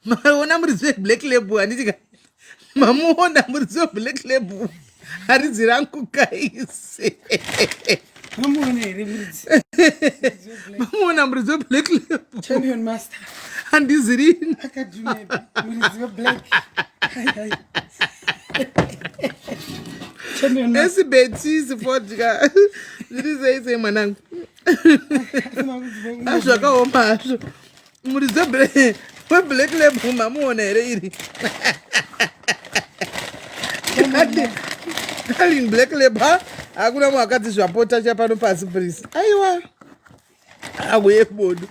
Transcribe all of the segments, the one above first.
Maona muridzi weblack label handiti ka? Mamuona muridzi weblack label haridzi rangu guys. Mamuona here muridzi? Mamuona muridzi weblack label. Champion master. Handizirini. Akadumepi muridzi weblack. Hai hai. Champion master. Esibetsi sifodya. Zviri sei sei mwanangu? Zvakaoma hazvo. Muridzi weblack label mamuona here iri? Darling black label hakuna mwakadzi zvapota chapano pasi please. Aiwa. Auye bodo.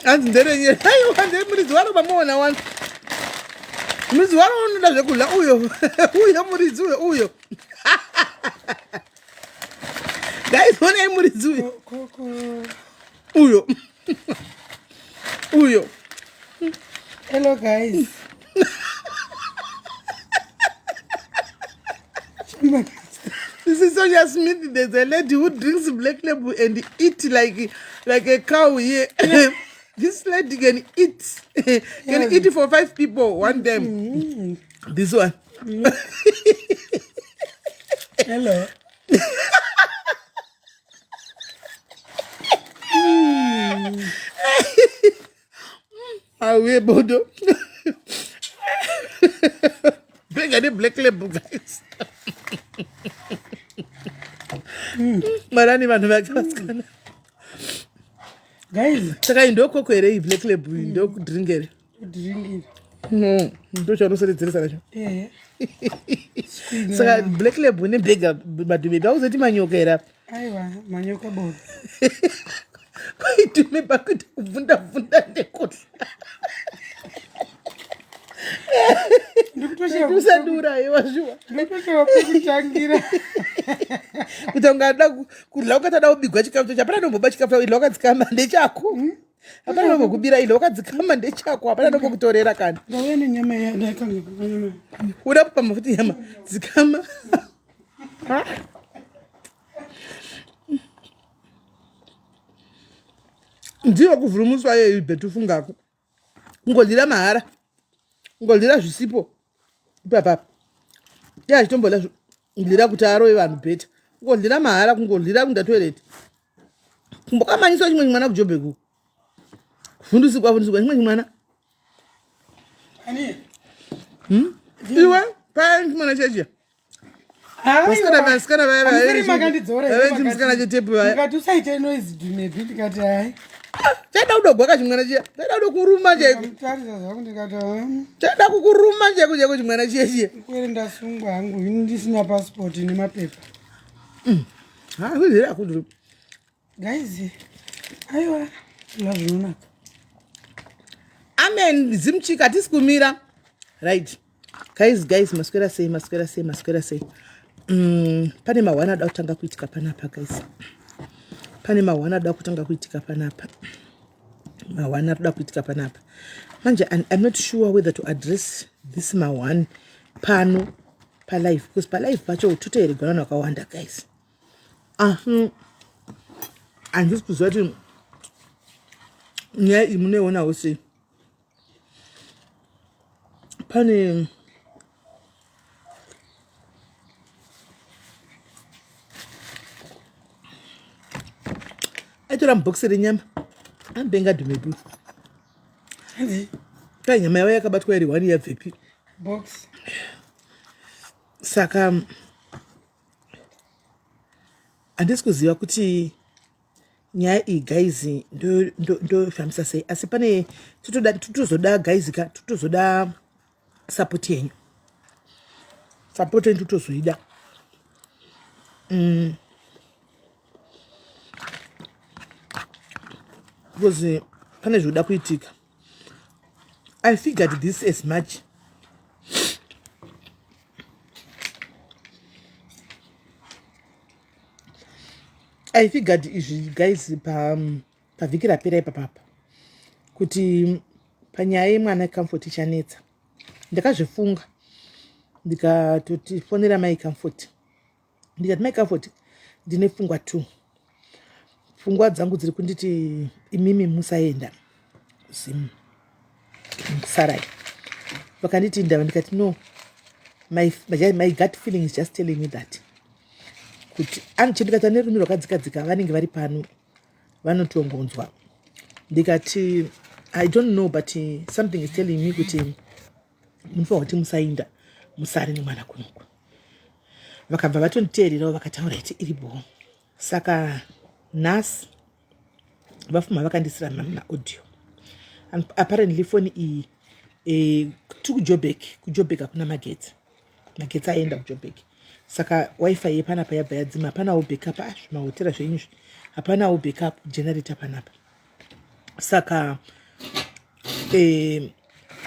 Hanzi nderenye. Aiwa ndere muridzi waro mamuona wani. Muridzi waro unoda zvekudya uyo. Uyo muridzi uyo uyo. Guys, onai muridzi uyo. Uyo. Uyo. Hello guys. This is Sonia Smith. There's a lady who drinks black label and eat like a cow here. This lady can eat can eat for 5 people one time. This one. Hello. Awe bodo. Bring any black label guys. Marani vanhu vake vasikana. Guys. Saka iyi ndokoko here iyi black label iyi ndokudrink here? Kudrink. Ndo chaunoseredzeresa nacho. Eh. Saka black label nebhega madhumebe auzoti manyoka here apa? Aiwa, manyoka bodo. Kwaitume pakuita kubvunda bvunda nekudla. Usandiuraye wazviwa. Ndikutoshawa pekutangira. Kuti ungada kudla ukatada kubigwa chikafu chacho hapana nomboba chikafu idla wakadzikama ndechako. Hapana nombokubira idla wakadzikama ndechako hapana nombokutorera kana. Ndauya nenyama iya ndakanga nyama. Uda kupamba futi nyama dzikama. Ndiyo kuvhurumutswa yeyi bhetufungako. Kungodlira mahara. Kungodlira zvisipo. Ipapapa. Iye achitomboda kudlira kuti arove vanhu bheta. Kungodlira mahara kungodlira kuenda toilet. Kumbokamanyiswa chimwe chimwana kuJobek uku. Kuvhundusikwa vhundusikwa chimwe chimwana. Ani? Iwe paya chimwana chechiya. Vasikana vasikana vaya vaya. Hamusiri makandidzora here Vaya musikana chetepu vaya. Ndikati usaite noise dumebi ndikati hai. Chaida kudogwaka chimwana chiya. Chaida kukuruma chaiko. Ndamutarisa zvangu ndikati Chaida kukuruma chaiko chaiko chimwana chiya chiya. Kwere ndasungwa hangu ini ndisina passport nemapepa. Ha, kuzira akudru. Guys, aiwa, la zvinonaka. Amen, zimchika hatisi kumira. Right. Guys, guys, maswera sei, maswera sei, maswera sei. Pane mahwana ada kutanga kuitika panapa guys. Pane mahwana ada kutanga kuitika panapa. Mahwana ada kuitika panapa. Manje I'm not sure whether to address this mahwan pano pa live because pa live pacho totoeregwa vanhu vakawanda guys. Handisi kuziva kuti nyaya iyi munoionawo sei. Pane aitora mubhokisi renyama ambenga dhumebu. Kai nyama yavo yakabatwa iri one yabvepi? Box. Saka handisi kuziva kuti nyaya iyi guys ndofambisa sei asi pane totozoda guys ka totozoda support yenyu. Support yenyu totozoida. Because pane zvinoda kuitika. I figured this as much. I figured izvi guys pavhiki rapera ipapapa kuti panyaya yemwana Comfort ichanetsa. Ndakazvifunga ndikatotifonera mai Comfort. Ndikati mai Comfort ndine pfungwa 2. Pfungwa dzangu dziri kunditi imimi musaenda kuZim, sarai. Vakanditi ndava, ndikati no, my gut feeling is just telling me that kuti ndikati ane rurimi rwakadzikadzika vanenge vari pano vanotongonzwa. Ndikati I don't know, but something is telling me kuti munofanira kuti musainda, musare nemwana kunoku. Vakabva vatonditeererawo, vakataura iti iribo. Saka nhasi vafuma vakandisira maaudio. Apparently foni iyi tiri kuJobek. KuJobek hakuna magetsi, magetsi aenda kuJobek, saka WiFi yepanapa yabva yadzima. Hapanawo backup. Ah, zvimahotera zvenyu izvi, hapanawo backup generator panapa. Saka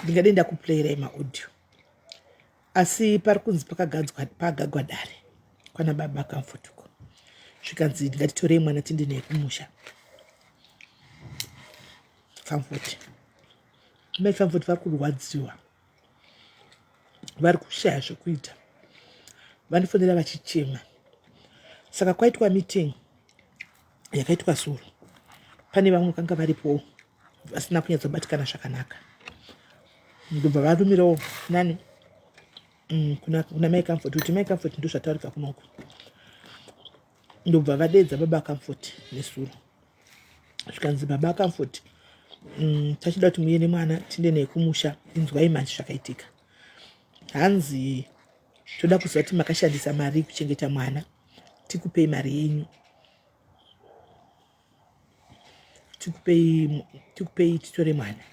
ndingadei ndakuplayirai maaudio, asi pari kunzi pakagadzwa pagagwa dare kwana baba Comfort uko, zvikanzi ngatitorei mwana tiende naye kumusha. Comfort, mai Comfort vari kurwadziwa, vari kushaya zvokuita, vanofonera vachichema. Saka kwaitwa meeting yakaitwa zuro, pane vamwe vakanga varipo vasina kunyatsobatikana zvakanaka, ndobva varumirawo nani kuna mai Comfort kuti mai Comfort, ndo zvataurika kunoko. Ndobva vadedza baba Comfort nesuro, zvikanzi baba Comfort, tachida kuti muye nemwana tiende naye kumusha. Inzwai manje zvakaitika. Hanzi toda kuziva kuti makashandisa mari kuchengeta mwana, tikupei mari yenyu, tikupei, tikupei titore mwana.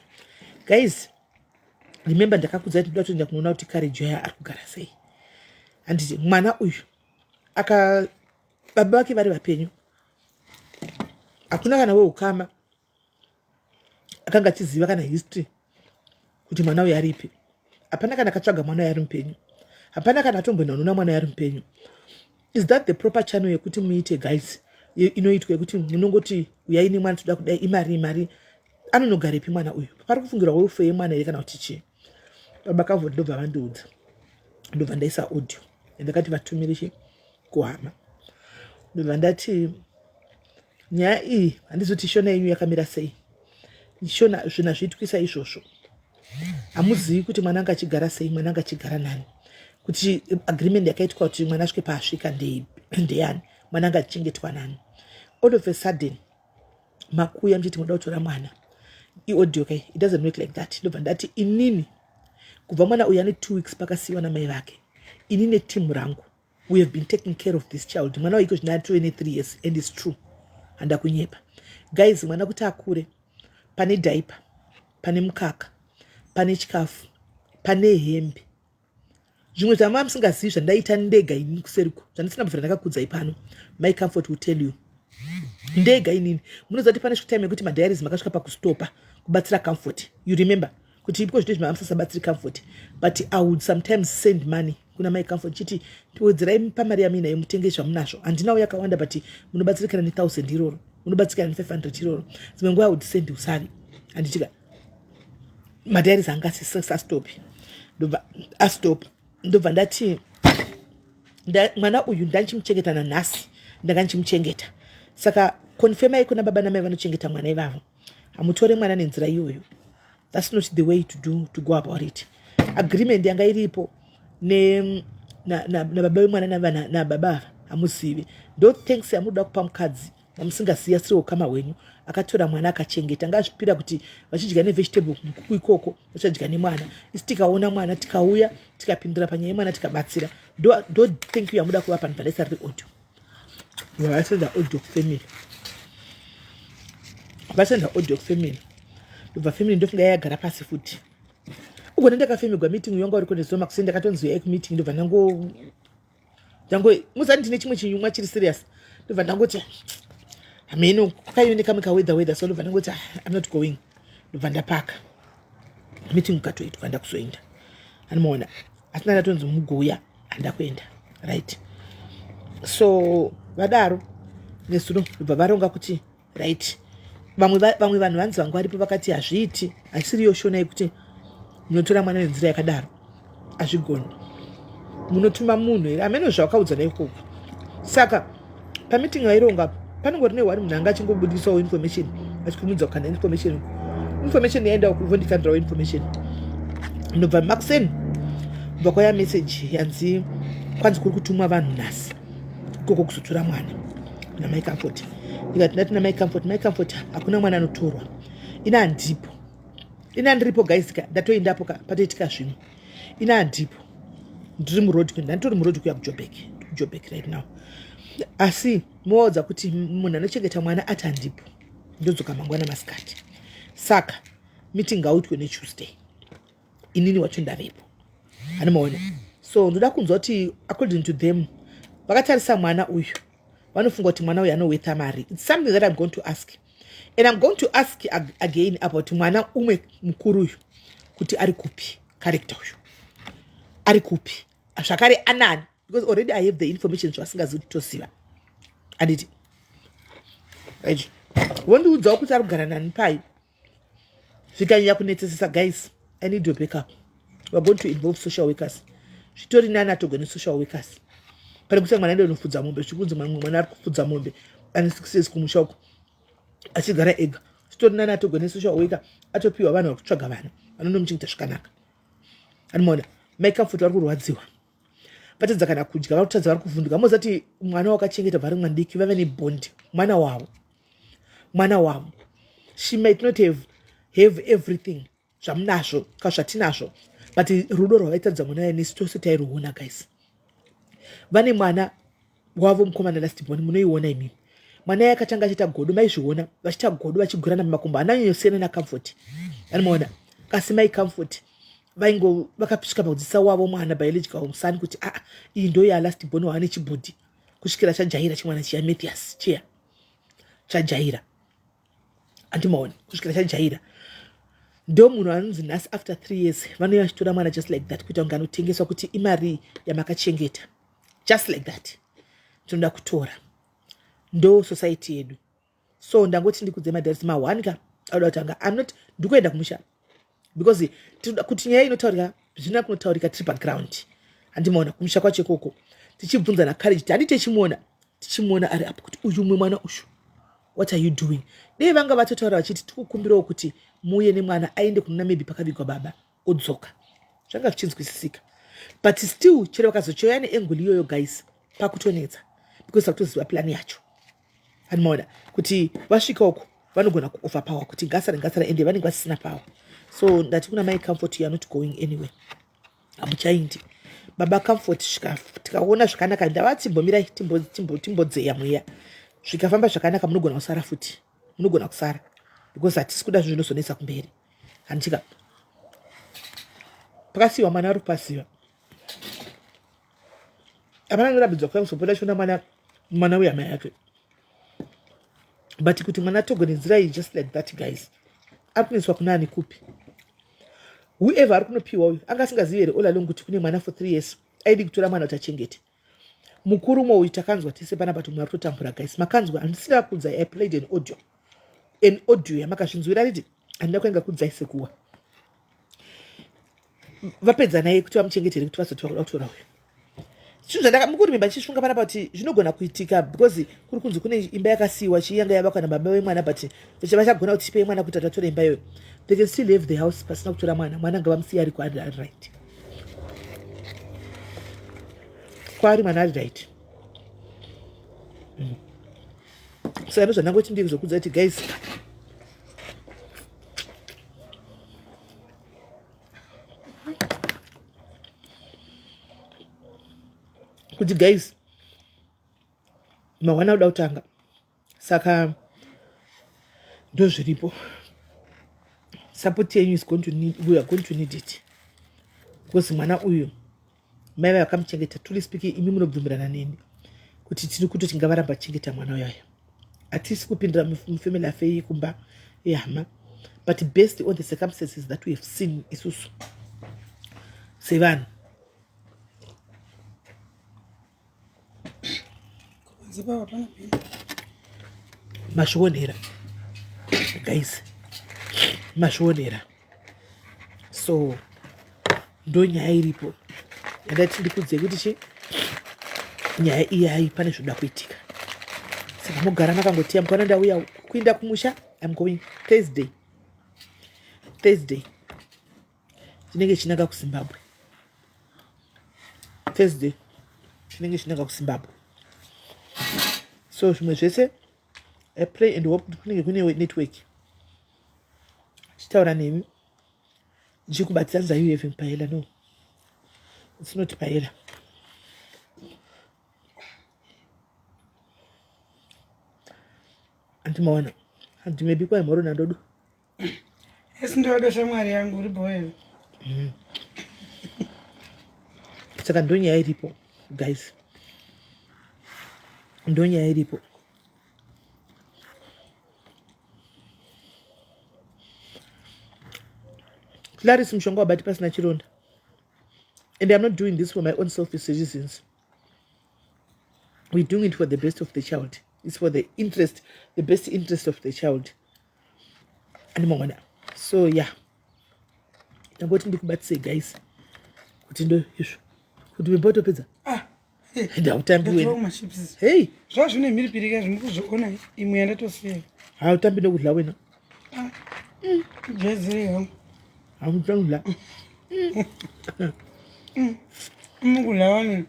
Guys, remember ndakakudza kuti ndoda kutoenda kunoona kuti kare Joya ari kugara sei. Handiti mwana uyu aka baba vake vari vapenyu, hakuna kana weukama akanga achiziva kana history kuti mwana uyu aripi. Hapana kana akatsvaga mwana uyu ari mupenyu, hapana kana atomboenda kunoona mwana uyu ari mupenyu. Is that the proper channel yekuti muite, guys, inoitwa yekuti munongoti uyai nemwana, toda kudai, imari, imari? Anonogarepi mwana uyu? Pari kufungirwa welfare yemwana here kana kuti chii? Baba Comfort ndobva vandiudza, ndobva ndaisa audio ndakati vatumire chi kuhama. Ndobva ndati nyaya iyi handizoti shona yenyu yakamira sei. Shona zvinhu hazviitwisa izvozvo. Hamuzivi kuti mwana anga achigara sei, mwana anga achigara nani, kuti agreement yakaitwa kuti mwana asvike paasvika ndeyani, mwana anga achichengetwa nani. All of a sudden makuya muchiti munoda kutora mwana. Iaudio kai, it doesn't work like that. Ndobva ndati inini kubva mwana uyu ane 2 weeks pakasiyiwa namai vake, ini netimu rangu, we have been taking care of this child. Mwana waiko zvino atove ne3 years, and it's true, handa kunyepa guys. Mwana kuti akure, pane diaper, pane mukaka, pane chikafu, pane hembe, zvimwe zvamava musingazivi zvandaita ndega inini kuseriko, zvandisina kubvira ndakakudzai pano. My Comfort will tell you, ndega inini. Munoziva kuti pane time yekuti madiaries makasvika pakustopa kubatsira Comfort. You remember kuti ipiko zvito zvima musasabatsiri Comfort, but I would sometimes send money kuna mai Comfort chiti wedzerai pamari yamuinayo mutenge zvamunazvo. Handinawo yakawanda, but munobatsirikana ne1000 iroro, munobatsirikana ne500 iroro. Dzimwe nguva I would send usavi, handitika madiaries anga asastopi, ndobva astop. Ndobva ndati mwana uyu ndandichimuchengeta, nanhasi ndanga ndichimuchengeta. Saka confirmai kuna baba namai vanochengeta mwana ivavo. Hamutore mwana nenzira iyoyo. That's not the way to do to go about it. Agreement yanga iripo nababa vemwana nababa ava hamuzivi. Ndo thanks yamunoda kupa mukadzi wamusingazivi, asiri ukama hwenyu, akatora mwana akachengeta, angazvipira kuti vachidya nevegetable mukuku ikoko, vachadya nemwana. Isi tikaona mwana, tikauya, tikapindura panyaya yemwana, tikabatsira. Ndo thank you yamuda kuvapa? Ndibva riri audio, vasenda audio kufamily, vasenda audio kufamily. Ndobva family ndofunga yagara pasi futi ugona ndakafemegwa meeting yanga uri kunezuva makuseni. Ndakatonzi uyai kumeeting, ndobva ndango ndango muzani ndine chimwe chinyumwa chiri serious. Ndobva ndangoti hameno kwakaive nekamwe kaweather weather, so ndobva ndangoti, "Ah, I'm not going." Ndobva ndapaka meeting ukatoitwa, ndakuzoenda anomaona asina ndatonzi mugouya, handakuenda, right? So vadaro nezuro, ndobva varonga kuti right, vamwe vanhu vanzi vangu varipo vakati hazviiti, hasiriyo shona yekuti munotora mwana nenzira yakadaro, hazvigoni. Munotuma munhu here? Hameno zvavakaudza naikoko. Saka pameeting vaironga Panongori ne one munhu anga achingobudisawo information achikumidza kukanda information. Information yaenda kuvondikandirawo information. Ndobva makuseni ndobva kwaya message yanzi kwanzi kuri kutumwa vanhu nhasi ikoko kuzotora mwana kuna Mai Comfort. Ndikati ndati namai Comfort, Mai Comfort hakuna mwana anotorwa. Ina handipo. Ina ndiripo guys ka ndatoendapo ka patoitika zvimwe. Ina handipo. Ndiri muroad kuenda nditori muroad kuya kuJoburg. Joburg right now. Asi moodza kuti munhu anochengeta mwana ati handipo. Ndodzoka mangwana masikati. Saka meeting ngauitwe neTuesday. Inini wacho ndavepo. Anomaona. So ndoda kunzwa kuti according to them vakatarisa mwana uyu vanofunga kuti mwana uyu anowetha mari. It's something that I'm going to ask. And I'm going to ask again about mwana umwe mukuru uyu kuti ari kupi, character uyu ari kupi zvakare anani, because already I have the information zvasingazivi kuti toziva anditi right. Vondiudzawo kuti ari kugara nani pai. Zvikanyanya kunetsesesa guys, I need your backup. We are going to involve social workers. Zvitori nani atogwe nesocial workers pane kuti mwana ende unofudza mombe. Zvikunzi mwana ari kufudza mombe ane 6 years kumusha uko achigara ega. Zvitori nani atogwe nesocial worker, atopiwa vanhu vari kutsvaga vana vanonomuchengeta zvakanaka. Anomaona Mai Comfort vari kurwadziwa, vatadza kana kudya, vari kutadza, vari kuvhunduka. Mozati mwana wakachengeta vari mwadiki vave nebond mwana wavo, mwana wavo. She might not have everything zvamunazvo ka zvatinazvo, but rudo rwavaitadza mwana waye nesu tose tairuona guys. Vane mwana wavo mukomana last born, munoiona imimi. Mwana yaye akatanga achiita godo, maizviona vachiita godo vachigurana mumakumbo, ananyanyosiyana naComfort. Anomaona kasi Mai Comfort vaingo vakasvika pakudzidzisa wavo mwana biological son kuti aa iyi ndo ya last born waane chibhudhi kusvikira chajaira chimwana chiya Mathias chiya chajaira andimaoni kusvikira chajaira. Ndo munhu anonzi nhasi after 3 years vanouya vachitora mwana just like that, kuita kunge anotengeswa, kuti imari yamakachengeta just like that tinoda kutora. Ndo society yedu. So ndangoti ndikudze madharisi ma1 ka auda kutanga. I'm not ndikuenda kumusha because kuti nyaya inotaurika zvina kunotaurika tiri paground. Handimaona kumusha kwacho ikoko tichibvunza naCourage, handi tichimuona tichimuona ari apo kuti uyu umwe mwana uyu, what are you doing? Dei vanga vatotaura vachiti tikukumbirawo kuti muuye nemwana aende kunona maybe pakavigwa baba odzoka, zvanga zvichinzwisisika. But still chero vakazochoya neangle iyoyo guys, pakutonetsa because takutoziva plan yacho. Anomaona kuti vasvika uko vanogona kuoverpower kuti ngasara ngasara, ende vanenge vasisina power. So ndati kuna Mai Comfort, you are not going anywhere, hamuchaindi. Baba Comfort, tikaona zvakanaka, ndava timbomirai timbodzeya mweya. Zvikafamba zvakanaka munogona kusara futi, munogona kusara because hatisi kuda zvinhu zvinozonetsa kumberi. Handitika pakasiyiwa mwana ari kupasiwa, hapana anorambidzwa kuya kuzopota chiona mwana, mwana wehama yake. But kuti mwana atogwe nenzira iyi just like that guys, ari kunoiswa kuna ani kupi? Whoever ari kunopiwa uyu anga asingazivi here all along kuti kune mwana for 3 years aidi kutora mwana kuti achengete? Mukuru umwe uyu takanzwa tese panapa kuti mumwe ari kutotambura guys. Makanzwa, handisina kuudzai, I played an audio yamakazvinzwira riti handina kuenga kuudzai sekuwa vapedza naye kuti vamuchengetere kuti vazoti vakuda kutora uyu. Zvinhu zvandakamukurimba ndichifunga panapa kuti zvinogona kuitika because kuri kunzi kune imba yakasiyiwa chiyanga yavakwa nababa vemwana, but vachagona kuti tipei mwana kuti atatore imba iyoyo. They can still have the house pasina kutora mwana. Mwana ngavamusiye ariko, ari right kwaari, mwana ari right. Saka ndozvandangoti ndikuzokudza kuti guys, kuti guys, mangwana kuda kutanga. Saka ndozviripo. Support yenyu is going to need, we are going to need it because mwana uyu mai vai vakamuchengeta. Truly speaking, imi munobvumirana neni kuti tiri kutoti ngavaramba chengeta mwana uyoyo. Hatisi kupindira mufamily affair yekumba yehama, but based on the circumstances that we have seen isusu sevanhu. Kunze pava pana bhini. Mazvionera guys, mazvionera. So ndo nyaya iripo yandati ndikudzei kuti chi nyaya iyayi pane zvoda kuitika. Saka mogara makangotiya mukaona ndauya kuinda kumusha, I'm going Thursday. Thursday chinenge chinanga kuZimbabwe. Thursday chinenge chinanga kuZimbabwe. So zvimwe zvese I pray and hope kuti kunenge kune network. Chitaura nemi ndichikubatsira nza you having paella? No, it's not paella. Andimaona handimebikwa imhoro nandodo. Esi ndodo shamwari yangu uri boy. Saka ndonyaya iripo guys, ndonyaya iripo. Clarice mushonga wabati pasina chironda, and I'm not doing this for my own selfish reasons. We're doing it for the best of the child. It's for the interest, the best interest of the child. Andimangwana. So yeah, ndangoti ndikubatsise guys kuti ndo izvo kuti vembotopedza. Ah, ndautambi wena. Hey, zvazvine mhiripiri ka zvimukuzviona imwe yandatosiya. Hautambi nokudla wena. Ah, jezere hangu. Hautambi kudla. Mukudla wani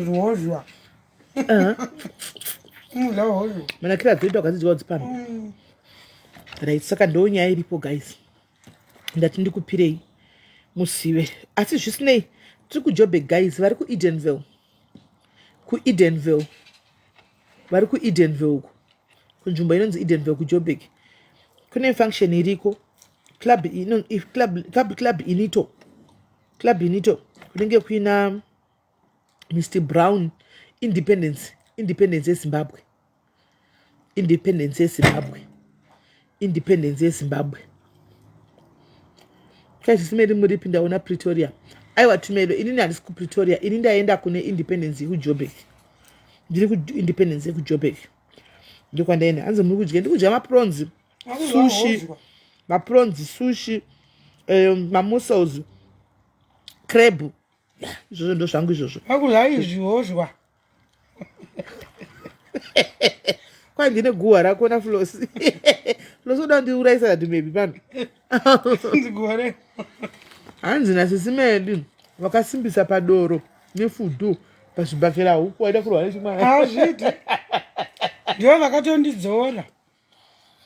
rwozwa. Mukudla rwozwa. Manakira dzoita ukadzidyawo dzipano. Right, saka ndo nyaya iripo guys. Ndati ndikupirei musive, asi zvisinei tiri kuJoburg guys. Vari kuEdenville, kuEdenville, vari kuEdenville uku, kunzvimbo inonzi Edenville kuJoburg, kune function iriko, club ino, club, club, club Inito, club Inito, kunenge kuina Mr Brown. Independence, independence yeZimbabwe, independence yeZimbabwe, independence yeZimbabwe. Kaisisimeri muripi? Ndaona Pretoria. Aiwa Tumelo, inini handisi kuPretoria, ini ndaenda kune independence yekuJoburg. Ndiri kuindependence yekuJoburg, ndokwandaenda. Hanzi muri kudya? Ndikudya maprawns sushi, maprawns sushi, mamussels, crab, izvozvo ndo zvangu izvozvo. Akudya izvihozwa. Kwai ndine guhwa rako naFlosi. Flosi uda kundiurayisa kati maybe pano. Guhwa. Hanzi nasisi Medi vakasimbisa padoro nefudu pazvibhakera huku, waida kurwa nechimwana. Hazviti ndivo vakatondidzora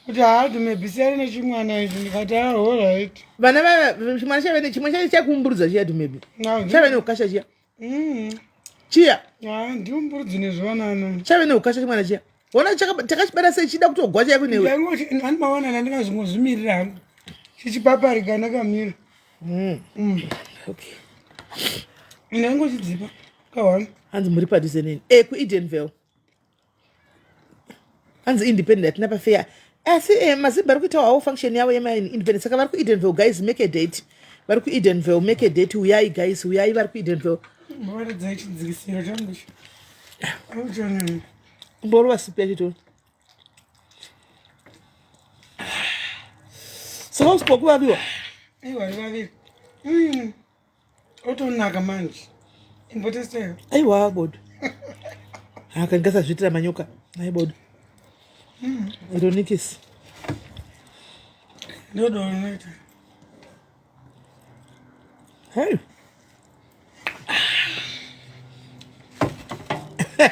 kuti haadi mebhisiyani nechimwana izvi, ndikati alright. Vana vava chimwana chaive nechimwe chaive chakuumburudza chiya tumebi chaive neukasha chiya chiya. Ndiumburudzi nezvivanana. Chaive neukasha chimwana chiya, ona takachibata sei, chida kutogwa chaiko newe. Handimaona ndingazvingozvimirira hangu chichipaparika nakamira. Okay. Ndaingochidzipa kahwani. Hanzi muri padhuze neni e kuEdenville, hanzi independent hatina pafeya, asi mazimba ari kuitawo hawo function yavo yemaindependent. Saka vari kuEdenville guys, make a date. Vari kuEdenville, make a date, uyai guys, uyai vari kuEdenville. Mboratidza chidzikisiro changu ichi. Auchonani. Mborova sipi yacho. Saka usipo kuvaviwa. Aiwa, vaviri. Otonaka manje. Imbotesteyo. Aiwa bodo, haka ndingasazviitira manyoka, ai bodo, ironikisi. Ndodo rinoita. Hey.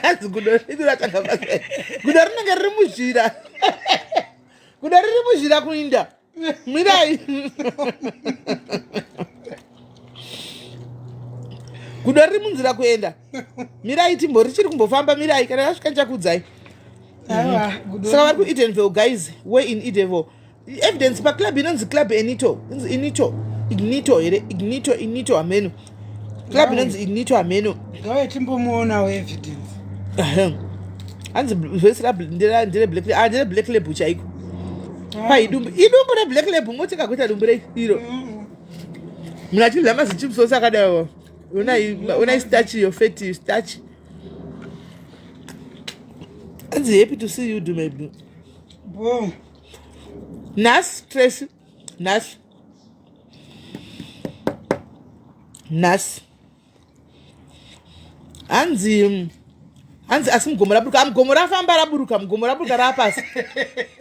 Hanzi gudo redu ratanga basa. Gudo rinenge riri muzhira. Gudo riri muzhira kuinda. Mirai. Gudo riri munzira kuenda. Mirai timbo richiri kumbofamba, mirai kana rasvika ndichakuudzai. Aiwa, gudo. Saka vari kuEdenville guys, where in Edenville? Evidence paclub inonzi Club Enito, inonzi Inito, Ignito here, Ignito, Inito hameno. Club inonzi Ignito hameno. Ngave timbomuonawo evidence. Ahem. Hanzi vhesi ndere black, ah, ndere black label chaiko. Pai idumbu, idumbu reblack label, moti kakuita dumbu reiro. Munhu achidya mazichips ose akadaiwo. Una starch yo fatty starch. Hanzi happy to see you do maybe. Bo. Nhasi Tracy, nhasi. Nhasi. Hanzi Hanzi asi mugomo raburuka. Ah, mugomo rafamba raburuka, mugomo raburuka raapasi.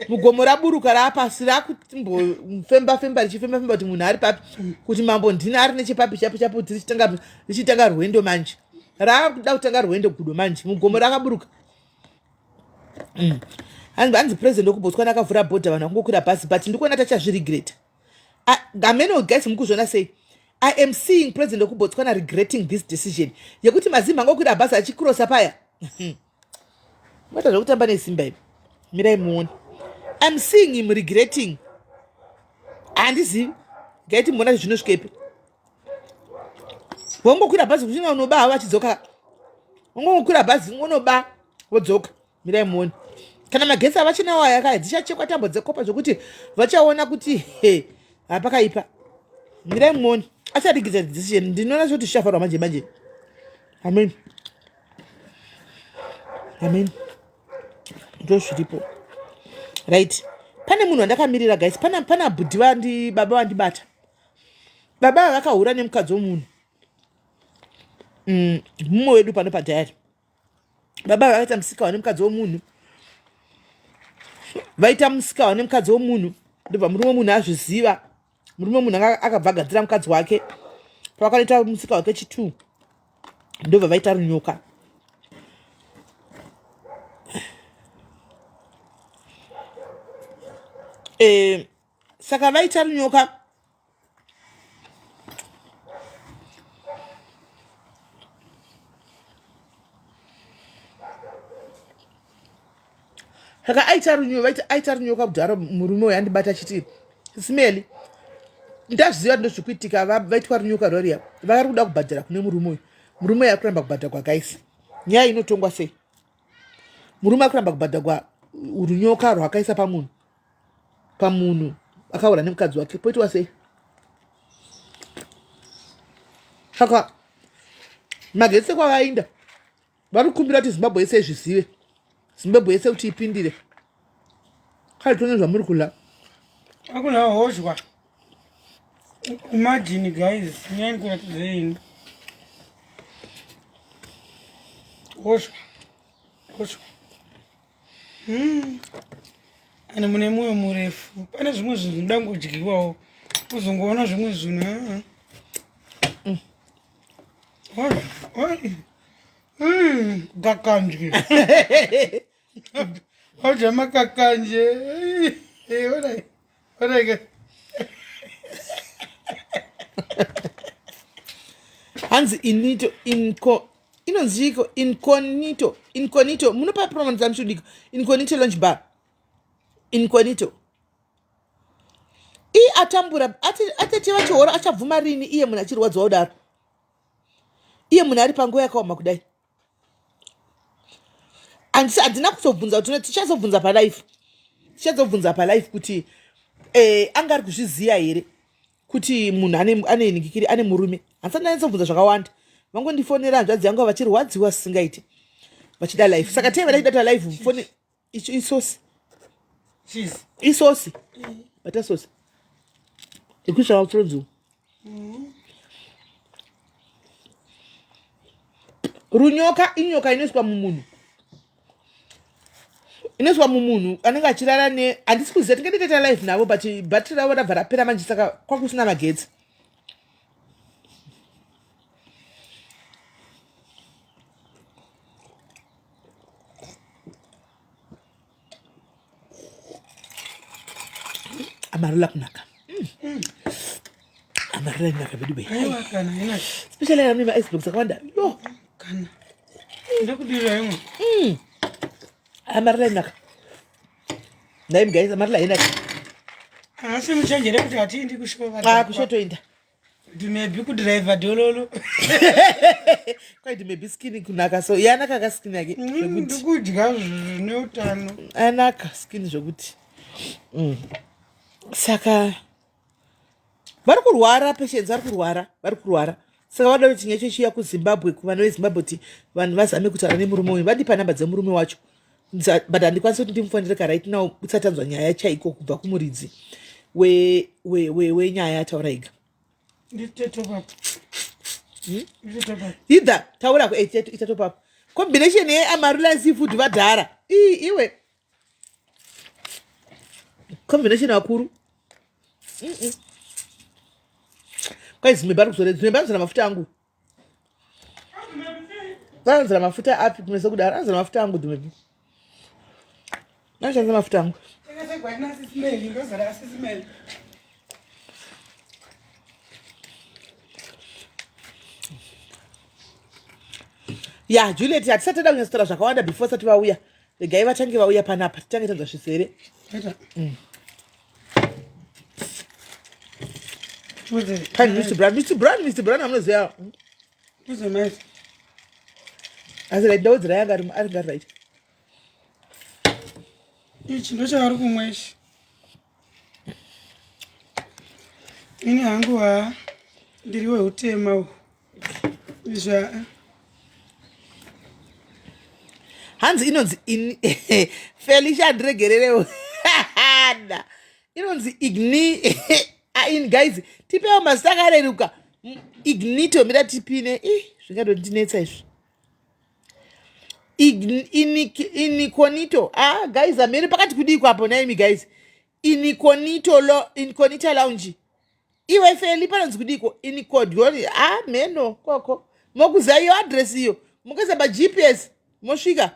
Mugomo raburuka raapasi rakumbofemba femba richifemba femba kuti munhu ari papi, kuti mambo ndini ari nechepapi chapi chapi kuti richitanga richitanga rwendo manje. Raakuda kutanga rwendo gudo manje. Mugomo rakaburuka. Hanzi hanzi president wekuBotswana akavhura bhodha vanhu vakungokwira bhazi but ndikuona tachazviregreta. Ameno guys mukuzviona sei? I am seeing president wekuBotswana regretting this decision yekuti mazimba angokwira bhazi achikrosa paya. Maita zvekutamba nesimba ivi. Mirai muone. I'm seeing him regretting. Handizivi. Gaiti muona zvinosvikepi. Vongokwira bhazi kuchinga unoba havo vachidzoka. Vongokwira bhazi unoba vodzoka. Mirai muone. Kana magetsi avachinawo aya kaya dzichachekwa tambo dzekopa zvokuti vachaona kuti he hapakaipa. Mirai muone. Acharigidza decision. Ndinoona zvekuti zvichafarwa manje manje. Amen. Amen. Ndozviripo. Right. Pane munhu wandakamirira guys. Pana pana bhudhi vandi baba vandibata. Baba vakahura nemukadzi womunhu. Mumwe wedu pano padhayari. Baba vakaita musikawa nemukadzi womunhu. Vaita musikawa nemukadzi womunhu. Ndobva murume womunhu azviziva. Murume womunhu akabva agadzira mukadzi wake. Pavakanoita musika wake chi2. Ndobva vaita runyoka. Saka vaita runyoka. Saka aita runyoka, vaita aita runyoka kudhara murume uyu andibata achiti Simeli ndazviziva ndozvikuitika vaitwa runyoka rwariya vari kuda kubhadhara kune murume uyu. Murume uyu akuramba kubhadhagwa guys. Nyaya inotongwa sei? Murume akuramba kubhadhagwa runyoka rwakaisa pamunhu. Pamunhu akaura nemukadzi wake poitwa sei? Saka magetsi kwavainda vari kukumbira kuti Zimbabwe yese izvizive, Zimbabwe yese kuti ipindire. Kare tione zvamuri kula. Akuna hozhwa. Imagine guys, nyaya ndikuratidza ini. Hozhwa. Hozhwa. Ane mune mwoyo murefu. Pane zvimwe zvinhu zvinoda kungodyiwawo. Uzongoona zvimwe zvinhu. Gakanje. Odya makakanje. Orai. Orai. Hanzi inito inko inonziiko incognito incognito munopa pronoun muchidiko incognito lunch bar incognito. Iye atambura atete vachihoro achabvuma rini iye munhu achirwadziwa kudaro. Iye munhu ari panguva yakaoma kudai. Handina kuzobvunza kuti tichazobvunza palife. Tichazobvunza palife kuti anga ari kuzviziya here kuti munhu ane ningikiri ane murume. Handisati ndanyatsobvunza zvakawanda. Vangondifonera hanzvadzi yangu vachirwadziwa zvisingaiti. Vachida life. Saka taiva tachida life fone isosi. Cheese. Isosi. Bata sosi. Ikuisa utsrodzi. Runyoka inyoka inoiswa mumunhu. Inoiswa mumunhu anenge achirara ne handisi kuziva tinge titoita live navo but battery ravo rabva rapera manje saka kwakusina magetsi. Amarula kunaka. Amarula inaka vedu be. Aiwa kana inaka. Especially ane ma ice blocks akawanda. Yo. Kana. Ndakudira imwe. Amarula inaka. Ndai guys amarula inaka. Asi muchenjere kuti hatiendi kushow. Ah, kushow toenda. Maybe kudriver dololo. Quite maybe skin kunaka so yanaka ka skin yake. Ndikudya zvine utano. Anaka skin zvokuti. Saka vari kurwara patients vari kurwara, vari kurwara. Saka vada kuti nyaya chiya kuZimbabwe kuvana veZimbabwe kuti vanhu vazame kutaura nemurume uyu. Vadipa namba dzemurume wacho. But handikwanisi kuti ndimufonere ka right now usatanzwa nyaya chaiko kubva kumuridzi wenyaya yataura ega. Either taura ita top up. Combination yeamarula seafood vadhara. Ii iwe. Combination vakuru. Kwai zimwe bari kuzore zimwe bari mafuta angu. Anzira mafuta api kumeso kudaro? Anzira mafuta angu dhumebe. Anoshandisa mafuta angu. Ya Juliet, hatisati tada kunyatsotaura zvakawanda before sati vauya. Regai vatange vauya panapa titange tanzwa zvisere. Pani Mr. Brown, Mr. Brown, Mr. Brown amunoziva. Asi right ndaudzira yanga ari ari ngari right. Ichi ndochavari kumwa ichi. Ini hangu ha ndiri weutema uhu. Izvi Hanzi inonzi in Felicia ndiregererewo. Inonzi igni in guys tipewo mazita akareruka. Ignito mira tipine. Ih zvingatondinetsa izvi. Inikonito. Ah guys amene pakati kudii kwapo naimi guys. Inikonito lo Inconita lounge. Iwe Feli panonzi kudiko inikodyo ah meno koko. Mokuziva iyo address iyo. Mukaisa pa GPS mosvika.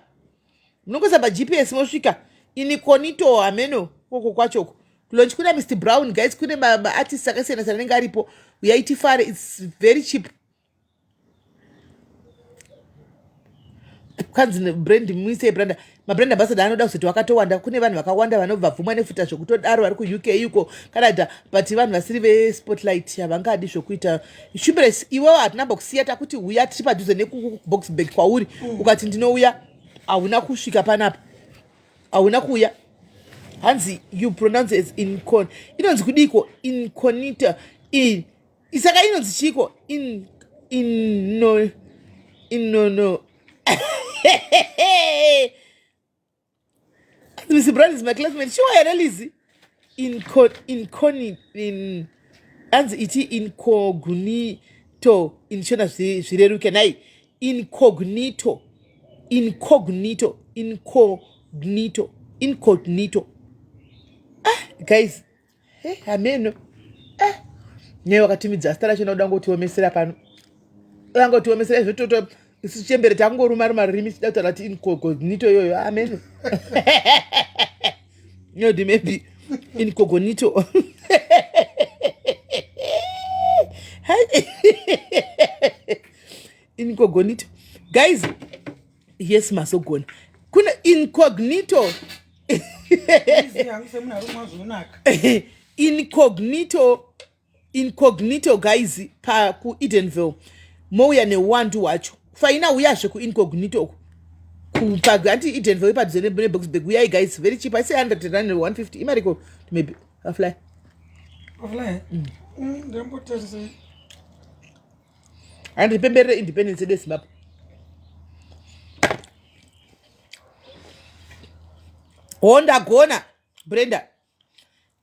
Munongoisa pa GPS mosvika. Inikonito ameno koko kwachoko. Kulonch kuna Mr Brown guys kune maartists akasiyana siyana anenge aripo. Uyai tifare it's very cheap. Kanzi brand muise brand mabrand ambassador anoda kuzoti wakatowanda kune vanhu vakawanda vanobva bvumwa nefuta zvekutodaro vari kuUK uko Canada but vanhu vasiri vespotlight havangadi zvokuita shumbres iwewo hatina mbokusiya takuti huya tiri padhuze nekuboxburg kwauri ukati ndinouya hauna kusvika panapa hauna kuuya hanzi you pronounce as incon inonzi kudiko inconita in saka inonzi chiko in inno innono Mr. Brown is my classmate. Sure here Lizzy? Inconi in hanzi iti incognito in Shona zvireruke nhai incognito incognito incognito incognito ah guys hey, hameno eh. Nyaya wakatimidza zita racho noda ngotiomesera pano angotiomesera izvo toto isu chembere takungoruma ruma rurimi tichida kutaura kuti incognito iyoyo ameno nyodi maybe incognito incognito guys yes mazogona kuna incognito incognito incognito guys pa kuedenville mouya neuwandu hwacho faina uyazve kuincognito uku kupa anti edenville ipadhuze neboxburg uyai guys very cheap i say 100 rand 150 imariko maybe afly afly ndambotarisa handipemberere independence yedu yezimbabwe honda gona brenda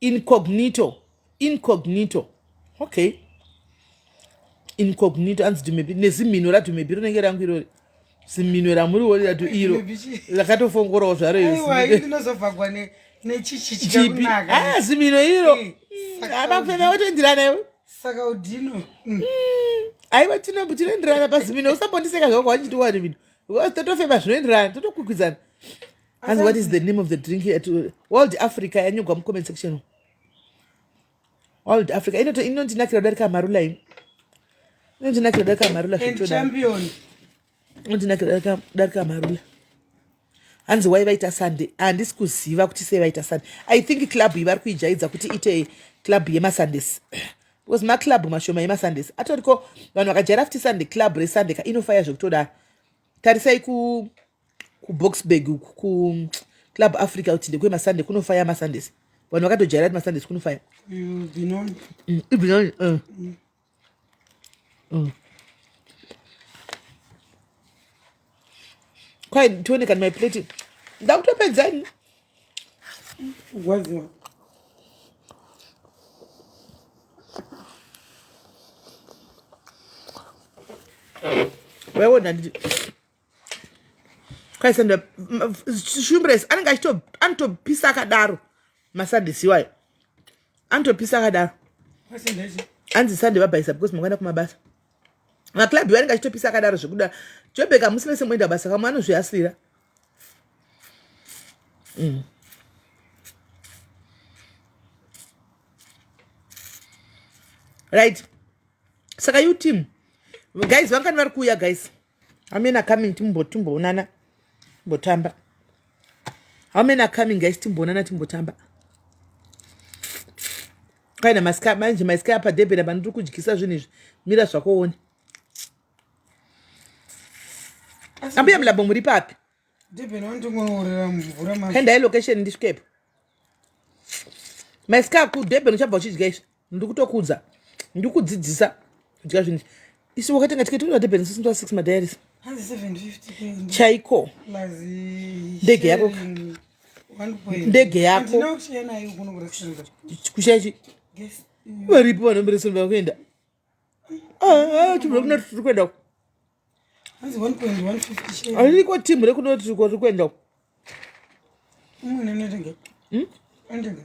incognito incognito okay incognito anzi dumebi nezimhino radumebi rinenge rangu irori zimhino ramuriwo ratu iro rakatofongorawo zvaro nechichichipi zimhino iro abafema wotoendirana iwe saka udino aiwa tinoenderana pazimhino usambondiseka zvako wachiti wani mhino totofema zvinoenderana totokwikwidzana hanzi what is the name of the drink at world africa yanyogwa mucomment section world africa inondinakira kudarika marula ini inondinakira kudarika marula inondinakira kudarika marula hanzi wai vaita sunday handisi kuziva kuti sei vaita sunday i think club iyi vari kuijaidza kuti ite club yemasundays because maclub mashoma emasundays atoriko vanhu vakajaira futi sunday club resunday ka inofaya zvekutodaro tarisai ku kuboxburg uku kuclub africa kuti ndekwemasunday kunofaya masundays vanhu vakatojaira kuti masundays kunofaya ibinoni kwai tione kani my plate ndakutopedzani Gwadziwa. Waiona nditi Kwaisanda shumbres anenge achito anotopisa akadaro masundays iwayo anotopisa akadaro. Anzi Sunday vabhaisa because mangwana kumabasa. Maclub vanenge achitopisa akadaro zvekuda. Jobeka musi mese moenda basa kamwe anozviasira. Right. Saka you team. Guys, vangani vari kuuya guys? How many are coming timbo timboonana? Timbotamba. How many are coming guys timboonana timbotamba? Kaina maska manje maska apa Durban apa ndiri kudyisa zvinhu izvi. Mira zvako uone. Ambuya Mlabo muri papi? Durban wandingoorera mvura manje. Endai location ndisvikepo. Maska ku Durban uchabva uchidya izvi. Ndikutokudza. Ndikudzidzisa kudya zvinhu izvi. Isu wakatenga tiketi kuenda Durban 6 madiaries. Hanzi 750 Chaiko. Ndege yako. Ndege yako. Kushaya chi? Varipo vanomberesana vakuenda. Ah, ah, chibva kuna tiri kuenda. Hanzi 1.150 share. Ariko team rekuno tiri kuenda. Umwe nendege. Ndege.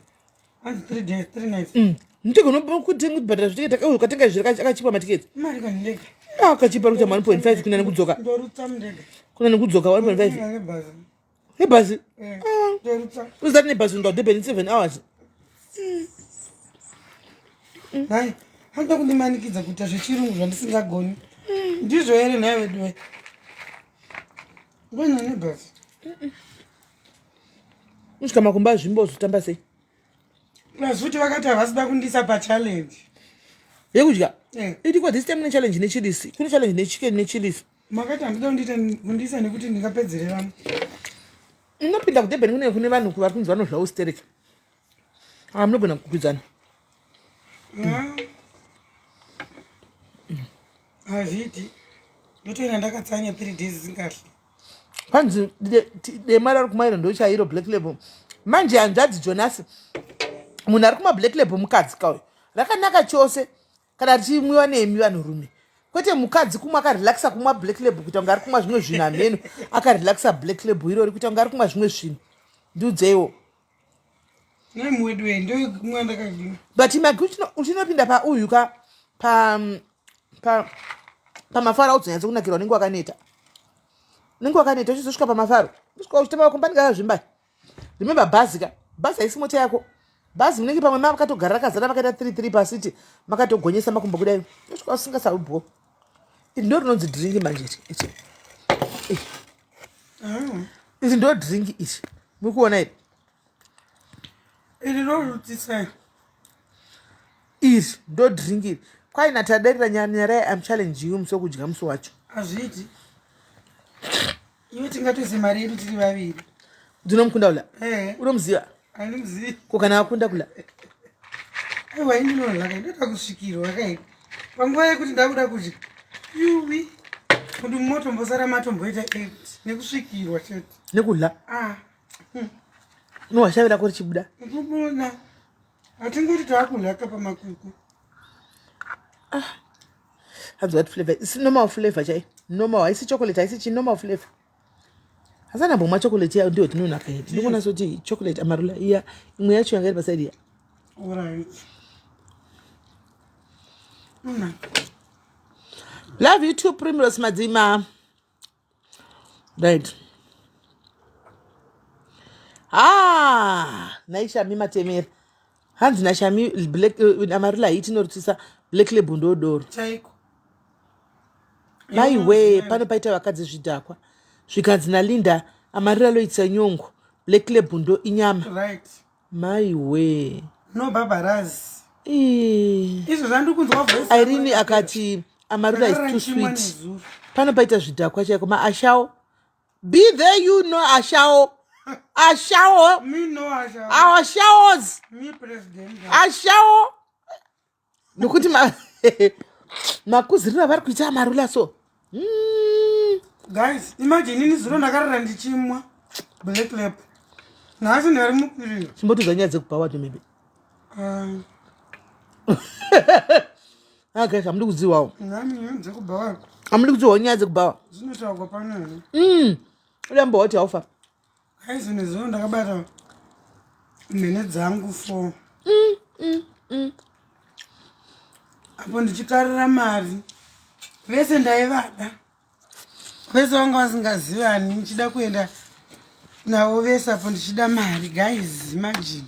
Hanzi 3 days, 3 nights. Mutego unokutenga kubhadhara zvitiketi ukatenga izvi akachipa matiketi. Mari kan ndege. Ah, akachipa kuita 1.5 kuna nekudzoka. Ndorutsa mundege. Kuna nekudzoka 1.5. Nebhazi. Nebhazi. Ndorutsa. Uzati nebhazi unoenda kuDurban 7 hours. Nhai, anoda kundimanikidza kuita zvechirungu zvandisingagoni. Ndizvo here nhai weduwe? Ndoenda nebhazi. Usvika makumba azvimba uzotamba sei? Plus futi vakati havasida kundiisa pachallenge. Yekudya? Iriko this time kune challenge nechilisi. Kune challenge nechicken nechilisi. Makati handida kundiisa nekuti ndingapedzereramo. Unopinda kuDurban kune kune vanhu vari kunzi vanodya ustereka. Ah, munogona kukwidzana. Hazviiti. Ndotoenda ndakatsanya 3 days singadli. Panzi dema rari kumairo ndo chairo black label. Manje hanzvadzi Jonas munhu ari kuma black label mukadzi kauyo. Rakanaka chose kana richimwiwa nemi vanhurume. Kwete mukadzi kumwa akarelaxa kumwa black label kuita kunge ari kumwa zvimwe zvinhu hameno. Akarelaxa black label irori kuita kunge ari kumwa zvimwe zvinhu. Ndiudzeiwo. But magi uchinopinda pauyu ka pa pa pamafaro audzonyatsa kunakirwa unenge wakaneta. Unenge wakaneta uchizosvika pamafaro. Usvika uchitamba makombani kakazvimba. Remember bhazi ka. Bhazi haisi mota yako. Bhazi munenge pamwe makatogara rakazara makaita 3 3 pasiti makatogonyesa makumbo kudai. Usvika usingasabho. Iri ndo rinonzi drink manje ichi. Iri ndo drink ichi. Muri kuona iri? Iri rorutsisa. Iri ndo drink iri. Kwai natadarira nyarai I'm challenge you musi wekudya musi wacho. Hazviiti. Iwe tingatoise mari yedu tiri vaviri. Ndinomukunda kula? Unomuziva? Andimuzivi. Ko kana akunda kula? Aiwa ini ndinodya ndoda kusvikirwa kai. Panguva yekuti ndakuda kudya. Yuwi. Kuti motombosara matomboita 8 nekusvikirwa chete. Nekudya. Ah. Unohwa rako richibuda. Ndikubuda. Hatingoti taakudya ka pamakuku. Ah. Hanzi what flavor? It's normal flavor chai. Normal, haisi chocolate, haisi chi normal flavor. Hasana mbomwa chocolate iya ndiyo tinonaka yedu. Ndikuona soti chocolate amarula iya imwe yacho yanga iri paside iya. Alright. Love you too Primrose Madzima. Right. Ah, naishami matemera. Hanzi nashami black amarula hiti inorutsisa black label ndodoro. Chaiko. Maiwe pano paita vakadzi zvidhakwa. Zvikanzi naLinda amarira loitsa nyongo black label ndo inyama. Right. Maiwe. No babarazi. Izvo zvandikunzwa voice. Irene akati amarula is too sweet. Pano paita zvidhakwa chaiko maashao. Be there you know ashao. Ashao. Me no ashao. Our shaos. Me president. Ashao. Nokuti makuzirira vari kuita amarula so. Guys, imagine ini zuro ndakarara ndichimwa black lab. Nhasi ndari mupiriro. Chimbotudza nyaya dzekubhawa to maybe. Ah guys, hamudi kudziwawo. Ngani nyaya dzekubhawa. Hamudi kudziwawo nyaya dzekubhawa. Zvinotaurwa pano here? Uda mbowa kuti haufa. Guys, nezuro ndakabata mhene dzangu four. Apo ndichikarira mari. Vese ndaivada. Vese vanga vasingazivani ndichida kuenda navo vese apo ndichida mari. Guys, imagine.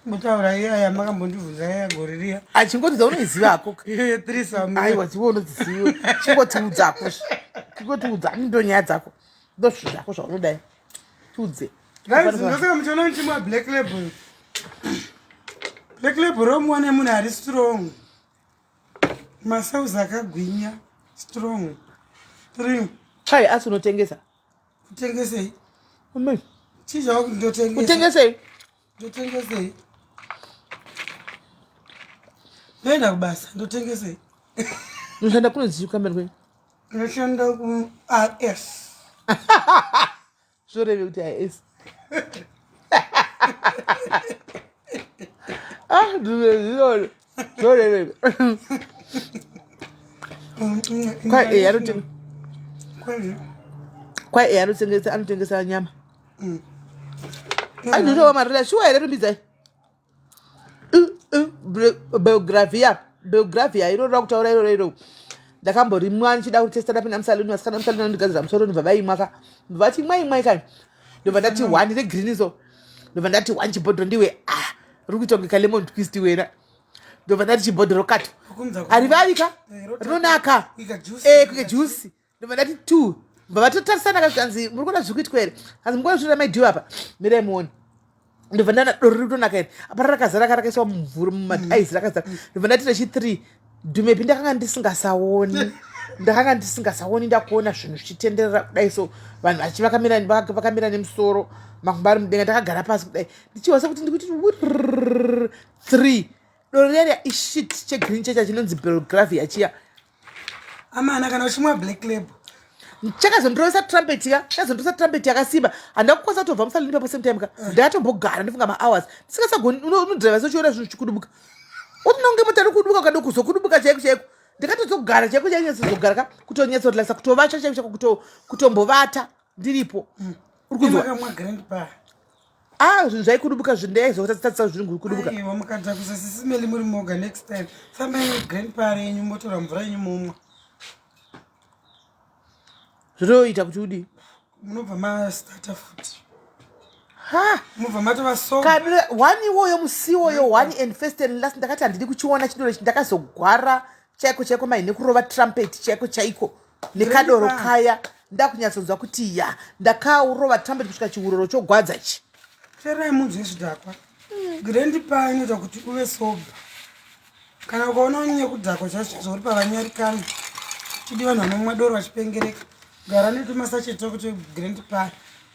Mutaura iya yamakambondibvunza iya gore riya. Achingoti unoiziva hako. Iyo threesome. Aiwa dziwe unodziziva. Chingotiudza hako. Chingotiudza ndo nyaya dzako. Ndo zvinhu zvako zvaunodai. Tiudze. Guys, ndosaka muchiona muchimwa black label. Black label romuwa nemunhu ari strong. Masauzi akagwinya strong. Three. Kai asi unotengesa? Kutengesei? Amen. Chii chava ndotengesa? Kutengesei? Ndotengesei? Ndoenda kubasa, ndotengesei? Unoshanda kunonzi kambani kwenyu? Ndinoshanda ku RS. Zvoreve kuti IS. Ah, zvoreve. Zvoreve. Kwa eh anotengesa. Kwa eh anotengesa anotengesa nyama. Ai ndinowa marira shuwa here rumbidzai. Belgravia Belgravia iroro rakutaura iroro iro ndakamborimwa ndichida kutesta ndapinda musaluni vasikana musaluni vanondigadzira musoro ndobva vaimwa ka ndobva vati imwai imwai kani ndobva ndati one regreen so ndobva ndati one chibhodhoro ndiwe ah riri kuita kunge kalemon twist wena ndobva ndati chibhodhoro kato harivavi ka rinonaka eh kunge juice ndobva ndati two bva vatotarisana ka zvikanzi muri kuona zviri kuitwa here hanzi muri kuona zviri maidiwa apa mirai muone ndobva ndana doro riri kutonaka here apa rakazara ka rakaiswa mumvura mumaizi rakazara ndobva ndati rechi three dhumepi ndakanga ndisingasaoni ndakanga ndisingasaoni ndakuona zvinhu zvichitenderera kudai so vanhu vachi vakamira vakamira nemusoro makumbo ari mudenga ndakagara pasi kudai ndichihwa sekuti ndikuti three doro riya riya ishit chegreen checha chinonzi belgravia chiya Amana kana uchimwa black label. Chakazondirovesa trumpet ya, chakazondirovesa trumpet yakasimba. Handina kukwanisa kutobva musalon ipapo same time ka. Eh. Ndakatombogara ndifunga ma hours. Ndisingasagoni unodriver sochiona zvinhu zvichikudubuka. Utinonge mota iri kudubuka ukada kuzokudubuka chaiko chaiko. Ndakatozogara chaiko chaiko nyatsozogara ka kutonyatsorelaxa kutovacha chaiko chaiko kuto kutombovata ndiripo. Uri kunzwa? Makamwa grandpa. Ah, zvinhu zvaikudubuka zvinhu ndaizotatisa zvinhu kudubuka. Aiwa mukadzakusa sisi Meli muri moga next time. Fambai negrandpa renyu motora mvura yenyu momwa. Zvinoita kuti udii? Munobva mastarta futi. Ha! Munobva matova sober. Kabira one iwoyo musi iwoyo one and first and last ndakati handidi kuchiona chidoro ichi ndakazogwara chaiko chaiko mai nekurova trumpet chaiko chaiko. nekadoro kaya ndakunyatsonzwa kuti ya ndakaurova trumpet kusvika chiuroro chogwadza ichi tererai munzwe zvidhakwa grand pa inoita kuti uve soba kana ukaona unyanya kudhakwa chaizvo chaizvo uri pavanyarikani chidi vanhu vanomwa doro vachipengereka gara netumasacheti kuti grand pa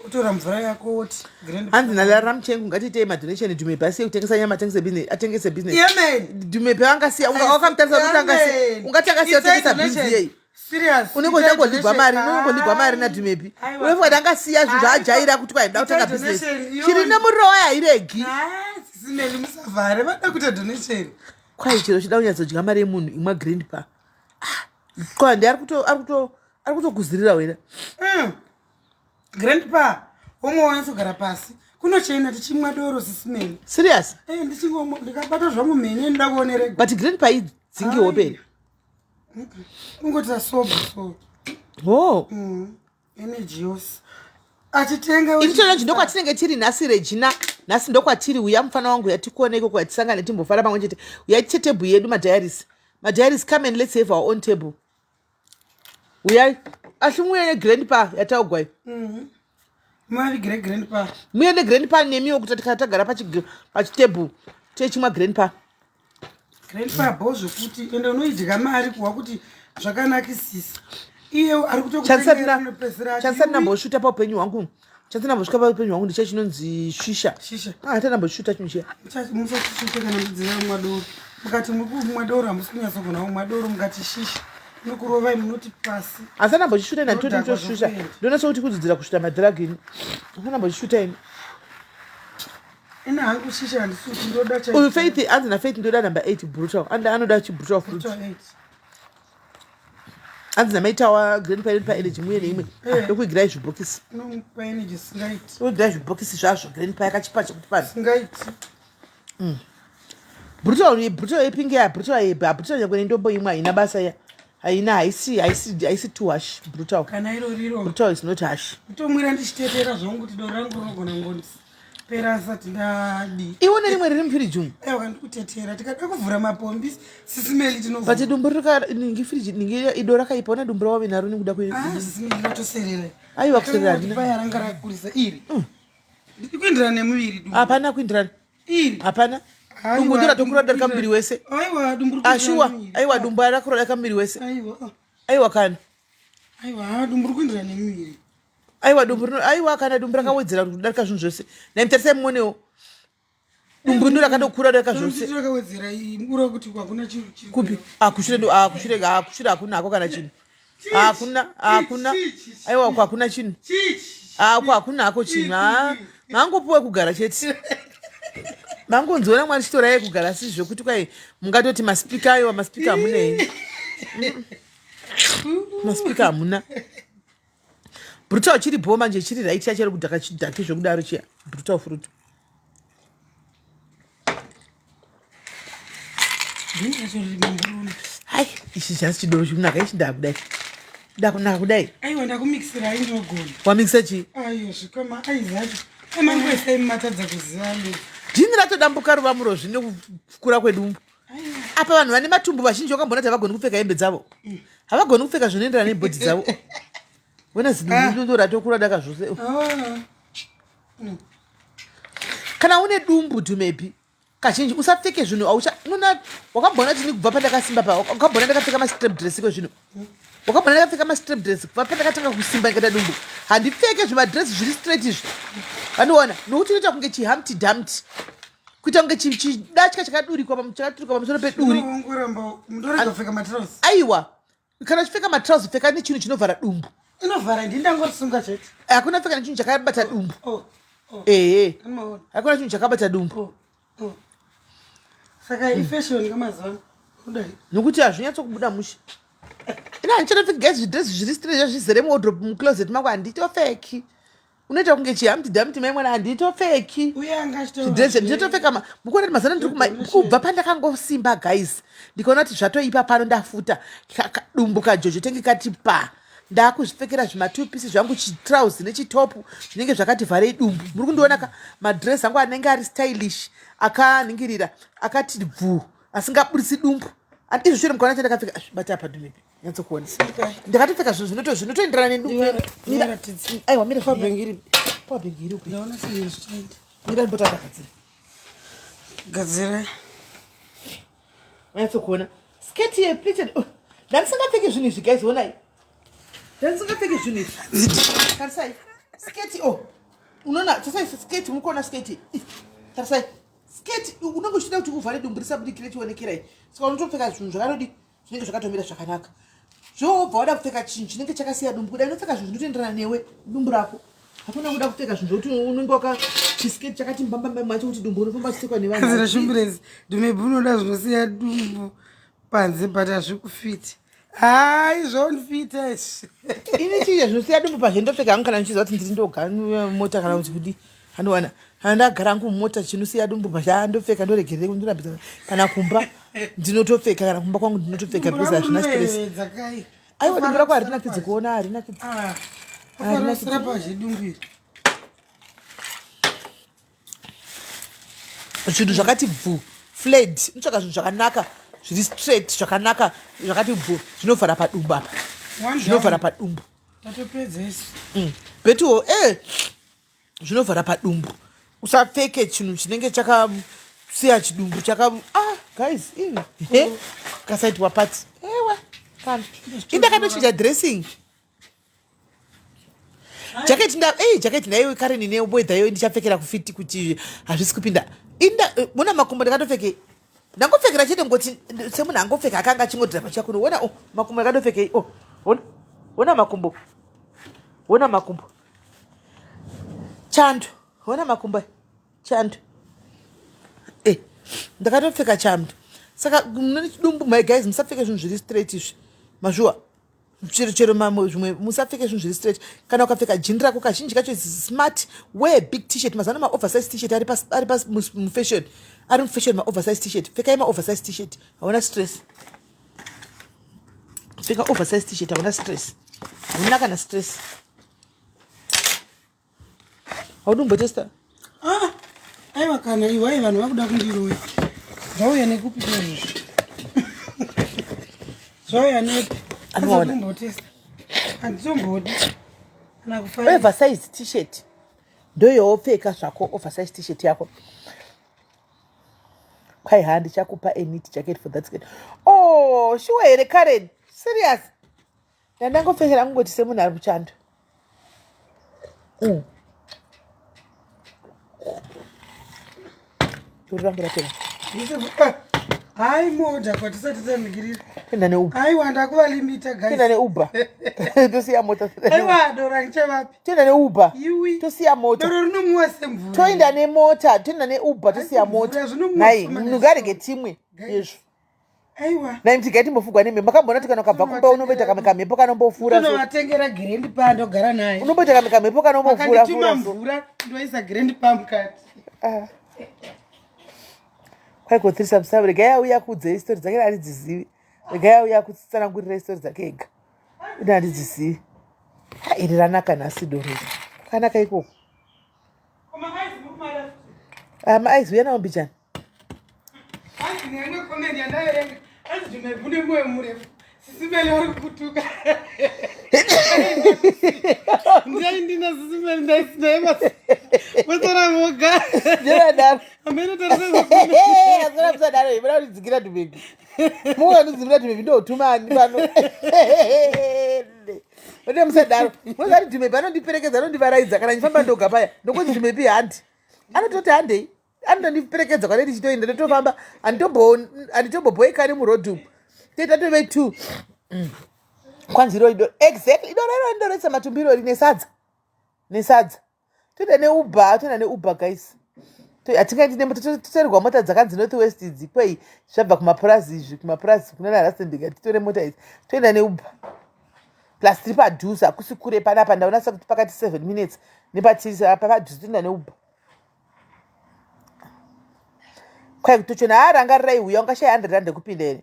otora mvura yako woti grand hanzi nalara muchengu ngatiitei madonation dhumepe asiye kutengesa nyama atengese business atengese business Amen. dhumepe angasiya wakamutarisa kuti angasiya ungati akasiya kutengesa business yeyi Serious. unenge uchangoligwa mari unongoligwa mari nadhumepi unofunga kuti angasiya zvinhu zvaajaira kuti kwai nda kutenga business chiri nemuriro wayo hairegi Simeli musavhare vada kuita donation. Kwai chero chida kunyatsodya mari yemunhu imwa grandpa. Ah, kwandi ari kuto ari kuto ari kutokuzirira wena. Grandpa, womwe wanyatsogara pasi. Kunochena tichimwa doro sisimeni. Serious? Eh, ndichingomwa ndikabata zvangu mhene ndinoda kuonerega. But grandpa idzingi hope here? Kungoti sober so. Oh. Energy yose. Achitenga Ini challenge ndokwatinenge tiri nhasi Regina. Nhasi ndokwatiri uya mufana wangu yatikuona iko kwatisangane timbofara pamwe chete. Uya tiite table yedu madiaries. Madiaries come and let's have our own table. Uyai. Asi muuye negrandpa yataugwa iyi. Mavigire grandpa. Muuye negrandpa nemiwo kuti tikana tagara pachitable techimwa grandpa. Grandpa bho zvekuti ende unoidya mari kuwa kuti zvakanakisisa. Iye ari kutokutengerera anopedzisira ati, Chansati ndamboshuta paupenyu hwangu. Chansati ndambosvika paupenyu hwangu ndicho chinonzi shisha. Shisha. Ah, hatati ndamboshuta chinhu chiya. Musachishuta kana mudzidzira kumwa doro. Mukati muri kumwa doro hamusi kunyatsogona kumwa doro mukati shisha. Inokurovai munoti pasi. Asi andambochishuta ini handitoti Ndodhakwa nditoshusha. zvokuenda. Ndonatsa kuti kudzidzira kushuta madhiragi ini. Asi andambochishuta ini. Ini hangu shisha handisuti ndoda chaicho. Uyu Faith anzi naFaith ndoda number 8 brutal. Anda anoda chibrutal fruit. Brutal 8. Hanzi namaitawa grandpa inotipa energy muye neimwe. Eh. Ndokuigirai zvibhokisi. Inomupa energy singaiti. Ndokuigirai zvibhokisi zvazvo grandpa yakachipa chekuti pano. Singaiti. Brutal brutal yepingi ya brutal ye brutal nyangwe nendombo imwe haina basa ya. Haina haisi haisi haisi too harsh brutal. Kana iro riro. Brutal is not harsh. Kutomwira ndichitetera zvangu kuti doro rangu rinogona ngonzi. Pera asati ndadi. Iwe nerimwe riri mufiriji umu. Ewa ndikutetera tikada kuvhura mapombi sisimeli tinovhura. But dumbu rika ningi firiji ningi ido rakaipa ona dumbu rawave naro nekuda kwe. Ah sisimeli ratoserera. Aiwa kuserera handina. Paya ranga rakurisa iri. Ndiri kuenderana nemuviri dumbu. Hapana kuenderana. Iri. Hapana. Dumbu ndiro ratokura darika muviri wese. Aiwa dumbu riri Ashuwa. Aiwa dumbu rakura darika muviri wese. Aiwa. Aiwa kana. Aiwa dumbu riri kuenderana nemuviri. Aiwa dumbu rino aiwa kana dumbu rakawedzera kudarika zvinhu zvose. Naimutarisai muonewo. Dumbu rino rakatokura darika zvose. Rakawedzera ura kuti hakuna chinhu. Kupi? Ah kushure ndo ah kushure ah kushure hakuna hako kana chinhu. Hakuna hakuna. Aiwa kwa hakuna chinhu. Ah kwa hakuna hako chinhu. Ah mangopuwa kugara chete. Mangonziona Mwari chitorai kugara asi zvekuti kwai mungatoti maspeaker aiwa maspeaker hamunei. Maspeaker hamuna. Brutal chiri bho manje chiri right chachero kudhaka chidhake zvekudaro chiya. Brutal fruit. Hai, ichi chasi chidoro chikunaka ichi ndakudai. Ndakunaka kudai. Aiwa ndakumikisirai ndogona. Wamikisa chii? Aiwa zvikoma aizi acho. Amangoisai matadza kuziva le. Dhini ratodambuka ruva murozvi nekukura kwedumbu. Apa vanhu vane matumbu vazhinji vakamboona kuti havagoni kupfeka hembe dzavo. Havagoni kupfeka zvinoenderana nebhodhi dzavo. Wena zidumbu ratokura daka zvose. Ah. Kana une dumbu dumepi kazhinji usapfeke zvinhu aucha unoona wakamboona kuti kubva pandakasimba pa wakamboona ndakapfeka mastrap dress iko zvino wakamboona ndakapfeka mastrap dress kubva pandakatanga kusimba ndikaita dumbu handipfeke zvimadress zviri straight izvi vandiona nokuti unoita kunge chihamti damti kuita kunge chidatya chakadurikwa chakaturikwa pamusoro peduri aiwa kana uchipfeka matrauzi pfeka nechinhu chinovhara dumbu inovhara ndi ndangosunga chete hakuna pfeka nechinhu chakabata dumbu oh, oh. ehe hakuna chinhu chakabata dumbu oh. Saka ifashion kamazuva kudai nokuti hazvinyatsokubuda mushe ina handichatopfeka guys zvidress zviri straight zvizere muwardrobe mucloset mako handitopfeki unoita kunge chihamti damti mai mwana handitopfeki zvidress ndinotopfeka mukuona kuti mazana ndiri kubva pandakangosimba guys ndikaona kuti zvatoipa pano ndafuta dumbu kajojo tenge kati pa ndakuzvipfekera zvimatupisi zvangu chitrausi nechitopu zvinenge zvakati vharei dumbu muri kundiona ka madress angu anenge ari stylish akaningirira akati bvuu asingaburitsi dumbu izvo shure mukaona chandakapfeka bata apa dumepi nyatsokuona ndakatopfeka zvinhu zvinoto zvinotoenderana nedumbu aiwa mira powerbank iri upi mira ndimbotakagadzira gadzira nyatsokuona sketi yepleated oh, ndandisingapfeki zvinhu izvi guys onai ndandisingapfeki zvinhu izvi tarisai sketi o oh, unoona tarisai sketi mukuona sketi tarisai sketi unenge uchida kuti uvhare dumbu risabudikire chionekerai saka unotopfeka zvinhu zvakatodi zvinenge zvakatomira zvakanaka zvowobva wada kupfeka chinhu chinenge chakasiya dumbu kudai unopfeka zvinhu zvinotoenderana newe dumbu rako hakuna kuda kupfeka zvinhu zvokuti unenge waka chisketi chakati mbambamba macho kuti dumbu unofamba chisekwa nevanhu shumburezi dumebi unoda zvinosiya dumbu panze but hazvikufiti hai zvonfita izvi ini chiye zvinosiya dumbu pazhe ndopfeka hangu kana ndichiziva kuti ndiri ndoga mota kana kuti kudi handiwana kana ndagara hangu mumota chinosiya dumbu pazhe andopfeka ndoregerere ndorambidza kana kumba ndinotopfeka kana kumba kwangu ndinotopfeka because hazvina stress aiwa dumbu rako harinakidzi kuona harinakidzi ah, zvinhu zvakati bvu fled unotsvaka zvinhu zvakanaka zviri straight zvakanaka zvakati bvu zvinovhara padumbu apa zvinovhara padumbu betuwo e eh, zvinovhara padumbu usapfeke chinhu chinenge chakasiya chidumbu chaka ah guys ivi he kasaitwa pati ewa kana indakatochinja dressing jacket nda eh jacket ndaiwe kare nine weather iyo ndichapfekera kufiti kuti hazvisi kupinda inda eh, mona makumbo ndakatopfeke ndangopfekera chete ngoti semunhu angopfeka akanga achingodhirapa chakuno wona oh makumbo ndakatopfekei oh wona wona makumbo wona makumbo chando wona makumbo chando eh ndakatopfeka chando saka mune chidumbu my guys musapfeke zvinhu zviri straight izvi mazviwa. Chero chero mamwe zvimwe musapfeke zvinhu zviri straight. Kana ukapfeka jini rako kazhinji kacho is smart. Wear big t-shirt. Mazuva ano ma-oversize t-shirt ari pas, ari pas mufashion. Ari mufashion ma-oversize t-shirt. Pfekai ma-oversize t-shirt. Hauna stress. Pfeka oversize t-shirt hauna stress. Hauna kana stress. Haudi kumbotesta? Ah, aiwa kana iwai vanhu vakuda kundiroya. Zvauya nekupi izvozvo? Zvauya nepi? Anoona. Kumbotesta. Handitombodi. Kana kufarira. Oversize t-shirt. Ndoyowopfeka zvako oversize t-shirt yako. Kwai haa ndichakupa a neat jacket for that skirt. Oh, sure here Karen? Serious? Ndandangopfekera kungoti semunhu ari kuchando. Doro rangu rapera. Hayi moda kwatisati tanigirira. Toenda neUber. Aiwa ndakuvalimita guys. Toenda neUber. Tosiya mota. Aiwa doro rangichavapi. Toenda neUber. Iwi. Tosiya mota. Doro rinomwiwa semvura. Toenda nemota, toenda neUber tosiya mota. Nhai, munhu ngaarege timwe. Izvo. Aiwa. Nhai mutigai timbofugwa nemhepo. Makamboona kuti kana ukabva kumba unomboita kamwe kamhepo kanombofura so. Ndinovatengera grand pa ndogara naye. Unomboita kamwe kamhepo kanombofura fura so. mvura ndoisa grand pa mukati. Ah. Kwai kotirisa musabu regai auya kuudza story dzake handidzizivi. Regai auya kutsanangurira story dzake ega. Ini handidzizivi. Ha iri ranaka nhasi doro iri. Kwakanaka ikoko. Ah, maaizi uya nawo mbijana. Hanzi neimwe comment yandaverenga hanzi Jumai une mwoyo murefu Sisimeli vari kukutuka. Ndai ndina Sisimeli ndaisinaye masara voga. Ndinadaro. Amene tarisa. Akuna musadaro iwe muda kundidzikira tubebi. Muka kundidzikira tubebi ndotuma ani pano. Ode musadaro. Munoziva kuti Dumebi anondiperekedza anondivaraidza kana ndichifamba ndoga paya. Ndokunzi Dumebi handi. Anototi handei. Anondiperekedza kwane ndichitoenda ndotofamba handitombobhoikani muroad umu. Toita tove two. Kwanzi iro idoro exactly idoro iro ndoroisa matumbu iro rine sadza. Nesadza. Toenda neuber, toenda neuber guys. Hatingaendi nemota totorerwa mota dzakanzi north west idzi kwei zvabva kumapurazi izvi kumapurazi kunana Rustenburg titore mota idzi toenda neuber. Plus tiri padhuze hakusi kure panapa ndaona sekuti pakati 7 minutes nepatiri apa padhuze toenda neuber. Kwai kutochona haa rangarirai huya ungashaya 100 rand ekupinda here.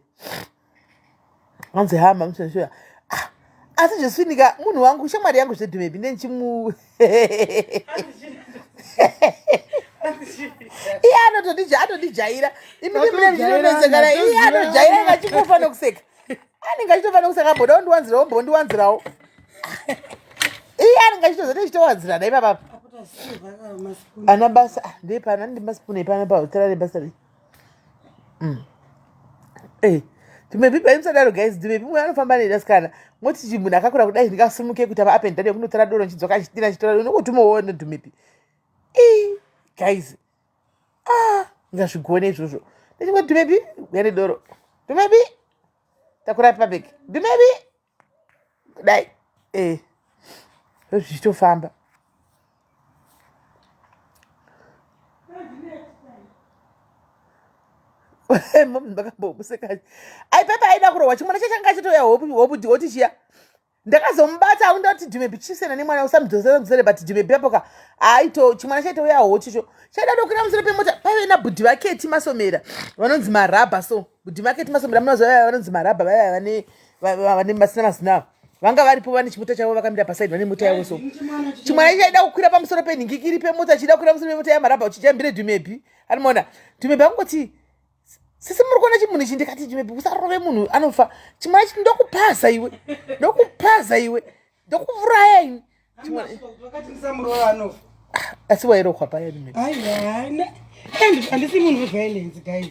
Hanzi haa mamusoshoya. Ah, asi zveswinika munhu wangu shamwari yangu zvedhumebi nendichimu iye anotondija anondijaira imimimnezekana iye anojaira inga achikufa nokuseka anenge achitofa nokuseka amboda undiwanzirawo mbondiwanzirawo iye anenge achitoza tichitowanzirana ipapapa ana basa ah, ndepana ndi masipuni epana pahotera rebasa rei Eh, Dumebi bai musadaro guys Dumebi mwe anofamba nedasikana moti chi munhu akakura kudai ndingasumuke kuita ma up and down ekunotora doro nchidzoka achidira achitora doro nokutuma Dumebi ii guys ah ngazvigone izvozvo ndachingoti Dumebi uya nedoro Dumebi takura pabeki Dumebi kudai eh zvichitofamba makambomuseka ai pepa aida kurohwa chimwana chachanga chitouya hopu hoti chiya ndakazomubata aunda kuti dhumebi chisena nemwana usamudzosera musere but dhumebi apoka aito chimwana chaitouya hoti cho chaida dokwira musoro pemota paive nabhudhi vaketi masomera vanonzi marabha so bhudhi vaketi masomera munoziva vanonzi marabha vaiva vane vane masina mazina avo vanga varipo vane chimota chavo vakamira pasaidi vane mota yavo so chimwana chaida kukwira pamusoro penhingikiri pemota chida kukwira pamusoro pemota yamarabha uchijambire dhumebi anomaona dhumebi angoti sisi muri kuona chimunhu ichi ndikati dhumebi usarove munhu anofa chimwana chiti ndokupaza iwe ndokupaza iwe ndokuvuraya ini asi wairohwa paya handisi munhu weviolence guys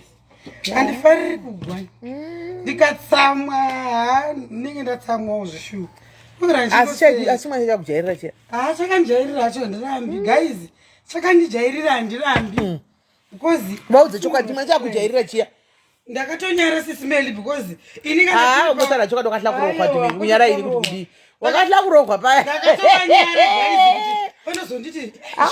handifariri kugwa ndikatsamwa ndinenge ndatsamwawo zveshuwa asi mwana chakujairira chiya haa chakandijairira hacho handirambi guys chakandijairira handirambi because vaudze chokwadi chimwe chakujairira chiya Ndakatonyara sisi Meli because ini kana Ah, ungosara chokwadi wakatla kurohwa Aiwa, Dumi. Kunyara ini kuti kudii? Wakatla kurohwa paya. Ndakatonyara guys kuti panozonditi Ah.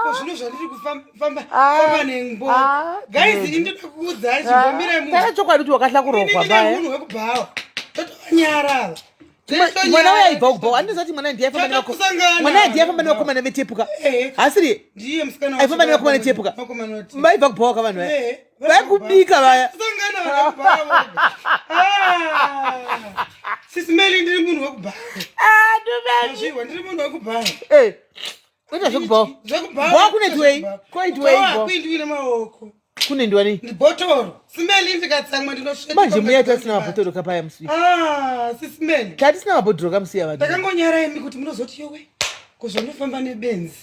ko zvino zvandiri kufamba Ah. famba nembo. Ah. Guys ini ndoda kukuudzai chimbomira Tara chokwadi kuti wakatla Ini kurohwa ndine paya. munhu wekubhawa. Ndotonyara ava. Mwana uyo aibva kubhawa andizati mwana ndiye mwana ndiye afamba nevakomana vetepuka hasiri aifamba nevakomana vetepuka vaibva kubhawa ka vanhu vaya vaikubika vaya. Sisimeli, ndiri munhu wekubhawa. Ndiri munhu wekubhawa. Kuita zvekubhawa. Bhawa kunoitwei? Koitwei? Kuindiwi nemaoko. Kunendiwa nei? Bhotoro. Simeli, ndikatsamwa ndinosveta. Manje muya tasina mabhotoro kapaya musi. Ah, sisimeli. Tatisina mabhotoro kamusiya vanhu. Ndakangonyara imi kuti munozoti yowe. Ko zvandofamba nebenzi.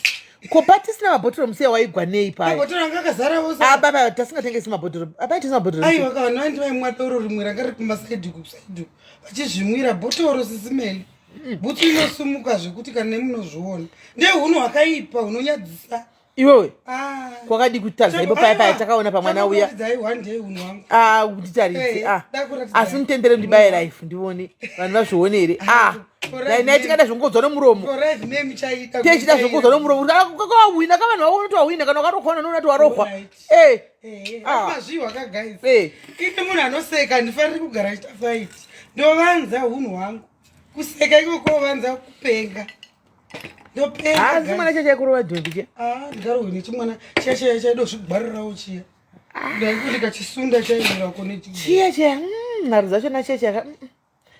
Ko patisina mabhotoro musiya waigwa nei paya? Mabhotoro anga akazara wose. Ah baba tasingatengesi mabhotoro. Apa tisina mabhotoro. Aiwa ka vanhu vaindi vaimwa doro rimwe ranga riri kumasaidhi kusaidhi. Vachizvimwira bhotoro sisimeli. Bhutsu inosumuka zvekuti kana nemunozviona. Ndehunhu hwakaipa hunonyadzisa. Iwewe ah. Kwakadi kutaridza ipo paya paya takaona pamwana uya. Ah, nditaridze. Ah. Asi mutendere ndibaye life ndione vanhu vazvione here. Ah. Dai tikada zvongodzwa nomuromo. Techida zvongodzwa nomuromo. Kawawina ka vanhu vaone kuti wawina kana wakarohwa unoona kuti warohwa. Eh. Ah. Mazviwa ka guys. Eh. Ini munhu anoseka ndifaniri kugara achita fight. Ndovanza hunhu hwangu. Kuseka ikoko vanza kupenga. Ndopenga. Chimwana chacho chaikurova dhongi chiya. Ah, ndikarohwe nechimwana chiya chiya chaidozvigwarirawo chiya. Ndaikuti ndikachisunda chaiwira kune chiya chiya. Nharo dzacho nachiya chiya.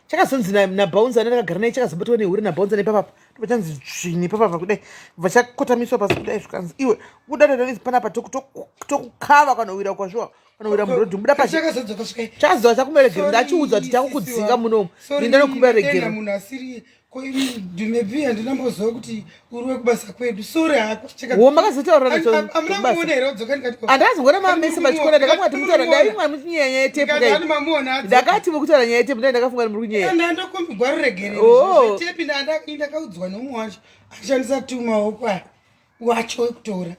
Chakazonzi naBouncer ane ndakagara naye chakazobatwa nehure naBouncer nepapapa. Ndobva chanzi dzvini papapa kudai. Bva chakotamiswa pasi kudai zvikanzi iwe udadadanizi panapa tokukava kana wira kwazviwa. Kana wira murodhi buda pashi. Chakazodzoka chakumeregero ndachiudza kuti chakukudzinga munomu. Ndinokumbira regero. Munhu asiri ko maybe handinamboziva kuti uri wekubasa kwedu. Sorry hako. Wo makazotaurira handazongona mamese pachikora ndakamwati mutaura dai mwa muchinyaya nyaya yetepu dai ndakati mukutaura nyaya yetepu dai ndakafunga muri kunyeya. Ndandokumbigwa ruregerero zvetepi ndakaudzwa nomumwe wacho achishandisa tu maoko aya wacho wekutora.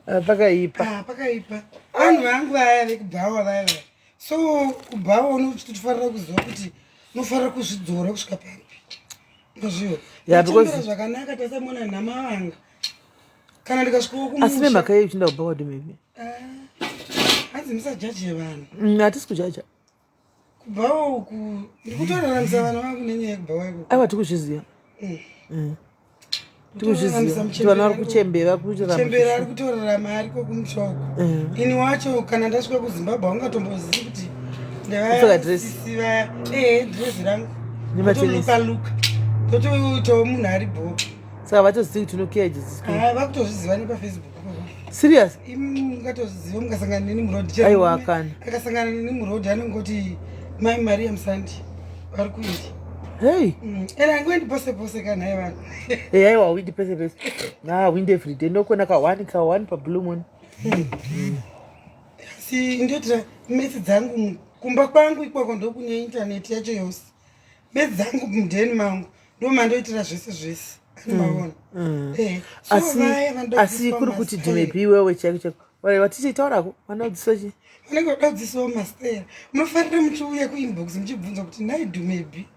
Ah, pakaipa. Ah, pakaipa. Vanhu vangu vaya vekubhawa vaya vaya. So kubhawa unotofanira kuziva kuti unofanira kuzvidzora kusvika papi. Ndozvivo. Yeah, because zvakanaka tasamona namavanga. Kana ndikasvikawo kumusha. Asi nemhaka yei uchinda kubhawa maybe? Ah, hanzi musajaje vanhu. Hatisi kujaja. Kubhawa uku ndikutoraramisa vana vangu nenyaya yekubhawa ikoko. Aiwa tikuzviziva. Tikuzviziva kuti vana vari kuchembera kuchembera ari kutorarama ariko kumusha uku. Ini wacho kana ndasvika kuZimbabwe haungatombozivi kuti ndavasisi vaya. Ehe, dress rangu. Nematenisi. Luka. Totoitawo munhu ari bho. Saka vatozivi kuti unokiya idzi. Ah, vakutozviziva nepaFacebook. Serious? Imi mungatoziva mukasangana neni muroad. Aiwa kana. Akasangana neni muroad anongoti Mai Maria Musandi vari kuindi. Hey. Ena angoendi pose pose kana hai vanhu. Hey, aiwa windi pese pese. Ah, windi every day ndokona ka one ka one pa blue moon. Asi ndotira metsi dzangu kumba kwangu ikoko ndokune internet yacho yose. Metsi dzangu mudheni mangu ndomandoitira zvese zvese. Maona. Asi kuri kuti maybe iwewe chaiko chaiko. Watichitaurako vanodzidziswa chii? Vanenge vada kudzidziswawo mastera. Munofanira muchiuya kuinbox muchibvunza kuti nhai Dumebi.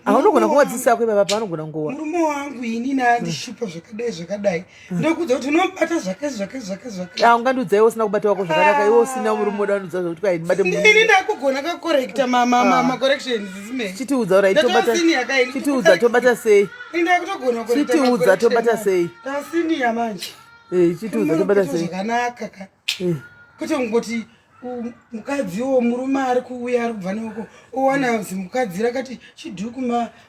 Aunogona kuvadzidzisa ko ipapa paanogona nguva. Murume wangu inini andishupa zvakadai zvakadai. Ndokuudza kuti unomubata zvakati zvakati zvakati zvakati. Ah, ungandiudza iwe usina kubata wako zvakanaka iwe usina murume uda kundiudza zvekuti kwai ndibate murume. Ini ndakugona ka correcta ma ma ma ma corrections zime. Chitiudza uri tobata. Chitiudza tobata sei? Ini ndakutogona correcta. Chitiudza tobata sei? Tasiniya manje. Eh, chitiudza tobata sei? Zvakanaka ka. Kuti ungoti mukadziwo murume ari kuuya ari kubva neuko owana zimukadzi rakati chidhuku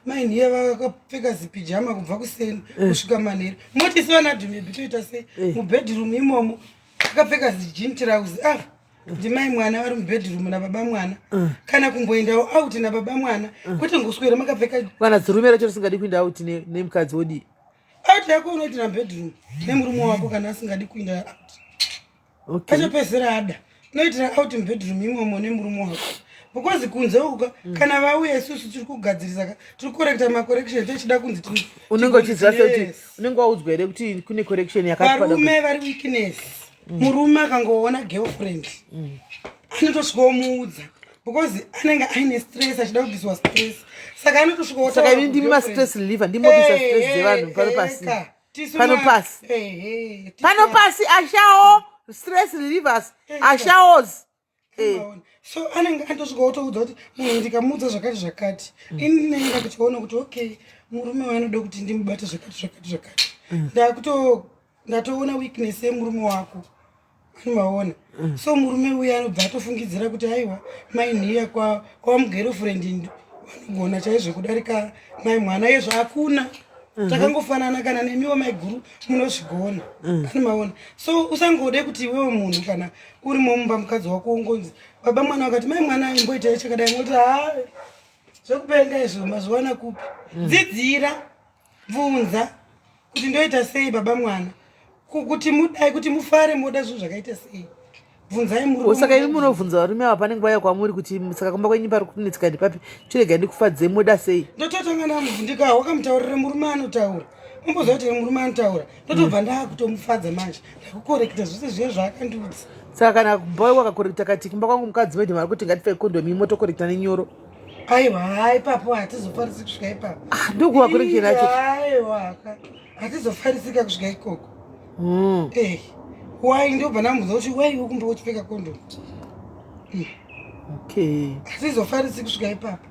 mainhiya vakapfeka zipijama kubva kuseni kusvika manheru moti isi vana dhumebi toita sei mubedroom imomo akapfeka zijini tirauzi ah ndimai mwana vari mubedroom nababa mwana kana kumboendawo out nababa mwana kwete ngoswera makapfeka kana zirume racho risingadi kuinda out nemukadzi wodii out yako unoitira mubedroom nemurume wako kana asingadi kuinda out. Achopedzisira ada unoitira out mubedroom imomo nemurume wako because kunze uko kana vauya isusu tiri kugadzirisa tiri kukorekta macorrection tochida kunzi unenge uchiziva sekuti unenge waudzwa here kuti kune correction yakati varume vari weakness. Murume akangoona girlfriend anotosvika omuudza because anenge aine stress achida kubviswa stress saka anotosvika Saka ini ndimi mastress reliever, ndimobvisa stress dzevanhu pano pasi. Pano pasi. Pano pasi ashawo stress relievers ashaos. Eh. So anenge atosvika otoudza kuti munhu ndikamuudza zvakati zvakati, ini ndinenge ndakutoona kuti okay, murume waanoda kuti ndimubate zvakati zvakati zvakati. Ndakuto ndatoona weakness yemurume wako, anomaona. So murume uya anobva atofungidzira kuti aiwa, mainhiya kwamugirlfriend vanogona chaizvo kudarika mai mwana. Yezvo hakuna, takangofanana. Kana nemiwo maiguru munozvigona, anomaona. So usangode kuti iwewe munhu kana urimo mumba, mukadzi wako ungonzi baba mwana wakati mai mwana aimboitai chakadai, ngoti ha, zvekupenga izvo, mazviwana kupi? Dzidzira, bvunza kuti ndoita sei baba mwana, kuti mudai, kuti mufare, moda zvinhu zvakaita sei, bvunzai murume. Saka imi munobvunza varume ava pane nguva yakwamuri kuti saka kumba kwenyu pari kunetsika ndipapi, chirega ndikufadzei, moda sei? Ndototanga ndamuvhundika, wakamutaurira murume anotaura, umboziva kuti murume anotaura. Ndotobva ndakutomufadza manje, ndakukorekta zvose zviye zvaakandiudza. Saka kana kumba wakakorekta kati kumba kwangu mukadzi wedhi vari kuti ngatipfeke kondomu, imi motokorekta nenyoro? Aiwa, ha, ipapo hatizofarisi kusvika ipapo. Ah, ndokuva correction yacho. Aiwa, hatizofarisika kusvika ikoko. Eh, wai ndobva ndamubvunza kuti wai ukumba uchipfeka kondomu? Hatizofarisi kusvika ipapo.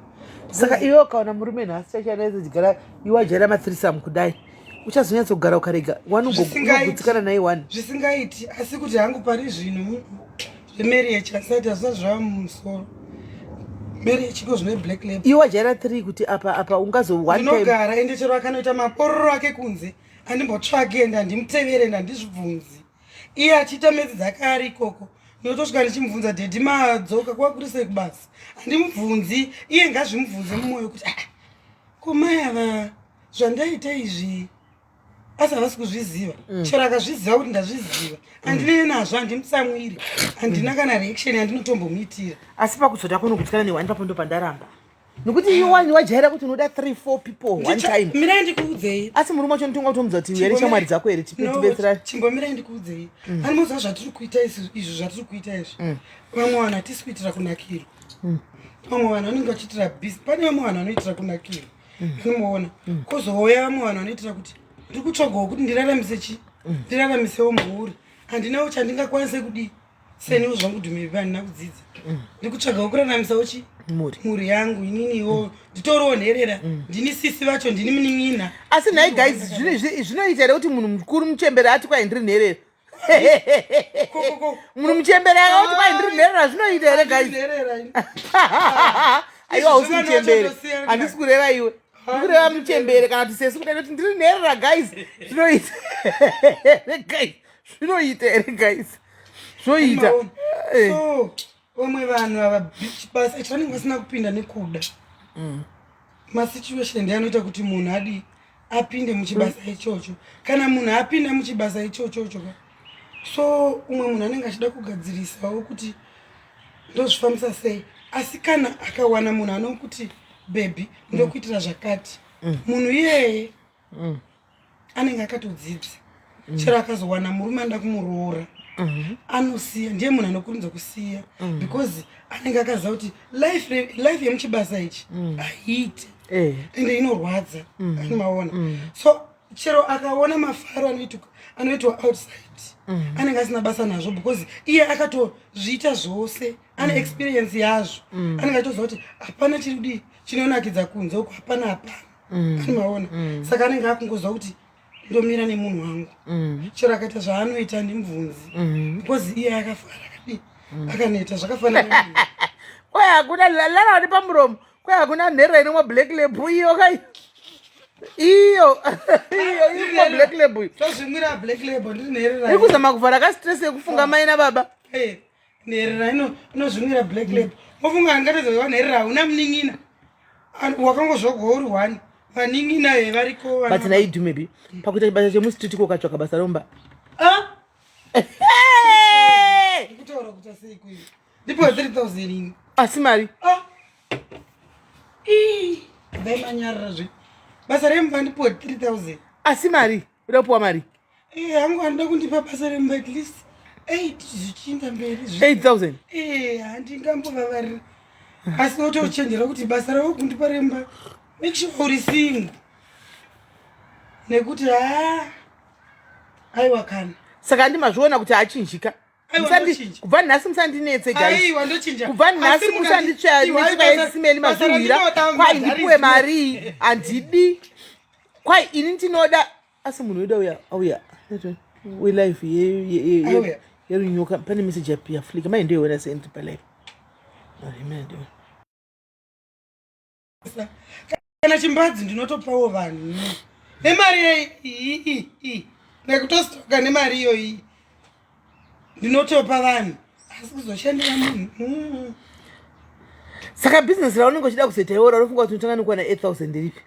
Saka iwe ukaona murume nhasi chachanaizodyara, iwe wajaira mathreesome kudai, uchazonyatsogara ukarega wani ugogutsikana naye wani? Zvisingaiti. Asi kuti hangu pari zvino zvemarriage asati, hazvisati zvava mumusoro marriage iko zvine Black Label. Iwe wajaira three, kuti apa apa ungazo one time Ndinogara, ende chero akanoita mapororo ake kunze, andimbotsvaki, ende handimutevere, ende handizvibvunzi. Iye achiita medzi dzake ari ikoko, ndinotosvika ndichimubvunza, "Daddy, madzoka kwakuri sei kubasa?" Handimubvunzi, iye ngazvimubvunze mumwoyo kuti, "Ah, ko mai ava zvandaita izvi asi havasi kuzviziva?" Chero akazviziva kuti ndazviziva, handinei nazvo, handimutsamwiri, handina kana reaction yandinotombomuitira. Asi pakuzoda kunogutsikana newani, papo ndo pandaramba, nekuti iwe wani wajaira kuti unoda three four people one time. Mirai ndikuudzei. Asi murume wacho notonga kutomudza kuti uya neshamwari dzako here, tibetserani? Chimbomirai ndikuudzei. Anomuudza zvatiri kuita izvi, zvatiri kuita izvi, vamwe vanhu hatisi kuitira kunakirwa. Vamwe vanhu vanenge vachiitira bisi. Pane vamwe vanhu vanoitira kunakirwa, anomuona. Kwozouya vamwe vanhu vanoitira kuti ndiri kutsvagawo kuti ndiraramise chi ndiraramisewo mhuri, handinawo chandingakwanise kudii. Seniwo zvangu dhumevi, handina kudzidza, ndiri kutsvagawo kuraramisawo chi mhuri. Mhuri yangu. Ininiwo nditoriwo nherera, ndini sisi vacho, ndini munin'ina. Asi nhai guys, zvinoita here kuti munhu mukuru muchembere ati kwai ndiri nherera? Ko. Munhu muchembere akati kwai ndiri nherera, zvinoita here, guys? Nherera ini. Aiwa, hausi Izvi muchembere. zvinotosiyana. Handisi kureva iwe, ndikureva muchembere kana kuti sesu kudai kuti ndiri nherera. Guys, zvinoita here, guys? Zvinoita here, guys? Zvoita? Maona. Eh. So vamwe vanhu ava basa ichi vanenge vasina kupinda nekuda, masituation ndiye anoita kuti munhu adi apinde muchibasa ichocho. Kana munhu apinda muchibasa ichochocho ka, so umwe munhu anenge achida kugadzirisawo kuti ndozvifambisa sei. Asi kana akawana munhu anokuti, "Baby, ndokuitira zvakati," munhu iyeye anenge akatodzidza. Chero akazowana murume anoda kumuroora, anosiya. Ndiye munhu anokurumidza kusiya because anenge akaziva kuti life yemuchibasa ichi haiite, ende inorwadza, anomaona. So chero akaona mafaro anoitwa outside, anenge asina basa nazvo because iye akatozviita zvose, ane experience yazvo. Anenge achitoziva kuti hapana chiri kudii chinonakidza kunze uko, hapana, hapana, anomaona. Saka anenge akungoziva kuti ndomira nemunhu wangu. Chero akaita zvaanoita, ndimubvunzi because iye akafara, akadii, akaneta, zvakafanana nemunhu. Kwai hakuna lara vari pamuromo, kwai hakuna nherera inomwa Black Label. Iyo kai, iyo iyo inomwa Black Label. Tozvimwira Black Label ndiri nherera? Iri kuzama kuvhara kastress yekufunga mai nababa. Eh, nherera inozvimwira Black Label? Mofunga angatadza? Nherera hauna munin'ina, wakangozvogwa uri one, vanin'ina he variko. But naidu maybe pakuita chibasa chemustreet ko ukatsvaka basa romba. Ah? Ndikutaura kuita sei kuivi? Ndipo 3000 ini. Asi mari. Ah. Ii, dai manyarara zve basa remumba, ndipiwe 3000. Asi mari, uda kupiwa mari? Eh, hangu anoda kundipa basa remumba at least 8 zvichiinda mberi. 8000? Eh, handingambovavarira, asi wotochenjera kuti basa ravo kundipa remba, make sure uri single, nekuti haa, aiwa kana. Saka handimazviona kuti achinjika. Kubva nhasi musandinetse guys, kubva nhasi musanditsvasimeli mazvihwira. Kwai ndipuwe mari, handidi. Kwai ini ndinoda, asi munhu wedu auya, auya welife yerunyoka. Pane message yaflika mai, ndoiona sendi palife. Kana chimbadzi ndinotopawo vanhu nemari iyi, nekutostoka nemari iyoyi ndinotopa vanhu, asi kuzoshandira munhu. Saka bhizinesi raunenge uchida kuzoita iwe, raunofunga kuti unotanga nekuwana 8000 ripi?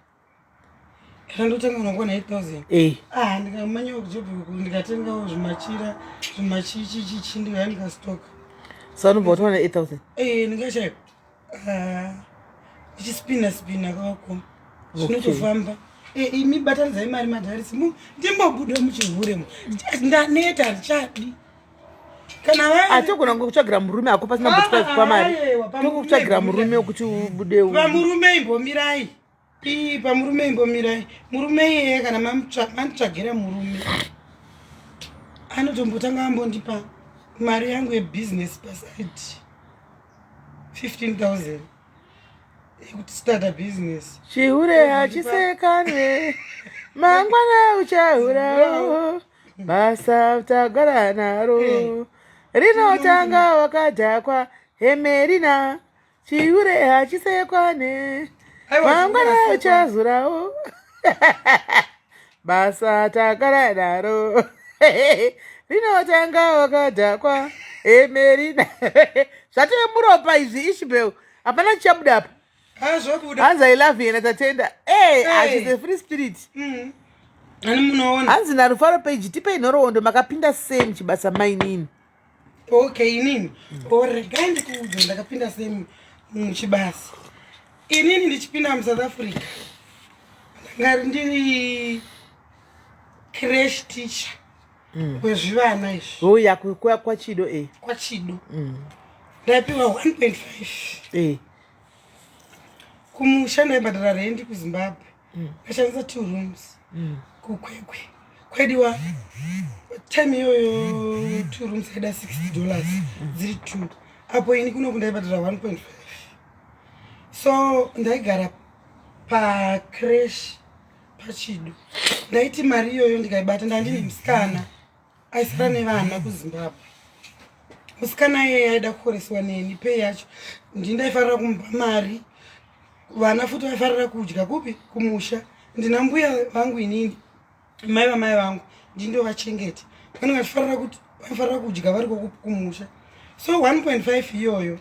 Kana ndotanga unokuwana 8000? Eh. Ah, ndikamanyawo kuJoburg, ndikatengawo zvimachira, zvimachichichichi, ndikaya ndikastoka. Saka unobva watowana 8000? Eh, ndingashaya. Ah, ndichispina spina kako zvinotofamba. Eh, imi batanidzai mari madharisi, ndimbobuda muchihuremo, ndaneta, handichadi kana. Atogona kutsvagira murume ako pasina mbotikwa mari, tokutsvagira murume wekuti ubude. Pamurume imbomirai. Ii, pamurume imbomirai. Murume iyeye, kana manditsvagira murume, anotombotanga ambondipa mari yangu yebhizinesi paside, 15,000 yekuti starta business. Chihure hachisekanwe, mangwana uchahurawo. Basa tagara naro rinotanga wakadhakwa. Hemerina, chihure hachisekwane, mangwana uchazurawo. Basa tagara naro rinotanga wakadhakwa. Hemerina, zvatove muropa izvi. Ishbel, hapana chichabuda apa. Zvobuda. Hanzi "I love you," naTatenda. Hey, Hey. she's a free spirit. Ani munoona. Hanzi naRufaro Page, tipei nhoroondo, makapinda sei muchibasa mainini? Okay, inini, regai ndikuudze ndakapinda sei muchibasa. Inini ndichipinda muSouth Africa, ndanga ndiri creche teacher wezvivana izvi. Oya, kwaChido e. KwaChido. Ndaipiwa 1.5. Kumusha ndaibhadhara rendi kuZimbabwe, ndashandisa two rooms kuKwekwe. Kwaidiwa time iyoyo two rooms aida $60 dziri two. Apo ini kunoku ndaibhadhara 1.5, so ndaigara pacreche paChido. Ndaiti mari iyoyo ndikaibata, ndandine musikana aisara nevana kuZimbabwe. Musikana iyeye aida kukoreswa neni pei yacho. Ndindaifarira kumupa mari, vana futi vaifarira kudya kupi? Kumusha. Ndina mbuya vangu inini, mai vamai vangu, ndindovachengeta. Vanenge vachifarira kuti vaifarira kudya variko kumusha. So 1.5 iyoyo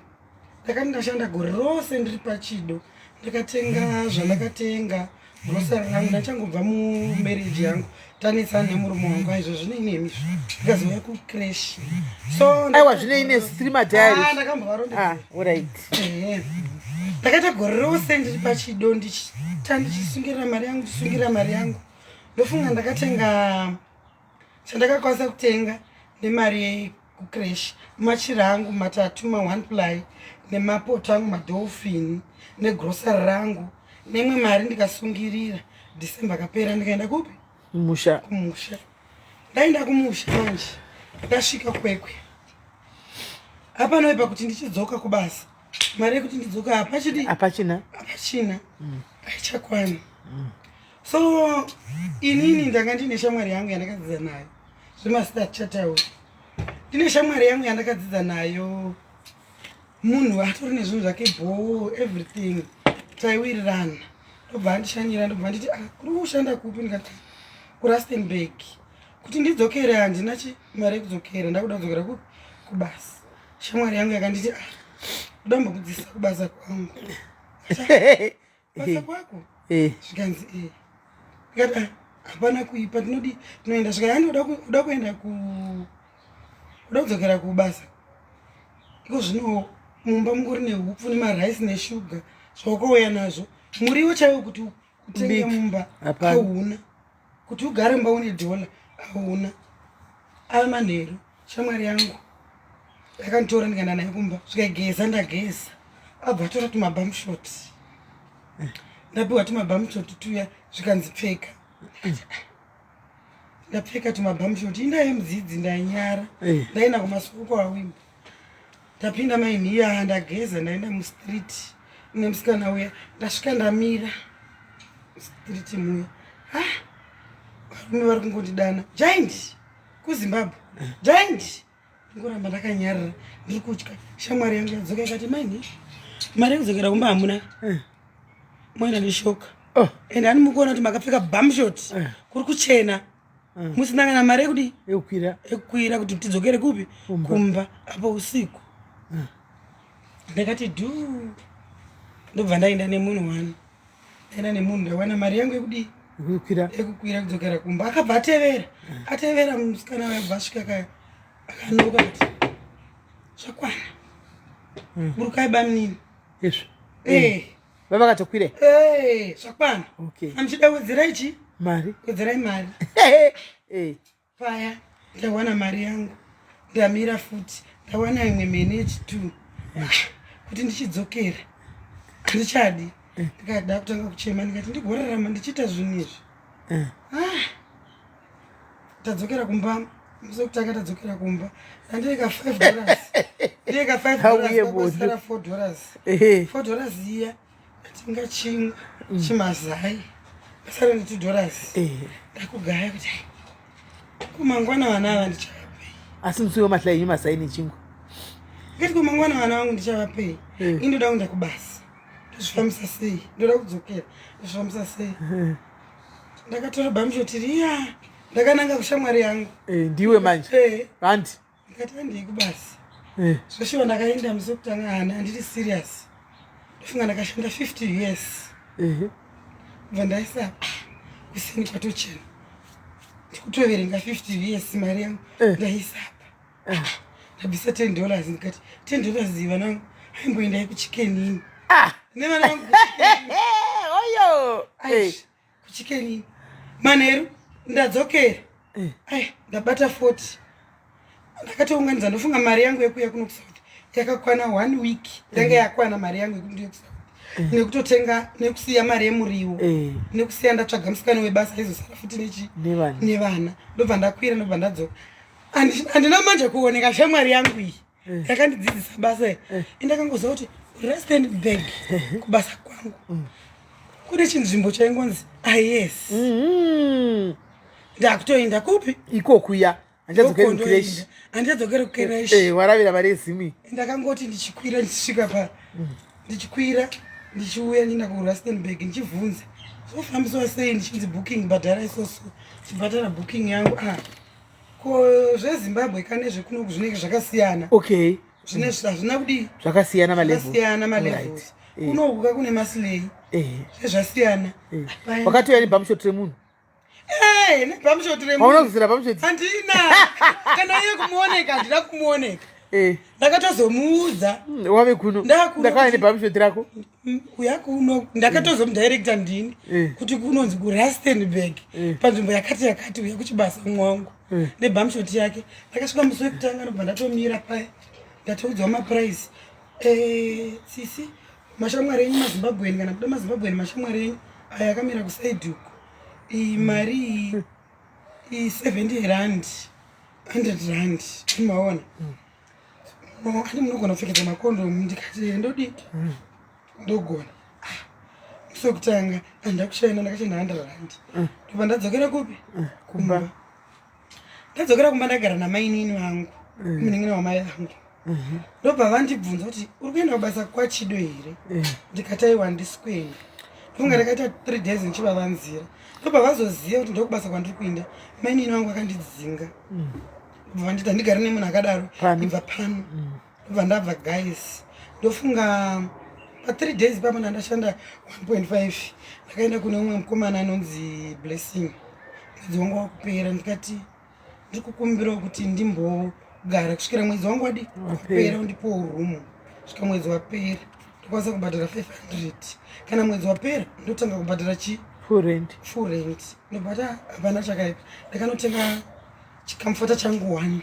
ndakati ndashanda gore rose ndiri paChido, ndakatenga zvandakatenga, grocery rangu. Ndachangobva mumarriage yangu, tanetsana nemurume wangu, aizvo zvinei nemi. Ndikazouya kucreche, so Aiwa, zvinei nestreamer diary. Ah, ndakambovarondedzera. Ah, alright. Ehe. Ndakaita gore rose ndiri paChido, ndichita, ndichisungirira mari yangu, ndichisungirira mari yangu. Ndofunga ndakatenga chandakakwanisa kutenga nemari yekucreche: machira angu matatu ma1 ply, nemapoto angu madolphin, negrosary rangu, nemwe mari ndikasungirira. December kapera, ndikaenda kupi? Musha. Kumusha. Ndaenda kumusha manje, ndasvika Kwekwe, hapanoipa kuti ndichidzoka kubasa, mari yekuti ndidzoka hapachidi. Hapachina. Hapachina, haichakwani. So inini ndanga ndine shamwari yangu yandakadzidza nayo, zvemasita tichataura. Ndine shamwari yangu yandakadzidza nayo, munhu atori nezvinhu zvake bho, everything, taiwirirana. Ndobva andishanyira, ndobva nditi, "Ah, kuri kushanda kupi?" Ndikati, "KuRustenburg." Kuti ndidzokere handina chi mari yekudzokera, ndakuda kudzokera kupi? Kubasa. Shamwari yangu yakanditi, "Ah, kuda mbokudzisa kubasa kwangu." "Basa kwako?" Zvikanzi, "E." Ndikati, "Ah, hapana kuipa, tinodi tinoenda." Svika yani uda kuenda ku uda kudzokera kubasa iko zvino, mumba mungori neupfu nemaraisi neshuga zvawakauya nazvo, muriwo chaiwo kuti utenge Big. mumba Hapana. hauna, kuti ugare mumba une dhola hauna. Ava manheru, shamwari yangu yakanditora, ndikaenda naye kumba. Zvikageza, ndageza, abva atora tumabamshot, ndapiwa tumabamshot tuya, zvikanzi, "Pfeka." Ndapfeka tumabhamshoti, indaive mudzidzi, ndainyara. Eh. Ndaenda kumasuku kwawimbo. Ndapinda mainhiya, ndageza, ndaenda mustreet nemusikana uya. Ndasvika ndamira mustreet muya, ah, varume vari kungondidana giant kuZimbabwe, giant. Ndingoramba ndakanyarara, ndiri kutya. Shamwari yangu yadzoka ikati, "Maini, mari yekudzokera kumba hamuna, moenda neshoka." Oh. Ende ani mukuona kuti makapfeka bumshort, kuri kuchena, musina kana mari yekudi Yekukwira. Yekukwira kuti tidzokere kupi? Kumba. Kumba apo usiku. Ndakati dhu, ndobva ndaenda nemunhu wani, ndaenda nemunhu, ndawana mari yangu yekudii? Yekukwira. Yekukwira kudzokera kumba. Akabva atevera, atevera musikana uya. Abva asvika kaya, akanoka kuti, "Zvakwana, burukai bamunini." Izvo. Eh. Vavakatokwire. Eh, zvakwana. Amuchida, wedzerai chi Mari. Wedzerai mari. Paya ndawana mari yangu, ndamira futi, ndawana imwe mhene yechitu kuti ndichidzokera. Handichadi, ndikada kutanga kuchema, ndikati ndigorarama ndichiita zvinhu izvi. Ah, tadzokera kumba musi wekutanga. Tadzokera kumba, ndandireka $5, ndireka 5 Hauye dollars, bodo. kwasara $4. $4 iya, ndatenga chingwa, chimazai, asara ne $2. Ndakugaya kuti, "Ai, kumangwana vana ava ndichavapei?" Asi musi wemahlai enyu mazai nechingwa. Ngati kumangwana vana vangu ndichavapei? Indoda kuenda kubasa, ndozvifambisa sei? Ndoda kudzokera, ndozvifambisa sei? Ndakatora bhamshoti riya, ndakananga kushamwari yangu. Eh, ndiwe manje. Eh. Handi. Ndikati handei kubasa. Zvoshuwa ndakaenda musi wekutanga, hana handiri serious, ndofunga ndakashanda 50 years. Bva ndaisa kuseni kwatochena, ndikutoverenga 50 years mari yangu. Ndaisa apa, ndabvisa $10, ndikati $10 iyi, vana vangu, aimboendai kuChicken Inn Ah. nevana vangu kuChicken Inn. Oyo. Aish, kuChicken Inn. Manheru ndadzokera. Ai, ndabata 40, ndakatounganidza. Ndofunga mari yangu yekuuya kuno kuSouth yakakwana one week, yanga yakwana mari yangu yekuti kuSouth, nekutotenga, nekusiya mari yemuriwo, nekusiya ndatsvaga musikana webasa, izosara futi nechi Nevana. Nevana. Ndobva ndakwira, ndobva ndadzoka. Handina manje kuoneka shamwari yangu iyi yakandidzidzisa basa iyi. Indakangoziva kuti Rustenburg kubasa kwangu kune chinzvimbo chaingonzi ayes. Ndakutoenda kupi? Ikokuya handichadzokeri kucreche. Handichadzokeri kucreche. Eh, waravira mari yezimi. Ndakangoti ndichikwira, ndichisvika pa, ndichikwira, ndichiuya, ndienda kuRustenburg, ndichibvunza zvofambiswa sei, ndichinzi booking, bhadhara isoso. Chibhadhara booking yangu. Ah, ko zveZimbabwe kane zvekunoku zvinenge zvakasiyana. Zvine hazvina kudii? Zvakasiyana malevel. Zvakasiyana malevels. Kunokuka kune maslay, zvezvasiyana. Wakatouya nebhamshoti remunhu? Eh, nebhamshoti remunhu. Hauna kuzira bhamshoti? Handina kana iye kumuoneka, handina kumuoneka. Ndakatozomuudza. Wave kuno. Ndakuno. Ndakauya nebhamshoti rako. Uya kuno, ndakatozomudirecta ndini kuti kunonzi kuRustenburg, panzvimbo yakati yakati, uya kuchibasa mwangu nebhamshoti yake. Ndakasvika musi wekutanga, ndobva ndatomira paya, ndatoudzwa maprice. Eh, sisi, mashamwari enyu maZimbabweni, kana kuda maZimbabweni, mashamwari enyu aya akamira kuside uku. Iyi mari iyi, iyi 70 rand, 100 rand, maona andi munogona kupfekedza makondomu. Ndikati, "Ndodii, ndogona." Ah, musi wekutanga handida kushaina, ndakashaina 100 rand. Ndobva ndadzokera kupi? Kumba. Ndadzokera kumba, ndagara namainini vangu, munin'ina wamai vangu. Ndobva vandibvunza kuti, "Uri kuenda kubasa kwaChido here?" Ndikati, "Aiwa, handisi kuenda." Ndonga ndakaita 3 days ndichivavanzira, ndobva vazoziva kuti ndokubasa kwandiri kuenda. Mainini vangu vakandidzinga, ndobva vanditi handigari nemunhu akadaro. Pano. Ibva pano. Ndobva ndabva guys. Ndofunga pa3 days ipapo ndandashanda 1.5. Ndakaenda kune umwe mukomana anonzi Blessing. Mwedzi wangu wakupera, ndikati ndiri kukumbirawo kuti ndimbogara kusvikira mwedzi wangu wadi wapera, undipowo rumu svika mwedzi wapera, ndokwanisa kubhadhara 500. Kana mwedzi wapera, ndotanga kubhadhara chi Full rent. Full rent. Ndobata hapana chakaipa. Ndakanotenga chicomforter changu one.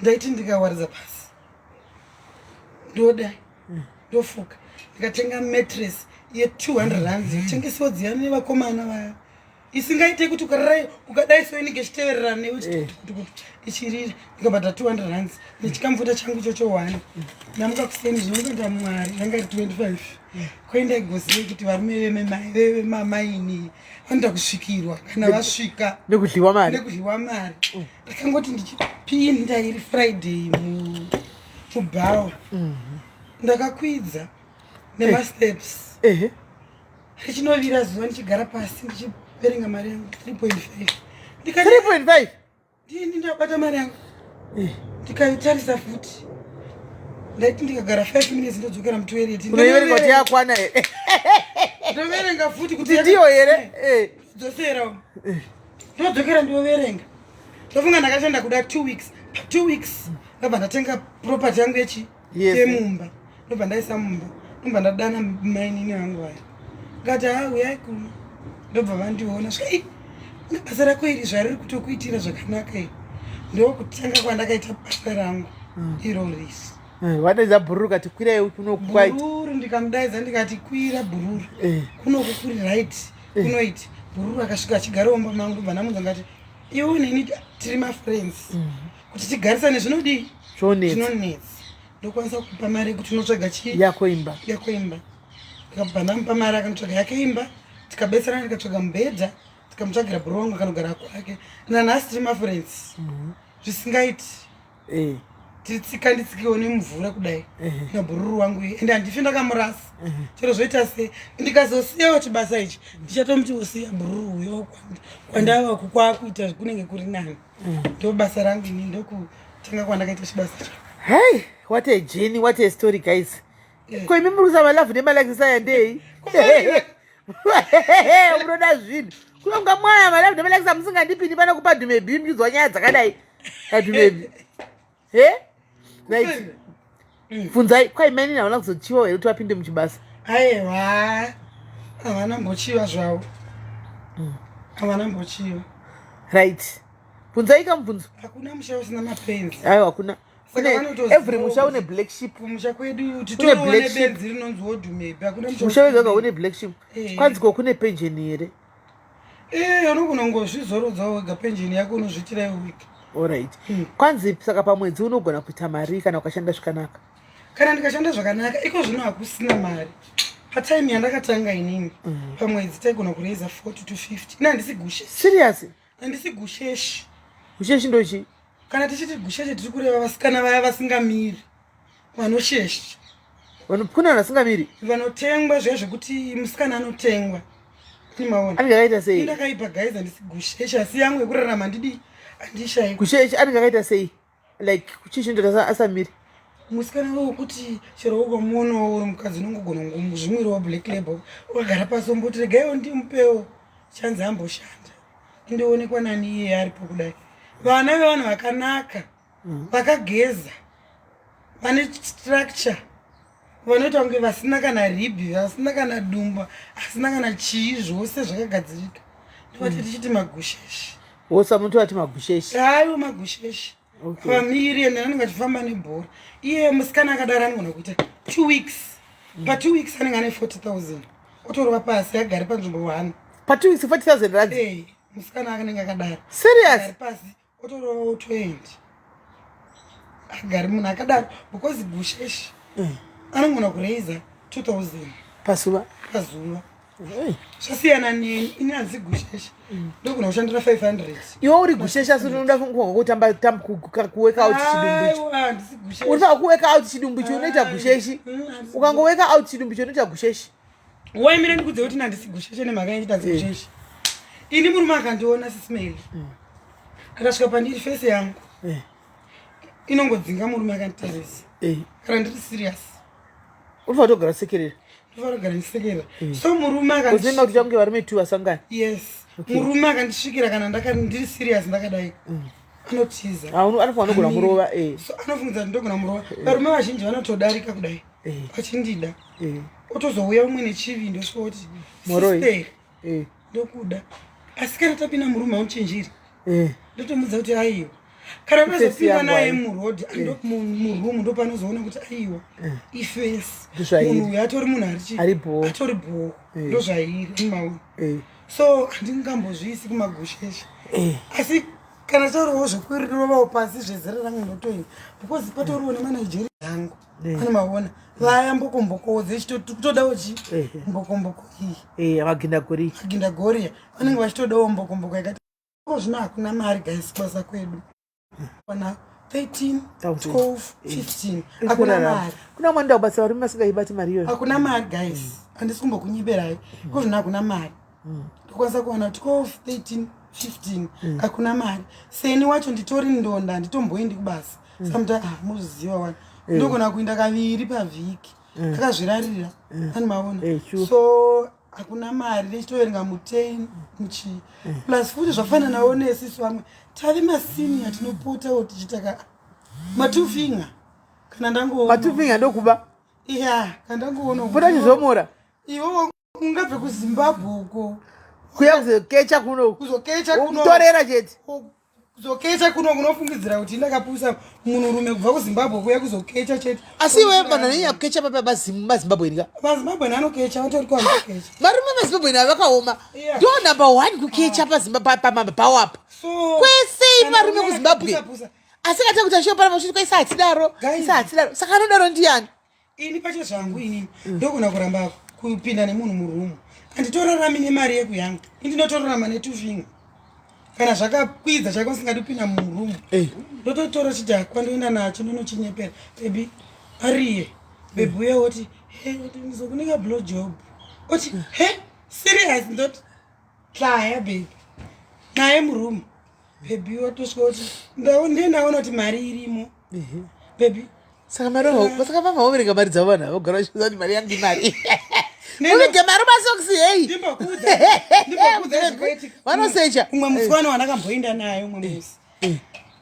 Ndaiti ndikawaridza pasi, ndoda ndofuka. Ndikatenga mattress ye200 rands, yotengesiwa dziyani nevakomana vaya. Isingaite kuti ukarara ukadai so inenge ichitevererana newe ichitukutukutu ichirira. Ndikabhadhara 200 rands nechikamfuta changu ichocho one. Ndamuka kuseni zvino ndikaita Mwari yanga iri 25. Koenda igozei kuti varume vemamaini vanoda kusvikirwa kana vasvika nekudyiwa mari. Nekudyiwa mari. Ndakangoti ndichipinda iri Friday mubhawa. Ndakakwidza nemasteps. Richinovira zuva ndichigara pasi ndichiverenga mari yangu 3.5. Ndikati 3.5? Ndini ndabata mari yangu. Ndikaitarisa futi. Ndaiti ndikagara 5 minutes ndodzokera mutoilet. Unoiverenga kuti yakwana here? Ndoverenga futi kuti ndiyo here? Dzosera. Ndodzokera ndoverenga. Ndofunga ndakashanda kuda 2 weeks. Pa 2 weeks ndabva ndatenga property yangu yechi yemumba. Ndobva ndaisa mumba. Ndobva ndadana mainini vangu vaya. Ngati ha uyai kuno. Ndobva vandiona. Svika ii basa rako iri zvariri kutokuitira zvakanaka iri. Ndokutanga kwandakaita basa rangu iro risi. Wadaidza bhururu kati kwirai kuno kwaiti. Bhururu ndikamudaidza ndikati kwira bhururu. Kuno kuri right. Kunoiti. Bhururu akasvika achigara mumba mangu ndobva ndamuudza ngati iwe neni tiri mafriends. Kuti tigarisane zvinodii? Zvinonetsa. Ndokwanisa kupa mari yekuti unotsvaga chii? Yako imba. Yako imba. Ndikabva ndamupa mari akanotsvaga yake imba, tikabetserana ndikatsvaga mubhedha, tikamutsvagira bhururu wangu akanogara kwake. Nanhasi tiri mafriends. Zvisingaiti. Titsika nditsikiwo nemvura kudai. Nabhururu wangu iye. Ende handifi ndakamurasa. Chero zvoita sei. Ndikazosiyawo chibasa ichi, ndichatomuti wosiya bhururu uyo kwandava kwakuita kunenge kuri nani. Ndo basa rangu ini ndokutanga kwandakaita chibasa chacho. Hey, what a journey, what a story guys. Ko imi muri kusama love nemalikes aya ndei? Munoda zvinhu. Kunonga mwaya malove nemalikes amusingandipindi pano kupa Dumebi muchinzwa nyaya dzakadai. Dumebi. He? Right. Bvunzai kwai mainini havana kuzochiwa here kuti vapinde muchibasa? Aiwa. Havana mbochiva zvavo. Havana mbochiva. Right. Bvunzai kamubvunzo. Hakuna musha usina mapenzi. Aiwa hakuna. Every musha une black sheep. Kumusha kwedu titoriwo nebenzi rinonzi Wodumebi. Hakuna musha wega wega une black sheep. Kwanzi ko kune pension here? Unogona kungozvizorodzawo wega pension yako unozviitira iwe wega. Alright. Kwanzi saka pamwedzi unogona kuita mari kana ukashanda zvakanaka? Kana ndikashanda zvakanaka iko zvino hakusina mari. Patime yandakatanga inini pamwedzi taigona kuraiza 40 to 50. Ini handisi gushe. Serious? Handisi gusheshi. Gusheshi ndochi? Kana tichiti gusheshi tiri kureva vasikana vaya vasingamiri. Vanoshesha. Kune vanhu vasingamiri? Vanotengwa zviya zvekuti musikana anotengwa. Maona. Anenge akaita sei? Ndakaipa guys handisi gusheshi asi yangu yekurarama handidi handishayi. Gusheshi anenge akaita sei? Like chii chinoita asamiri? Musikana wekuti chero ukamuonawo uri mukadzi unongogona kungozvimwirawo black label ukagara pasi womboti regaiwo ndimupewo chanzi amboshanda indoonekwa nani iye aripo kudai. Vana vevanhu vakanaka vakageza vane structure vanoita kunge vasina kana ribhi vasina kana dumba asina kana chii zvose zvakagadzirika. Ndovati tichiti magusheshi. Wosa muti vati magusheshi. Aiwa magusheshi. Famiri ende anenge achifamba nebhora. Iye musikana akadaro anogona kuita 2 weeks. Pa 2 weeks anenge ane 40,000. Otorova pasi agare panzvimbo 1. Pa 2 weeks 40,000 rands? Musikana anenge akadaro. Serious? Agare pasi otorova otoenda. Agare munhu akadaro because gusheshi anogona kuraiza 2,000 pazuva. Pazuva. Zvasiyana neni ini handisi gusheshi. Ndogona kushandira 500. Iwe uri gusheshi asi unoda kutamba kuwork out chidumbu ichi. Aiwa handisi gusheshi. Unoda kuwork out chidumbu ichi unoita gusheshi. Ukango work out chidumbu ichi unoita gusheshi. Waimira ndikudze kuti handisi gusheshi nemhaka yekuti handisi gusheshi. Ini murume akandiona sismail. Akasvika pandiri face yangu. Inongodzinga murume akanditarisa. Kana ndiri serious. Unofanira kutogara uchisekerera. Ndofanira kugara ndichisekerera. So murume akandisvikira. Unoziva kuti change varume 2 vasangana. Yes. Murume akandisvikira kana ndiri serious ndakadai. Anotiza. Anofanira kugona murova. So anofunga kuti ndogona murova. Varume vazhinji vanotodarika kudai. Vachindida. Otozouya umwe nechivindi osvika kuti sister. Ndokuda. Asi kana tapinda murume hauchinjiri. Ndotomudza kuti aiwa. Kana ndazopinda naye muroad, muroom ndopanozoona kuti aiwa. Ifesi. Munhu uyu atori munhu ari chii? Ari bho. Atori bho. Ndozvairi maona. So handingambozviisi kumagusheshe. Asi kana taurawo zvekurovawo pasi zvezera rangu ndotoini, because patoriwo nemaNigeria angu. Ane maona vaya mbokomboko dzechitodawo chi mbokomboko iyi. Magindagori. Magindagori vanenge vachitodawo mbokomboko yakati ko. Zvino hakuna mari, guys, kubasa kwedu wana 13, 12, 15, hakuna mari. Kuna mwanda kubatsira varume vasingaibati mari iyoyo. Hakuna mari, guys, handisi kumbokunyeberai ko. Zvino hakuna mari, ndokwanisa kuwana 12, 13, 15, hakuna mari. Seni wacho nditori ndonda, handitomboendi kubasa samuta. Ah, muzviziva wani, ndogona kuenda kaviri pavhiki akazvirarira ani maona. So hakuna mari, ndichitoverenga mu10 muchii. Plus futi zvafananawo nesisu vamwe tave masenior, tinopotawo tichiita matwo finger kana ndangoona. Matwo finger ndokuba. Ya, kana ndangoona. Pota chizomora. Iwe ungabve kuZimbabwe uko. Kuya kuzokecha kuno. Kuzokecha kuno. Kutorera chete. Kuzokecha kuno, kunofungidzira kuti ndakapusa munhurume kubva kuZimbabwe kuya kuzokecha chete. Asi iwe vanhu vanonyanya kukecha papi? Mazimbabweni ka. MaZimbabwe anokecha, vatori kwanokecha. Varume maZimbabweni avakaoma. Ndo number one kukecha pamabhawapa. So kwese kana varume uya kuZimbabwe. akapusa-pusa, Asi kata kuti ashiyo panapa uchiti kwaisa hatidaro. Guys. Isa hatidaro, saka anodaro ndiani? Ini pacho zvangu, inini ndogona kuramba kupinda nemunhu murumu. Handitorarami nemari yekuyangu, indinotorarama netwo finger. Kana zvakakwidza chaiko, singadi kupinda murumu, ndototora chidhakwa, ndoenda nacho, ndonochinyepera, "Baby, ariye baby." Uye woti, "He, ndizokunika blow job." Oti, "He, serious?" Ndoti, "Hlaya baby." Naye murumu, baby, watosvika kuti ndiye ndaona kuti mari irimo, baby. Saka mari, saka vamwe voverenga mari dzavo, vanhu vogara vachiziva kuti mari yangu imari. Unenge mari masokisi, hei. Ndimbokuudza zvakaitika. Vanosecha. Umwe musikana wandakamboenda naye umwe musi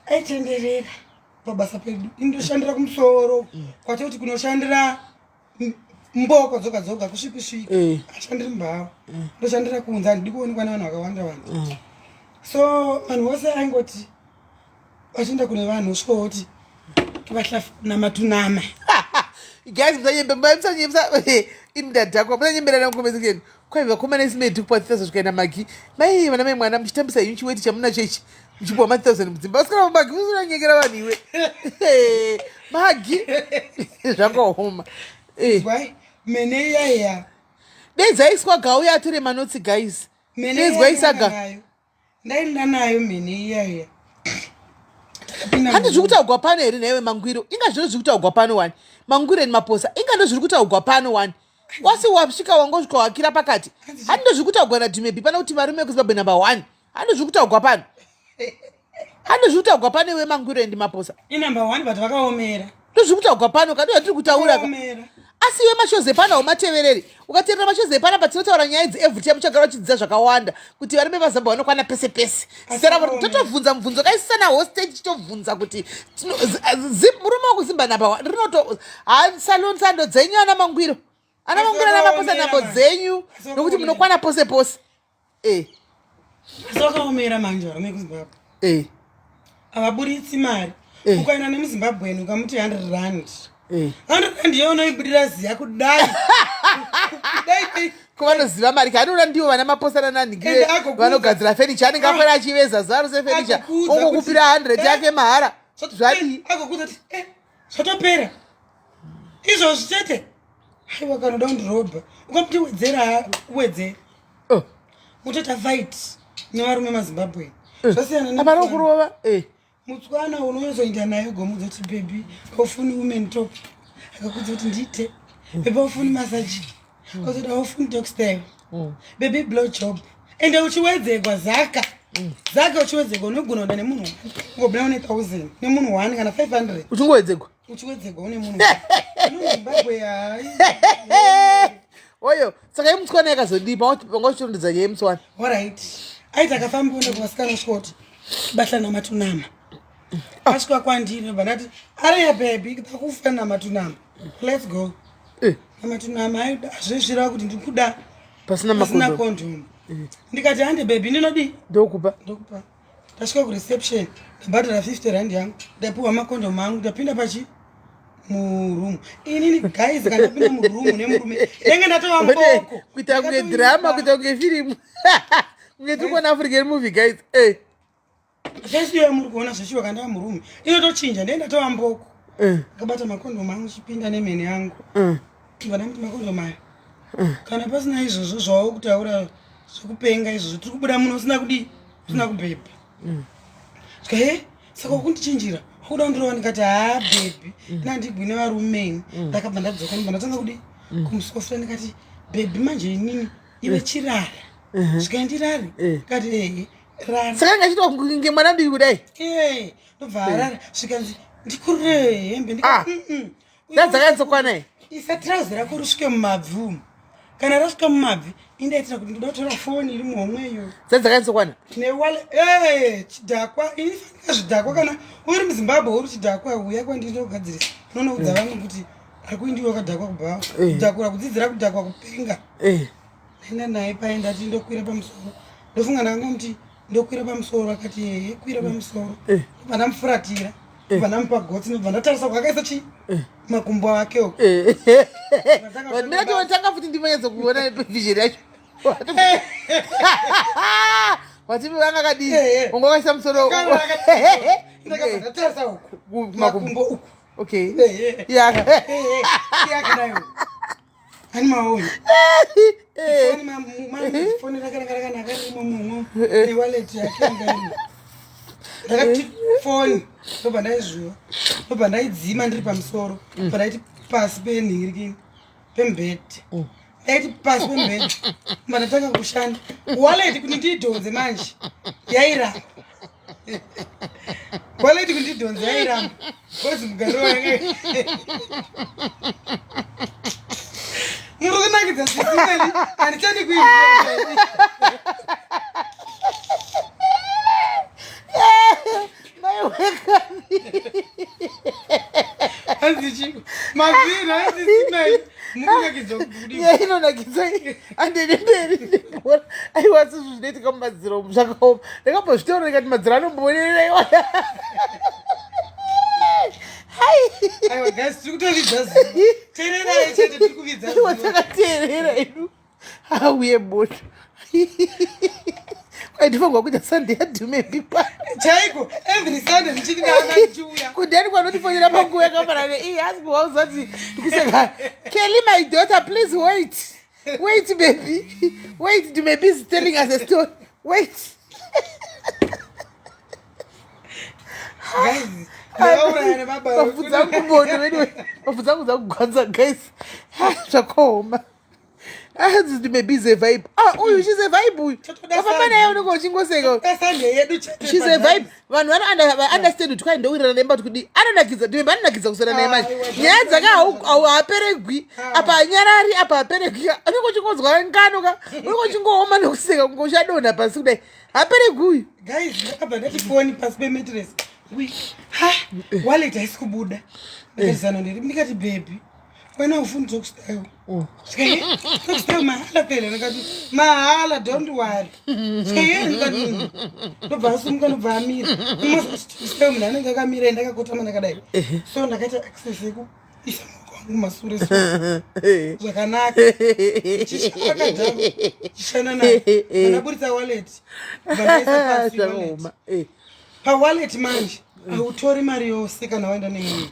aitenderera pabasa pedu. Indoshandira kumusoro kwatoti kunoshandira mboko dzoga dzoga, kusvikusvika. Ashandiri mbava, ndoshandira kunze, handidi kuonekwa nevanhu vakawanda wanda. So vanhu vose aingoti vachienda kune vanhu, osvika woti vahlafnamatunama. Guys, musanyembe, musanyembe, imdadhakwa, musanyemberana mukomezekeni. Kwai vakomana isimedi kupa 3000 zvikaenda magi mai vana mai mwana muchitambisa inyu chiweti chamunacho ichi, muchipuwa ma 1000 mudzimba, vasikana magi musinanyengera vanhu iwe magi zvangaoma. Wai mene iyaiya. Dei dzaiswa gauya atore manotsi, guys. Mene Deidzwa isaga. Nayo, ndaenda nayo mhene iyaiya. Handi zviri kutaugwa pano here nhaiwe Mangwiro? Inga zvino zviri kutaugwa pano wani, Mangwiro ni Maposa, inga ndo zviri kutaugwa pano wani. Wasi wasvika wangosvika wakira pakati. Handi ndo zviri kutaugwa naDhumebi pano kuti varume vekuZimbabwe number one? Handi zviri kutaugwa pano? Handi zviri kutaugwa pano iwe Mangwiro and Maposa? Inumber one, but vakaomera. Ndo zviri kutaugwa pano kadi zvatiri kutaura ka. Vakaomera. Asi iwe mashows epano haumatevereri. Ukateerera mashows epano patinotaura nyaya idzi every time, uchagara uchidzidza zvakawanda kuti varume vaZimbabwe vanokwana pese pese. Zita ravo totobvunza mubvunzo kaisana hostage, tichitobvunza kuti murume wekuZimba number one rinoto salon sando dzenyu ana Mangwiro, ana Mangwiro, ana Maposa, nambo dzenyu nokuti munokwana pose pose e. Asi vakaomera manje varume vekuZimbabwe. Havaburitsi mari. Ukaenda nemuZimbabweni ukamuti 100 rand, 100 rand iye unoibudira ziya kudai kudai. Ko vanoziva mari kaanoda ndivo vana Maposa nananhingi. Ende agokuudza- Vanogadzira fenicha, anenge akwera achiveza zuva rose fenicha. Agokuudza Ongokupira kuti- 100 yake mahara, zvadii? Agokuudza kuti, "Zvatopera izvozvi chete." Aiwa, kanoda kundirobha, ukamuti wedzera, wedzera. Oh. Mutoita fight nevarume maZimbabwe, zvasiyana. Apana kurova eh. Mutswana unozoenda naye gomudza kuti, "Baby, aufuni women talk?" Akakudza kuti, "Ndiite baby, aufuni massage?" Ozoti, "Aufuni dog style, baby, blow job?" Ende uchiwedzegwa zaka zaka, uchiwedzegwa, unogona kuenda nemunhu ungobuda une 1000 nemunhu one kana 500. Uchingowedzegwa. Uchiwedzegwa une munhu Zimbabwe, hai. Oyo saka yemutswana yakazodii? Panga uchirondedza nyaya yemutswana. Alright, aiti akafamba kuenda kuvasikana, osvika bahla namatunama, asvika kwandiri, ndobva ndati, "Ariya baby, takufa namatunama, let's go." Namatunama azvezvira kuti ndikuda pasina pasina makondo. Condom. Ndikati, "Hande baby, ndinodii?" Ndokupa. Ndokupa. Ndasvika kureception, ndabhadhara 50 rand yangu, ndapiwa makondomu angu, ndapinda pachi Muroom inini guys, kana ndapinda muroom nemurume ndenge ndatova mboko. Kuita kunge drama, kuita kunge firimu, kunge tiri kuona African movie, guys, eh. Face iyo yamuri kuona zveshuwa, kana ndava murume inotochinja, ndenge ndatova mboko. Akabata makondomu angu, chipinda nemhene yangu. Vana muti makondomu aya, kana pasina izvozvo zvawava kutaura zvekupenga izvozvo, tiri kubuda muno usina kudii, usina kubhebha. Svika he, saka wakundichinjira, wakuda kundirova. Ndikati, "Ha baby, nandigwine varume ini." Ndakabva ndadzoka, ndobva ndatanga kudii, kumusofta. Ndikati, "Baby, manje inini iwe chirara." Svika, "Ndirare?" Ndikati, "Ehe, rara." Saka ngachitwa kunge mwana mudiki kudai. Ee, ndobva arara. Svikanzi, "Ndikurire hembe." Ah. Ndikati, "Mm-mm." Dzadzakanyatsokwanayi. Isa trouser rako risvike mumabvi umu. Kana rasvika mumabvi, indaitira kuti ndoda kutora foni iri muhomwe iyo. Dzadzakanyatsokwani. Newale ee, chidhakwa inifanika zvidhakwa. Kana uri muZimbabwe uri chidhakwa, uya kwandinogadzirisa. Unonoudza vamwe kuti ari kuindiwa wakadhakwa kubva kudhakura, kudzidzira kudhakwa, kupenga. Ndaenda naye pai, ndati ndokwira pamusoro. Ndofunga ndakangomuti ndokwira pamusoro, akati, "Ehe, kwira pamusoro." Ndobva ndamufuratira, ndobva ndamupa gotsi, ndobva ndatarisa kwakaisa chi makumbo ake uko. Mira, tanga futi, ndimanyatso kuona vision yacho. Wati vanga kadii? Unga wakaisa musoro. Ndakabva ndatarisa uku. Makumbo. Makumbo uku. Okay. Ya. Yakadai ani maoni foni rakanaka, rakanaka, ririmo mumwe newallet yake yanga. Ndakati foni, ndobva ndaizuva, ndobva ndaidzima ndiri pamusoro. Ndobva ndaiti pasi penhingirikini, pemubhedhi. Ndaiti pasi pemubhedhi, ndobva ndatanga kushanda wallet kuti ndiidhonze. Manje yairamba wallet kuti ndidhonze, yairamba kozi mugariro wanga muri kunakidza sisimeni, handichadi kuiziva. Maiwekani. Hanzi mavhiri, hanzi simeni mukunakidza kudii? Nyaya inonakidza, andende mberi nebhora. Aiwa, sizvo zvinoitika mumadziro umu zvakaoma. Ndakambozvitaura ndikati madziro anomboonera iwa. Hai. Aiwa guys, tiri kutovidza zuva, teererai chete, tiri kuvidza Aiwa, zuva. Takateerera edu. Auye moto. Kwaitifanirwa kuita Sunday yaDhumebi pa. Chaiko, every Sunday ndichiti ndana ndichiuya. Kudheni kwanotifonera panguva yakafanana neiyi, asi kuvauzati ndikuseka. "Kelly, my daughter, please wait, wait baby, wait. Dumebi is telling us a story, wait." Guys, ndakauraya nemabaro. Mafudzi angu moto anyway, mafudzi angu dzakugwanza guys. Zvakaoma. Hanzi Dumebi is a vibe. Ah, uyu, she's a vibe uyu. Totoda Wafamba Sunday. naye unenge uchingoseka. Sunday yedu chete. She's a vibe. Vanhu vanounderstand kuti kwai ndowirirana nemba kuti kudii. Anonakidza Dumebi, anonakidza kuswera naye manje. Ah, aiwa, Nyaya dzake haaperegwi apa, hanyarari apa, haaperegwi. Unenge uchingonzwa ngano ka, unenge uchingooma nekuseka kunge uchadonha pasi kudai. Haaperegwi uyu. Guys, ndakabva ndati foni pasi pemattress. Wi ha, wallet haisi kubuda. Ndikati, "Zano ndiri." Ndikati, "Baby, wena ufuni dog style?" Svika, "Ye, dog style mahala phela." Ndikati, "Mahala, don't worry." Svika, "Ye." Ndikati, Ndobva asumuka, ndobva amira. Style munhu anenge akamira, ndakakotama ndakadai so, ndakaita access yekuisa maoko angu mumasure so zvakanaka, akadharo chishanda naye. Andaburitsa wallet, bva ndaisa pasi wallet. Zvakaoma. Pawallet manje hautori mari yose kana waenda nemunhu.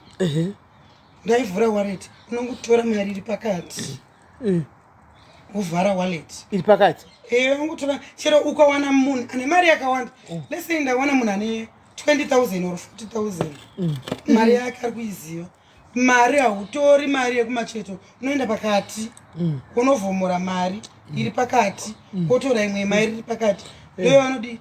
Ndaivhura wallet, unongotora mari iri pakati, wovhara wallet. Iri pakati. Ee, unongotora. Chero ukawana munhu ane mari yakawanda, let's say ndawana munhu ane 20 000 or 40 000, mari yake ari kuiziva. Mari hautori mari yekumacheto, unoenda pakati, unovhomora mari iri pakati, wotora imwe mari iri pakati, ndoyo vanodi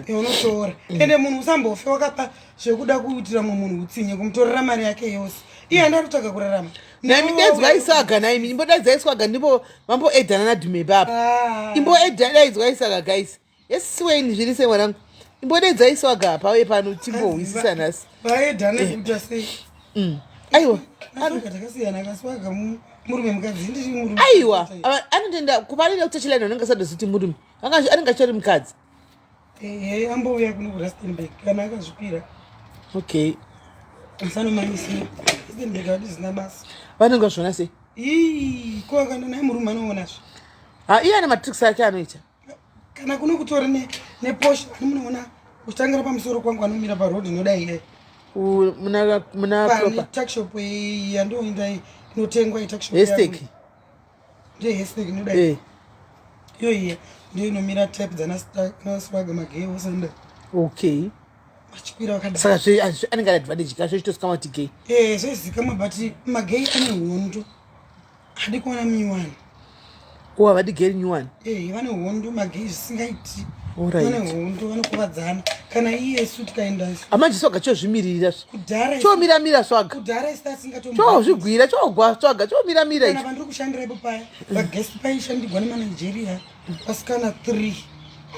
unotora. Ende munhu usambofe wakapa zvekuda kuitira mumwe munhu utsinye, kumutorera mari yake yose, iye andi ari kutsvaga kurarama. Nami daidzwa Isaga, naimi imbodaidzwa Iswaga, ndipo vamboedhana naDhumebi apa. Ah. Imboedha, daidzwa Isaga guys. Yes Wayne, zviri sei mwanangu? Imbodaidza Iswaga apa, uye pano timbohwisisa nhasi. Vaedhana kuita sei? Aiwa. Aswaga takasiyana, akaswaga murume mukadzi, ndiri murume. Aiwa, anotoenda kuparira kutachilani, anenge asadoziti murume. Anenge achitori mukadzi. Ehe, ambouya kuno kuRustenburg kana akazvipira. Okay. Musanomamisira. Rustenburg vati zvisina basa. Vanenge vazviona sei? Ii, ko akaenda naye murume anoonazve. Ha, iye ane matricks ake anoita. Kana kuno kutori ne neposha ani munoona uchitangira pamusoro kwangu anomira paroad inodai iye. Muna muna proper. Tuckshop yandoenda inotengwa ituckshop. Hestek. Ndiyo hestek inodai. Eh. Iyo iya ndiyo inomira type dzana swaga magay ose inodai. Okay. Vachikwira vakadai. Saka zve anenge ari advantage ka zvochitozikamwa kuti gay. Eh, zvozikamwa but magay ane hondo. Hadi kuona miwani. Ko havadi gay nyuwani? Eh, vane hondo magay zvisingaiti. Vane hondo vanokuvadzana. Kana iyesu tikaenda isu. Amanje swaga chozvimiririra. Kudhara chomira mira swaga. Kudhara isu tasingatombo. Chozvigwira chogwa swaga chomira mira icho. Kana vandiri kushandira ipo paya. Vaguest paishandigwa nemaNigeria. Vasikana 3.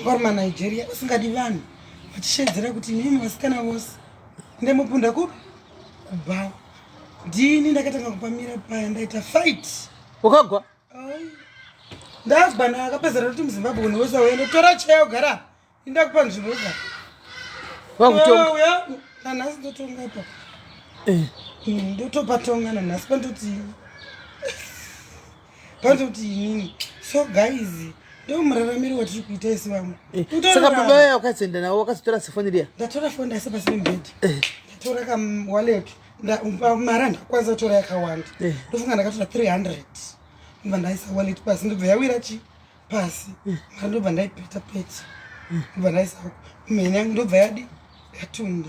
Vari maNigeria vasingadi vanhu. Vachishedzera kuti imimi vasikana vose. Ndemupunda kupi? Kubhawa. Ndini ndakatanga kupamira paya ndaita fight. Wakagwa? Ndazwa ndakapedzera kuti muZimbabwe munhu wese auya ndotora cheya ugara. Indakupa nzvimbo ugara. Wakutonga. Uya nanhasi ndotonga ipapo. Eh. Ndotopatonga nanhasi pandoti pandoti inini. So guys, ndo muraramiro watiri kuita isu vamwe. Eh. Saka baba vaya wakazoenda navo wakazotora sifoni riya? Ndatora foni ndaisa pasi pemubhedhi. Eh. Ndatora ka wallet. Mari handakwanisa kutora yakawanda. Eh. Ndofunga ndakatora 300. Ndobva ndaisa wallet pasi ndobva yawira chi pasi. Mari ndobva ndaipeta peta. Ndobva ndaisa mhene yangu ndobva yadi yatunda.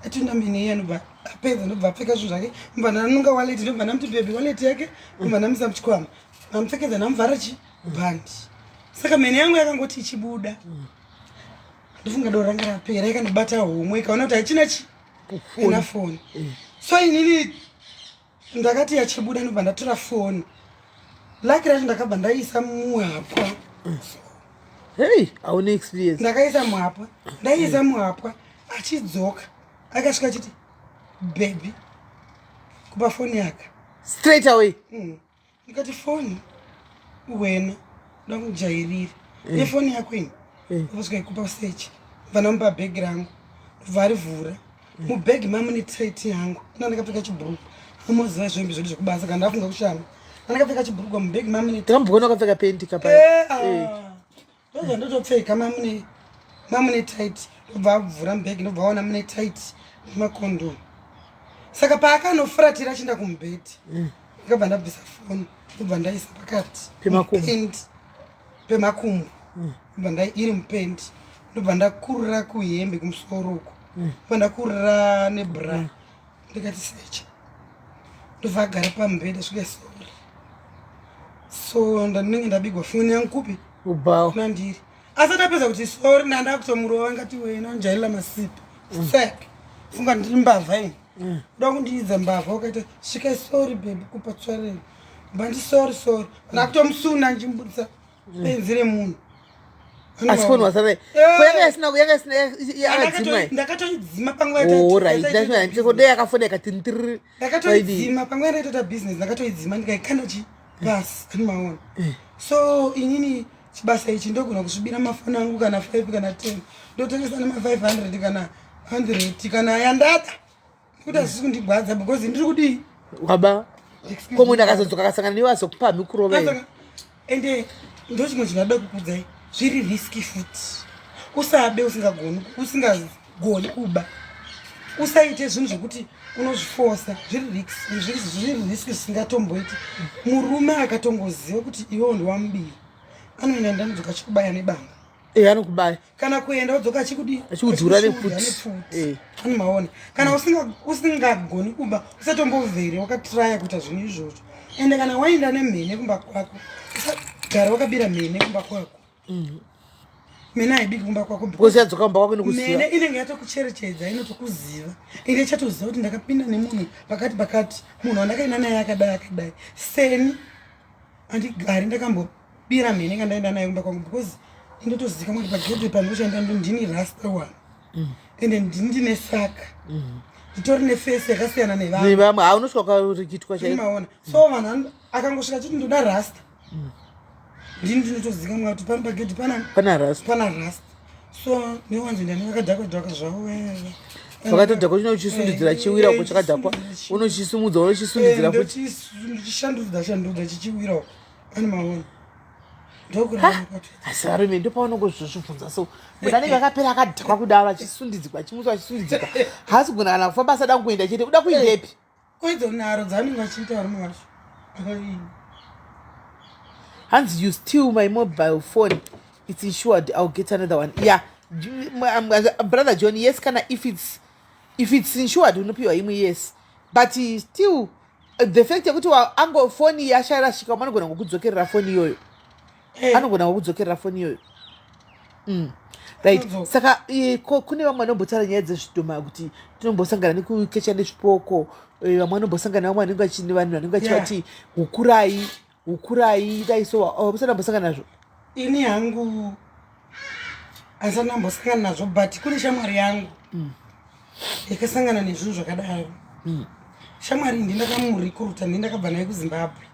Yatunda mhene iya ndobva apedza ndobva apfeka zvinhu zvake. Ndobva ndanonga wallet ndobva ndamuti baby wallet yake ndobva ndamuisa muchikwama. Ndamupfekedza ndamuvhara chi bhandi. Saka mhene yangu yakangoti ichibuda. Ndofunga doro ranga rapera ikandobata homwe ikaona kuti haichina chi ina foni. So inini ndakati yachibuda ndobva ndatora foni. Lucky racho ndakabva ndaisa muhapwa. Hey, hauna experience. Ndakaisa muhapwa. Ndaisa muhapwa achidzoka akasvika achiti baby kupa foni yaka. Straight away. Ndikati foni wena ndakujairira nefoni yako ini ndosvika ikupa search bva ndamupa bhegi rangu ndobva arivhura mubhegi mamune tight yangu ina ndakapfeka chibhurugwa amoziva zvembi zvedu zvekubasa kana ndafunga kushanda ndakapfeka chibhurugwa mubhegi mamune Takamboona wakapfeka penti kapa. Eh, ah. Ndobva ndotopfeka mamune mamune tight ndobva avhura mubhegi ndobva aona mune tight nemakondomu. Saka paakanofuratira achienda kumubhedhi ndakabva ndabvisa foni ndobva ndaisa pakati Pemakumbo. Mupendi. Pemakumbo. Ndobva ndai iri mupendi ndobva ndakurira kuhembe kumusoro uko. Ndobva ndakurira nebra. Ndikati secha. Ndobva agara pamubhedha svika sorry. So ndinenge ndabigwa foni yangu kupi? Ubhawa. Nandiri. Asi ndapedza kuti sorry ndanda kutomurova ngati wena unjairira masipi. Sek. Funga ndiri mbavha ini. Uda kundiidza mbavha ukaita svika sorry baby kupa tsvareni. Mbandi sorry sorry. Ndakutomusuna ndichimubudisa benzi remunhu. Asi foni wasara. Eh. Ko yanga isina yanga isina yakadzimwa. Ndakatoidzima panguva Oh right. Ndakatoidzima ndiko dai yakafona ikati ndiri. Ndakatoidzima panguva yandaitoita business ndakatoidzima ndikaikanda chi pasi ani maona. So inini chibasa ichi ndogona kusvibira mafoni angu kana 5 kana 10 ndotengesa nema 500 kana 100 kana yandada. Kuti hazvisi kundigwadza because ndiri kudii? Waba. Ko munhu akazodzoka akasangana newe azokupa mikurova here? Ende ndochimwe chinhu ndada kukuudzai zviri risky futi. Usabe usingagoni usingagoni kuba. Usaite zvinhu zvekuti unozvifosa zviri risk zviri risk zvisingatomboiti. Murume akatongoziva kuti iwewe ndiwamubira anoenda ndanodzoka achikubaya nebanga. Eh, anokubaya. Kana kuenda wodzoka achikudii? Achikudhura Achikushudha nepfuti. nepfuti. Eh. Anomaona. Kana usingagoni kuba usatombovhere wakatraya kuita zvinhu izvozvo. Ende kana waenda nemhene kumba kwako usagara wakabira mhene kumba kwako. Mhene haibiki kumba kwako because Because yadzoka kumba kwako nekuziva. Mhene inenge yatokucherechedza inotokuziva. Ende ichatoziva kuti ndakapinda nemunhu pakati pakati munhu wandakaenda naye akadai akadai. Seni andigari ndakambobira mhene kandaenda nayo kumba kwangu because indotozikamwa kuti pagedhe pandoshanda ndini rasta one. Ende ndini ndine saka. Nditori nefesi yakasiyana nevamwe. Nevamwe ha unosvika ukarikitwa chaiko. Maona. So vanhu akangosvika achiti ndoda rasta. Ndini ndinotozikamwa kuti pano pagedhe Pana rasta. pana rasta. So ndinowanzoenda nevakadhakwa dhakwa zvavo. Zvakatodhakwa chinochisundidzira eh, chiwira uko chakadhakwa unochisimudza unochisundidzira eh, futi. Ndochishandudza shandudza chichiwira uko. Ani maona. Asi varume ndopaunongozvozvibvunza so munhu anenge akapera akadhakwa kudaro achisundidzikwa achimutswa achisundidzikwa haasi kugona kana kufamba asada kuenda chete uda kuendepi? Koidzo nharo dzavanenge vachiita varume vacho. Hanzi you steal my mobile phone it's insured I'll get another one. Yeah brother John, yes kana if it's insured unopiwa imwe yes but still the fact yekuti ango foni yasharashika anogona kukudzokerera foni iyoyo eh. Anogona kukudzokerera foni iyoyo Right, saka kune vamwe vanombotaura nyaya dzezvidhoma kuti tinombosangana nekukecha nezvipoko, vamwe vanombosangana vamwe vanenge vachini vanhu vanenge vachivati hukurai hukurai dai so oh, musati ambosangana nazvo? Ini hangu asati ndambosangana nazvo but kune shamwari yangu yakasangana nezvinhu zvakadaro. Shamwari ndi ndakamurecruita, ndi ndakabva naye kuZimbabwe.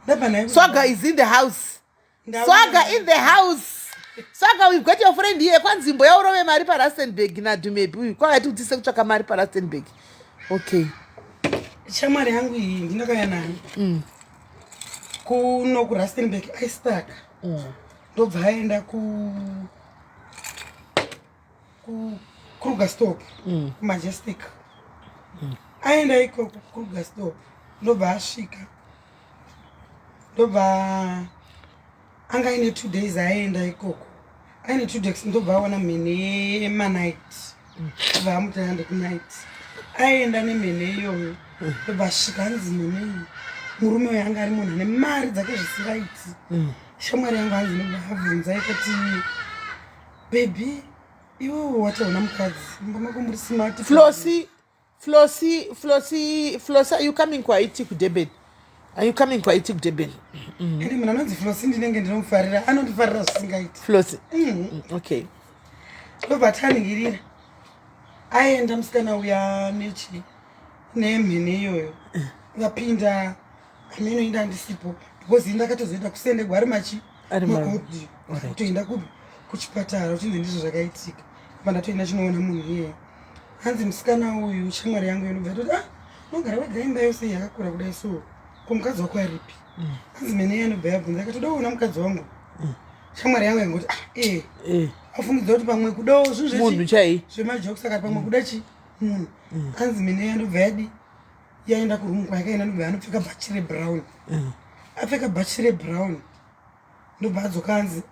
Ndabva naye Swaga is in the house. Swaga in the house. Swaga, we've got your friend here. Kwanzimbo yaurove mari paRustenburg naDumebi uyu kwakati utise kutsvaka mari paRustenburg. Okay. Shamwari yangu iyi ndindakauya nayo kuno kuRustenburg aistaka. Ndobva aenda ku kuKrugersdorp, kuMajestic. Aenda ikoko kuKrugersdorp, ndobva asvika, ndobva anga aine 2 days aenda ikoko, aine 2 days, ndobva aona mhene yemanight, ndobva amuti aende kunight. Aenda nemhene iyoyo, ndobva asvika, hanzi mhene iyi, murume uyo anga ari munhu ane mari dzake zvisingaiti. Shamwari yangu hanzi ndobva abvunza ikati, "Baby, iwewe wataona mukadzi mumba mako muri smart." Flossie, Flossie, Flossie, Flossie, are you coming kuHaiti kuDurban? Are you coming kuHaiti kuDurban? Ende munhu anonzi Flossie ndinenge ndinomufarira, anondifarira zvisingaiti. Flossie. Okay. Ndobva taningirira aenda musikana uya nechi nemhene iyoyo, vapinda ameno inda andisipo because ini ndakatozoenda kusendegwa ari machi Ari maaudio kutoenda kupi kuchipatara uchinzi ndizvo zvakaitika. Pa ndatoenda chinoona munhu iyeye, hanzi musikana uyu shamwari yangu inobva toti, "Ah, unogara wega imba yose yakakura kudai so, ko mukadzi wako aripi?" Hanzi mhene iya inobva yabvunza akati, "Uda kuona mukadzi wangu?" Shamwari yangu yangoti, "Ah, eh." Afungidzwa kuti pamwe kudawo zvinhu munhu chai zvemajokes, akati pamwe kuda chi munhu. Hanzi mhene iya ndobva yadi yaenda kurumu kwayakaenda, ndobva yanopfeka bhachi rebrown. Apfeka bhachi rebrown, ndobva adzoka, hanzi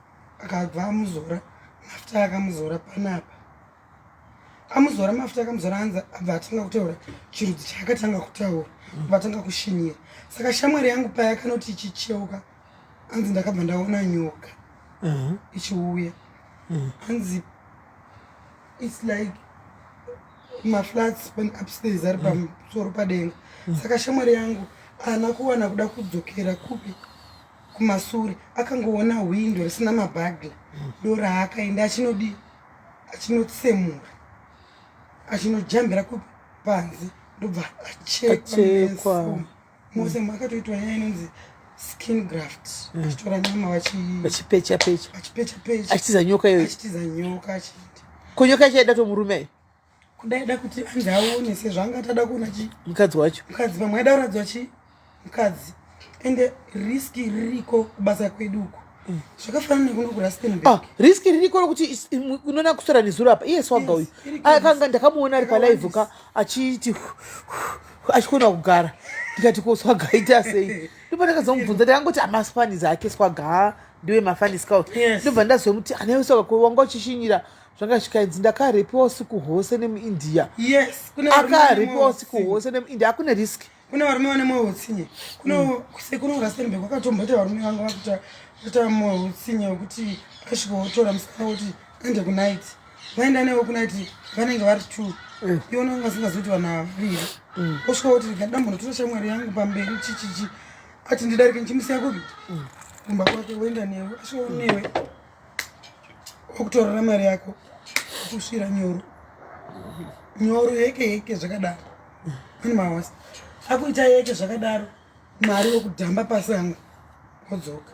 akabva amuzora mafuta, akamuzora panapa, amuzora mafuta, akamuzora. Hanzi abva atanga kutaura chirudzi chaakatanga kutaura, abva atanga kushinyira. Saka shamwari yangu paya kanoti ichicheuka, hanzi ndakabva ndaona nyoka ichiuya. Hanzi it's like maflats upstairs ari pamusoro padenga. Saka shamwari yangu haana kuwana kuda kudzokera kupi kumasure, akangoona hwindo risina maburglar, ndo raakaenda achinodi achinotsemura, achinojambira kupi panze, ndobva achekwa. Achekwa. Meso mose makatoitwa nyaya inonzi skin graft, achitora nyama vachipecha pecha. Achipecha pecha. Achitiza nyoka iyoyo. Achitiza nyoka achiita. Ko nyoka yachaida tomurume? Kudaida kuti anzi aone sezvo anga atada kuona chi mukadzi wacho. Mukadzi, pamwe aida kuradzwa chi mukadzi. Ende risk ririko kubasa kwedu uku, zvakafanana nekuno kuRustenburg. Ah, risk ririko rokuti unoona kuswera nezuro apa iye Swaga uyu Iriko. Akanga ndakamuona ari palive ka achiti achikona kugara, ndikati, "Ko Swaga aita sei?" Ndipo ndakazomubvunza, ndakangoti amaspanis ake Swaga ndiwe mafanis ka. Ndobva ndazomuti, "Anaiwe Swaga, ko wanga uchishinyira zvanga zvikainzi ndakarepiwa usiku hwose nemuIndia?" Yes, kune varume vane Akarepiwa mwoyo usiku utsinye. hwose nemuIndia, hakune risk. Kune varume vane mwoyo utsinye. Kuno sekuno Rustenburg kwakatomboita varume vanga vakuita kuita mwoyo utsinye wekuti asvika wotora musikana woti ende kunight, vaenda newe kunight, vanenge vari two. Iwona vanga vasingazivi kuti vanhu ava vaviri. Osvika woti, "Ndambonotora shamwari yangu pamberi chichichi," ati, "Ndidarike ndichimusiya kupi kumba kwake." Woenda newe, asvika newe okutorera mari yako, kusvira nyoro nyoro, yeke yeke zvakadaro. Ani mawasi akuita yeke zvakadaro, mari wokudhamba pasango wodzoka.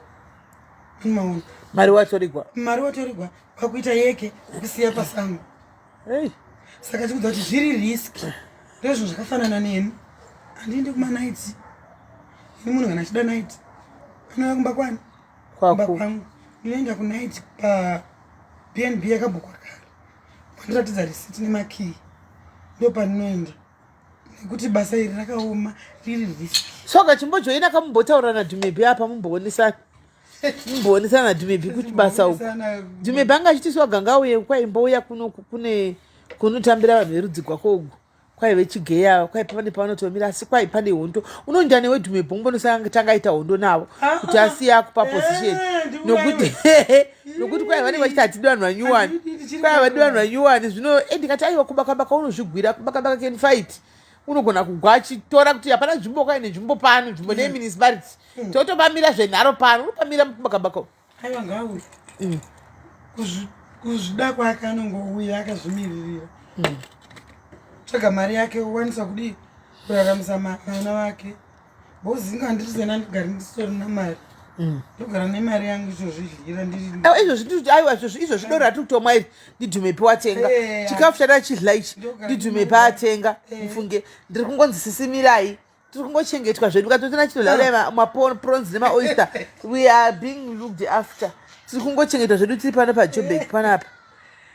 Ani maona? Mari watorigwa. Mari watorigwa, kwakuita yeke kusiya pasango. Hey. Saka chikudza kuti zviri risk. Ndozvo zvakafanana neni. Handiende kumanights. Ini munhu kana achida night anouya kumba kwani? Kumba kwangu. Ndinoenda kunight pa BNB yakabhukwa kare. Vandiratidza receipt nemakey. Ndopandinoenda. Nekuti basa iri rakaoma riri risk. Soka chimbojoina kamumbotaura naDumebi apa mumboonesana. Mumboonesana naDumebi kuti basa uku. Dumebi anga achiti swaga ngauye kwaimbouya kuno kune kunotambira vanhu verudzi gwako uku. Kwaive chigeya kwai pane pavanotomira asi kwai pane hondo. Unoenda newe Dumebi umbonosanga aita hondo navo ah, kuti asiye akupa position. Eh, nokuti nokuti kwai vanenge vachiti hatidi vanhu vanyuwani. Kwai havadi vanhu vanyuwani zvino eh, ndikati aiwa kubakabaka unozvigwira kubakabaka can fight. Unogona kugwa achitora kuti hapana nzvimbo kwai nenzvimbo pano nzvimbo mm. nemunicipality. Mm. Totopamira zvenharo pano unopamira mukubakabaka. Aiwa ngauye. Mm. Kuzvida kwake anongouya akazvimiririra. Mm. Tsvaga mari yake owanisa kudii kuraramisa vana vake. Bozi inga handiri sena ndigari ndisitorina mari. Mm. Ndogara nemari yangu izvozvidyira ndiri. Aiwa izvozvi aiwa izvozvi izvozvi doro ratiri kutomwa iri ndidhumepi watenga. Eh, Chikafu chatachidla ichi ndidhumepi atenga. Eh. Mufunge ndiri kungonzi sisimirai. Tiri kungochengetwa zvedu ukatotora chitodya maprons nemaoyster we are being looked after. Tiri kungochengetwa zvedu tiri pano pajobek panapa.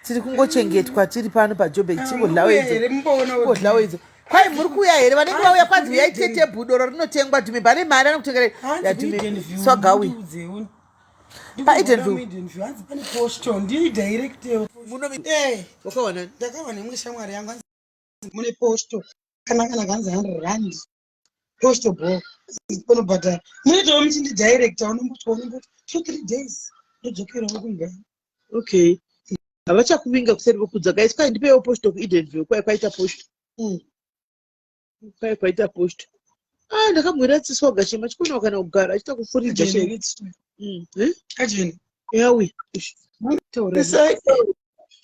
Tiri kungochengetwa tiri pano pajobek tingodlawo idzo. Tingodlawo idzo. Kwai muri kuuya here vanenge vauya kwanzi uyai tete budoro rinotengwa dhume pane mari anokutengera yadhume swagawi. PaEdenview. Hanzi pane postal ndiri direct. Muno eh wakawana ndakawana imwe shamwari yangu hanzi mune postal kana kana kanzi 100 rand postal bro panobhadhara munoitawo muchindidirecta unomboti unomboti 2 3 days ndodzokerawo kumba. Okay, havachakuvinga kuseri vokudza guys. Kwai ndipewo postal kuEdenview. Kwai kwaita postal. Kwai kwaita postal. Ah, ndakamwira tsiswa gashema chikonawo kana kugara achiita kufuridza chero. Eh? Ajeni. Yawi. Taura.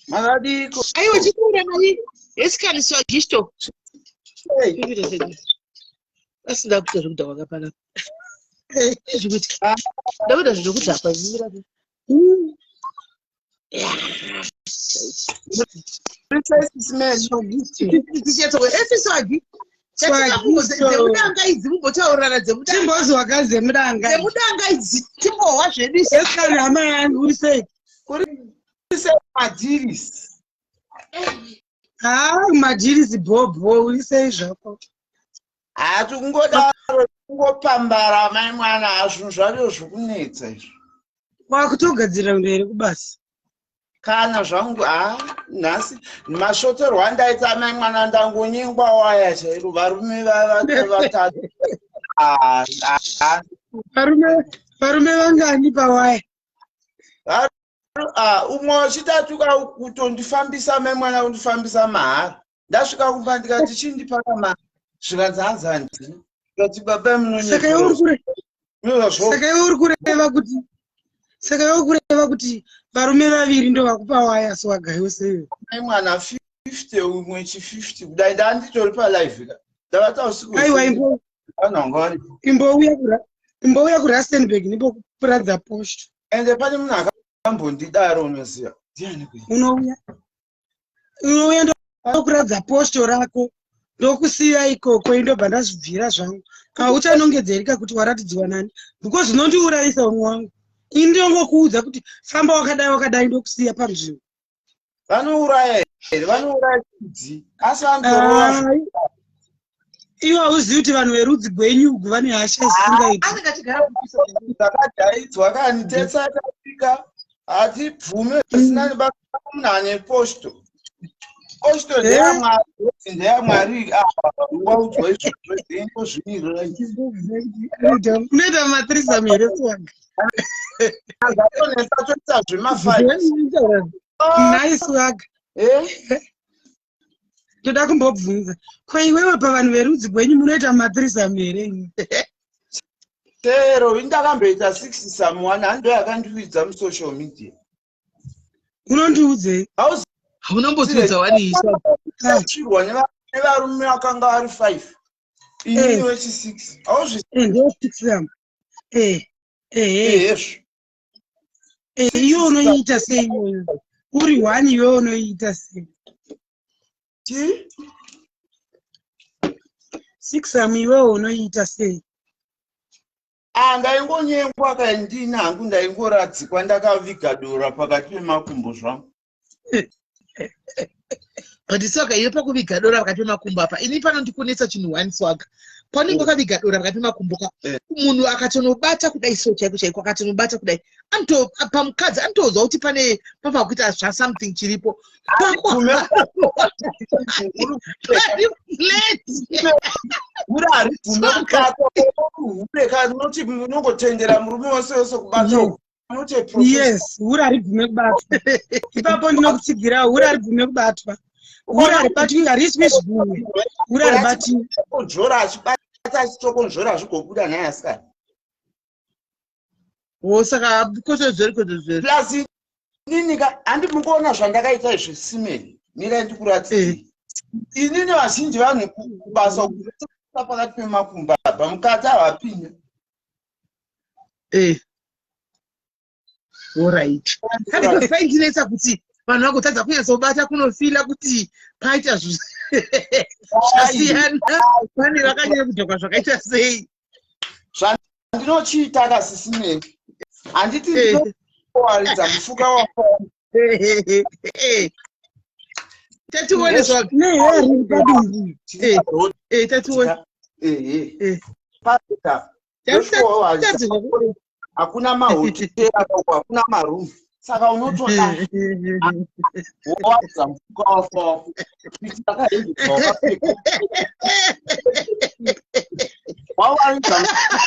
Makadiko. Aiwa chitaura mai. Esikani swagisto. Asi ndakuita zvekudhakwa kapana. Zvekuti ndakuita zvekudhakwa zvimira. Dzemudanga idzi mumbotaurirana dzemudanga dzemudanga dzemudanga idzi timbohwa zvedu esikani hama yangu uri sei? Uri sei madhirisi? Haa madhirisi bhobho uri sei zvako? Haa tikungodaro kungopambara mai mwana zvinhu zvacho zvikunetsa izvi. Wakutogadzirira kuenda here kubasa? Kana zvangu haa nhasi masvoterwo andaita mai mwana ndangonyengwa waya chairo varume vatatu. Varume vangani pawaya? Umwe wechitatu ka kutondifambisa mai mwana kundifambisa mahara. Ndasvika kumba ndikati chindipa kamari zvikanzi hanzi handina. Ndikati baba Saka iwe uri kure saka iwe uri kureva kuti saka iwe uri kureva kuti varume vaviri ndo vakupa waya swagga sei? Mai mwana 50 umwe chi 50 kudai ndanditori pa live ka. Ndavata usiku. Aiwa imbo vanhu vanga varipo. Imbouya kura imbouya ku Rustenburg ndimbokuratidza post. Ende pane munhu akambondidaro unoziva. Ndiani kuya? Unouya. Unouya ndokuratidza posto rako ndokusiya ikoko indobva ndazvibvira zvangu. Hauchanongedzerika kuti waratidzwa nani because unondiurayisa umwe wangu. Ini ndinongokuudza kuti famba wakadai wakadai ndokusiya panzvimbo. Vanouraya here? Vanouraya chidzi. Asi vanotorova. Iwe hauzivi kuti vanhu verudzi gwenyu ugu vane hasha isingaiti. Anenge achigara kupisa. Dzakajaidzwa kani tetsa tasvika hatibvume zvisina nebasa munhu ane posto. Posto ndeyamwari, ndeyamwari waudzwa izvozvo zvingozvimirira. Unoita matrisam here swag? Zvatonetsa toita zvemafight. Nice swag. Eh? Toda kumbobvunza. Ko iwewe pavanhu verudzi gwenyu munoita matrisam here imi? Chero indakamboita 6 some 1 hando yakandiwidza musocial media. Unondiudzei? Haunombotiudza wani isa. Tsvirwa nevarume vakanga vari 5. Ini wechi 6. Hauzvi Ndo 6 am. Eh. Eh. Ehezvo. Iwe unoiita sei iyoyo? Uri one iwe unoiita sei? Chii? Sixam iwewe unoiita sei? Ah, ndaingonyengwa kaindini hangu ndaingoradzikwa ndakaviga dora pakati pemakumbo zvangu. But swaga iwe pakuviga dora pakati pemakumbo apa ini pano ndikunetsa chinhu one swaga paunenge wakaviga dora pakati pemakumbo ka eh. munhu akatonobata kudai so chaiko chaiko akatonobata kudai anto pamukadzi anotoudzwa kuti pane pava kuita zva something chiripo hure haribvume kubatwa hure ka unoti unongotendera murume wese wese kubata yes hure haribvume kubatwa ipapo ndinokutsigira hure haribvume kubatwa hure haribatwi hariiswi zvigunwe hure haribatwi konzvora achibata achitokonzvora zvigobuda nhai asikana wo saka kotodzori kotodzori plus inini ka handi mukuona zvandakaita izvi simeni mirai ndikuratidze eh. inini vazhinji vanhu kubasa pakati pemakumba apa mukati havapinde eh. Orit paindinetsa kuti vanhu vagotadza kunyatsobata kunofila kuti paita zvasiyana pane vakanyanya kudhakwa zvakaita sei zvandinochiita kasisinei handiti eh. ndinowaridza mufuka wako eh, tatione tatione hakuna mahotera uko hakuna maroom saka unotoda wowadza mufuka wafa wako kuitira kahembe kawakapfeka wawaridza mufuka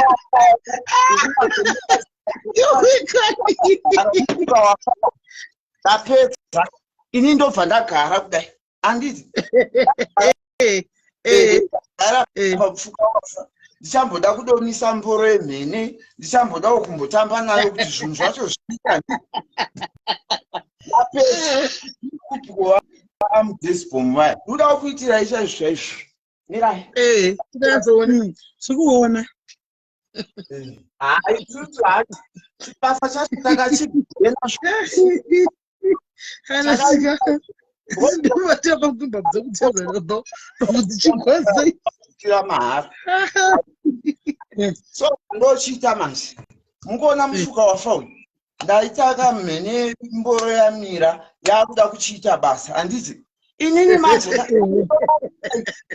wafa wako wafa ndapedza ini ndobva ndagara kudai anditi eh, eh, gara eh. pamufuka wafa ndichamboda kudonisa mboro yemhene ndichambodawo kumbotamba nayo kuti zvinhu zvacho zviita ndapedza kupiwa amudesbom vaya ndoda kuitirai chaizvo chaizvo mirai Eh, tinatsoona. Tikuona. Hayi isusu hati chibasa chacho takachigena. Kana sika. Ndinobatira pakuimba dzokutevera dzichigwaza. Kira mahara. So ndochiita manje. Mukuona mufuka wafa uyu. Ndaita kamhene mboro yamira yakuda kuchiita basa handiti inini manje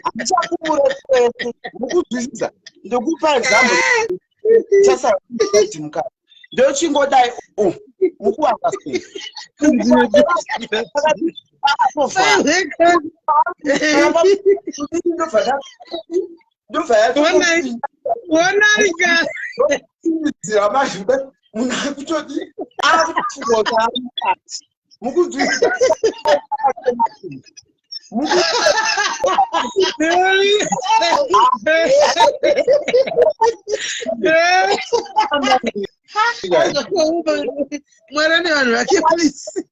handichakumure kwese mukuzwisisa ndikupa example chasati mukati ndochingodai u mukuwanda sei ndobva yatoonaiziva mazvimbe munhu akutodi akutofunga kuti ari mukati mukunzwisisa. Mwari ane vanhu vake please.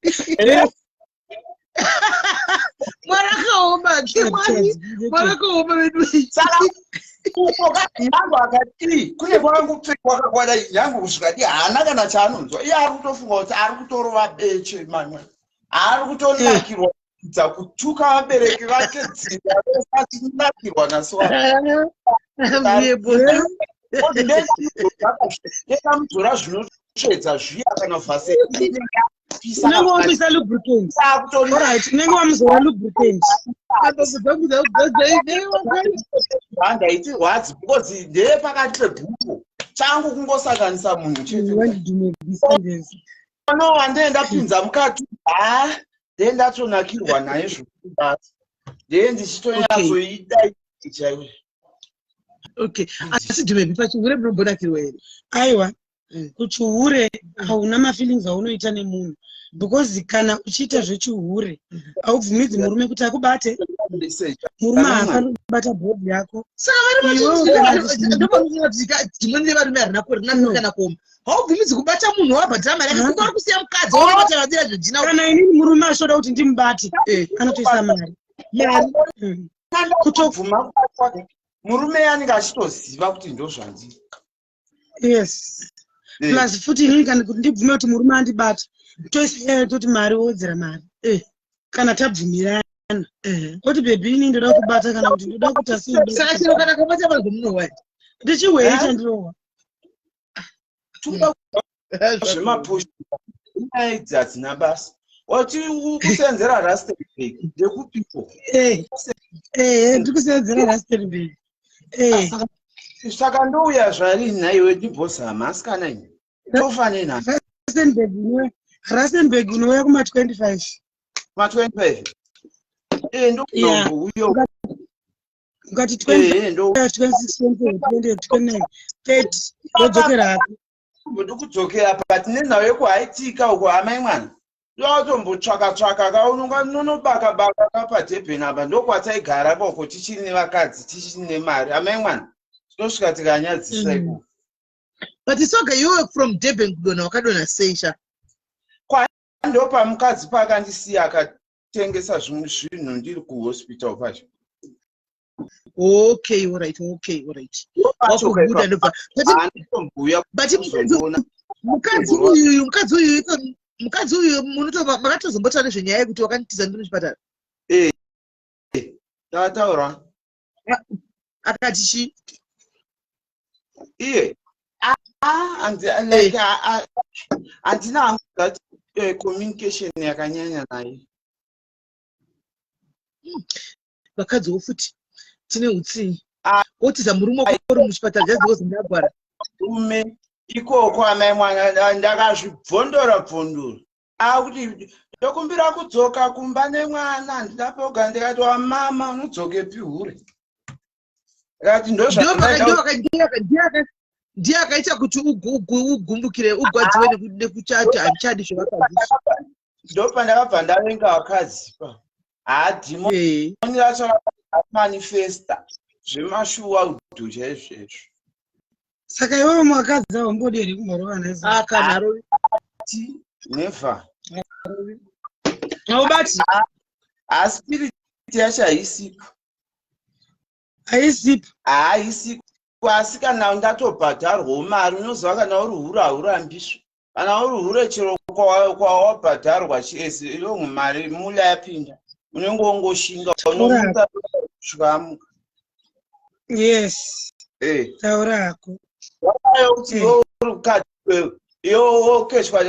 Mwari akaoma ke mwari. Mwari akaoma vedu. Saka uko nyange akati kune kwangu kupfekwa kwakakwana nyange kusvika di haana kana chaanonzwa iye ari kutofunga kuti ari kutorova beche mamwe ari kutonakirwa kudza kutuka vabereki vake dzinza rese achinakirwa nasuwandamudzora zvinotsvedza zviya kana vhaseline unenge wamisa lubricant alright unenge wamuzora lubricant handaitirwadzi because ndeye pakati pebhuku changu kungosanganisa munhu chete no wandee ndapinza mukati ha ndee ndatonakirwa naye zvokubata ndee ndichitonyatsoida chaiwe okay asi dhumebi pachihure munombonakirwa here aiwa kuchihure hauna mafeelings aunoita nemunhu because kana uchiita zvechihure haubvumidzi murume kuti akubate murume haafaniri kubata bhodhi yako saka varimwe nevarume harina kana kuoma haubvumidzi kubata munhu wabhadhara mari yake kuba kusiya mukadzi waunobata vadira zvedhina kana inini murume achoda kuti ndimubate eh. anotoisa mari mari mm. kutobvuma murume anenge achitoziva kuti ndozvandiri yes eh. plus futi inini kana kuti ndibvume kuti murume andibata toisa toti mari wodzera mari eh. kana tabvumirana. Oti baby, ini ndoda kubata kana kuti ndoda kuita sei. Saka chero kana kabata vanhu munowa. Ndichihwei chandirohwa. Toda zvemapush, nyaya idzi hadzina basa. Wati kusenzera Rustenburg, ndekupiko? Eh, ndikusenzera Rustenburg. Eh. Saka ndouya zvari nhaiwe, ndimbozama asikana ini tofa nenhau. Rustenburg, Rustenburg unouya kuma 25. Ma 25, eh, ndokunombo. Ukati 25, 26, 27, 28, 29, 30, wodzokera hako. Ndikudzokera, but nenhau yekuhaitika uko, amai mwana, ndoatombotsvaka tsvaka ka, unonobaka baka ka paDurban apa, ndokwataigara koko tichiri nevakadzi, tichiri nemari, amai mwana, tinosvika tikanyadzisa ikoko. But Soga, iwewe from Durban kudonha wakadonha sei sha? Ndopamukadzi paakandisiya, akatengesa zvimwe zvinhu ndiri kuhospital pacho. Okay, alright, okay, alright, wakubuda ndobva Anditombuya. But mukadzi uyu makatozombotaura nezvenyaya yekuti wakanditiza ndiri muchipatara? Takataura. Akati chii? Iye like handina hangu that communication yakanyanya naye. Vakadziwo futi tine utsinyi, wotiza murume wako uri muchipatara just because ndagwara. Rume ikoko, amai mwana, ndakazvibvondora bvondora, akuti ndokumbira kudzoka kumba nemwana, handina poga. Ndikati, "Wamama, unodzokepi hure?" Akati ndozva. Ndiye akaita kuti ugumbukire, ugwadziwe nekuchati handichadi zvevakadzi. Ndopandakabva ndavenga vakadzi pa haadhimoni racho rakamanifesta zvemashuwa udhu chaizvezvo. Saka iwewe mukadzi haumbodi here kumborova nazo? Akanharo. Never. Haubati? Haspiriti yacho haisipo. Haisipo? Haisipo, asi kana ndatobhadharwawo mari, unoziva, kana uri hure haurambiswi. Kana uri hure, chero kwawabhadharwa chiesi ilongo mari mula yapinda, unenge wongoshinga, unomuka kusvika amuka. Yes. Taura hako. Kuti iwe uri mukadzi, iwe wokeshwa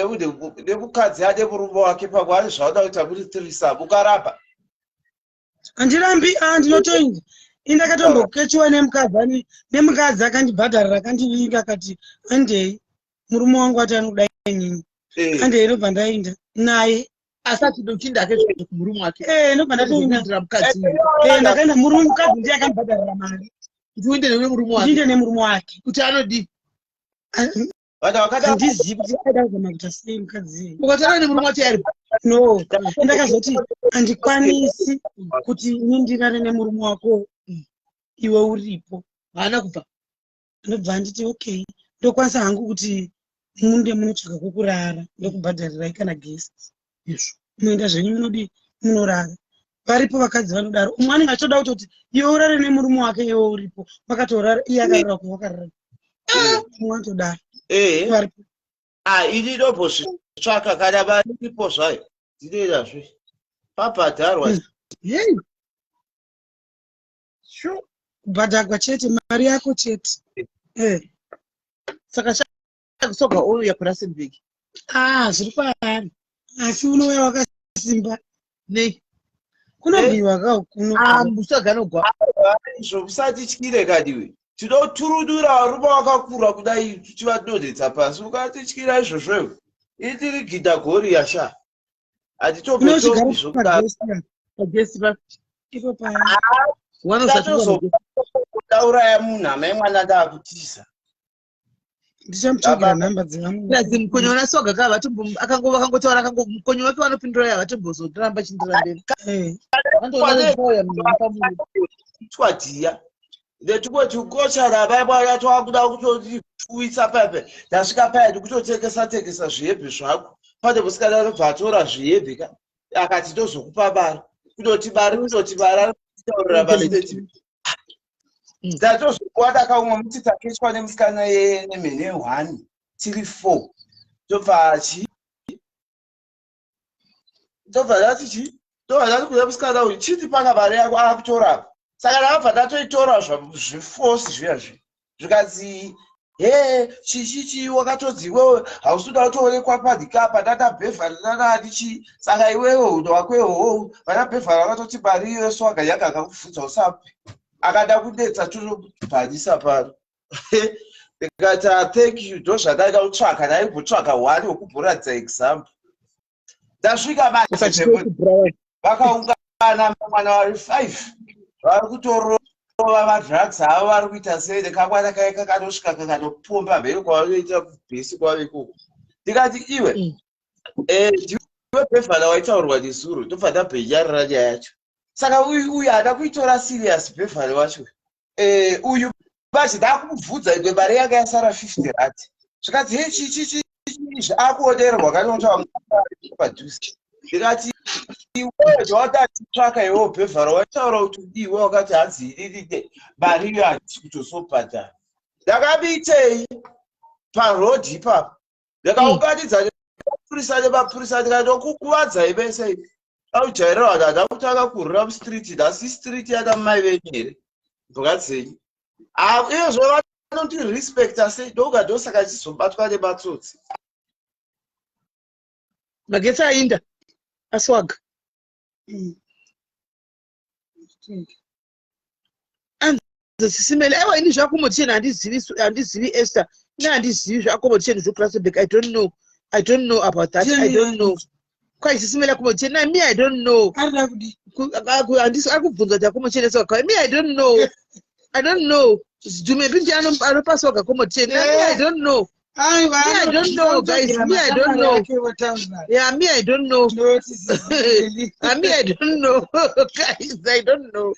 nemukadzi ade murume wake, pamwe ane zvauda kuita muri threesome, ukaramba? Handirambi, a, ndinotoinda. Indakatombokechiwa nemukadzi, nemukadzi akandibhadharira, akandivinga, akati, "Andei, murume wangu ati anokuda inini." "Andei." Ndobva ndaenda naye. Asi achidochinda ake kumurume wake? Eh, ndobva ndatoenda. Kuitira mukadzi uyu? Eh, ndakaenda, murume, mukadzi ndiye akandibhadharira mari. Kuti uende nemurume wake? Ndiende nemurume wake. Kuti anodii? Vanhu vakada. Handizivi kuti aida kuzama kuita sei mukadzi. Ukataura nemurume wacho ari? No, ndakazoti handikwanisi kuti ini ndirare nemurume wako iwe uripo. Haana kubva? Ndobva anditi, "Okay, ndokwanisa hangu kuti munde munotsvaka kwokurara, ndokubhadharirai kana guest." Izvo. Munoenda zvenyu, munodi munorara. Varipo vakadzi vanodaro, umwe anenge achitoda kutoti iwe urare nemurume wake iwe uripo, vakatorara, iye akarara ko wakarara, umwe anotodaro. Varipo. Ah, ini ndombozvitsvaka kana varipo zvayo, ndinoitazve pabhadharwa. Yei. Sure, kubhadhagwa chete, mari yako chete, eh. Saka shakusoga ouya kuRustenburg? Ah, zviri kwaari, asi unouya wakasimba. Nei? Kunobviwa ka kuno. Ah, musoga anogwa. Izvo usatityire kadiwe, tinoturudura varume vakakura kudai tichivadonhedza pasi, ukatityira izvozvoyo, itiri gidha goriya sha, hatitobotopi zvokudaro. Pagesi pa Ipo paya. Ndauraya munhu, amai mwana, ndaakutiza. Ndichamutsvagira nhamba dzevamwe. Mukonyo wanasoga ka vakangotaura, mukonyo wake vanopindura ya, vatombozoramba chindira mberi. Twadhiya ndetikuti kochara vaibwana, twakuda kutotifuwisa paipe, ndasvika paya ndikutotengesa tengesa zvihebhe zvako, pane musikana anobva atora zvihebhe ka, akati, "Tozokupa mari." Kutoti mari, kutoti mari, arikutaurira pasiteti, ndatozokuwa ndakaumwe muti takechwa nemusikana nemhene one, tiri four, tobva chi, tobva tati chi. Ndobva ndati kune musikana uyu chindipaka mari yako akutorapa. Saka ndakabva ndatoitora zveforce zviya zviya. Zvikanzi he chichichi wakatonzi iwewe hausi kuda kutoonekwa padhikapa nana Beverly nanani chii saka iwewe hunhu hwako ihoho vana Beverly vakatoti mari iyoyo swaga yanga akakubvunza usape akada kunetsa totobhanisa pano ndikati ah, thank you ndozvandaida kutsvaka ndaimbotsvaga one wekubhoratidza example ndasvika manje vakaungana mwana vari five vari kutorova madrugs avo vari kuita sei nekamwana kaye kakanosvika kakanopomba mheno kwavanoita kubhesi kwavo ikoko ndikati iwe mm. eh, ndiwe bhevhala waitaurwa nezuro ndobva ndabhenyarira nyaya yacho saka uyu uyu haana kuitora serious bhevhari wacho eh, uyu manje ndakumubvunza imwe mari yanga yasara 50 rand zvikanzi he chichichi izvi akuonerwa kanotaura padhuze ndikati iwewe zvawatachitsvaka iwewo bhevhara waitaura kuti udiwe wakati hanzi inini mari iyo handisi kutozobhadhara ndakabiitei paroad ipapo ndakaunganidza mapurisa nemapurisa ndikatokukuvadzai vese aujairira vanhu hada kutanga kurira mustreet nhasi street yana mai venyu here mbwa dzenyu ah, iyozvo vanondirespecta sei ndokuga ndosaka chizobatwa nematsotsi magetsi ainda aswaga mm. Sisimele aiwa ini zvaaccommodation handizivi handizivi Esther ini handizivi zvaaccommodation zveCrustenburg I don't know I don't know about that I don't know kwai Sisimele accommodation na me I don't know handisi ari kubvunza kuti accommodation yeswaka me I don't know I don't know Dumebi ndiye anopaswa accommodation na me I don't know Aiwa, Me, I don't know, guys. Me, I don't know. Yeah, me, I don't know. Ah, me, I don't know. Guys, I don't know.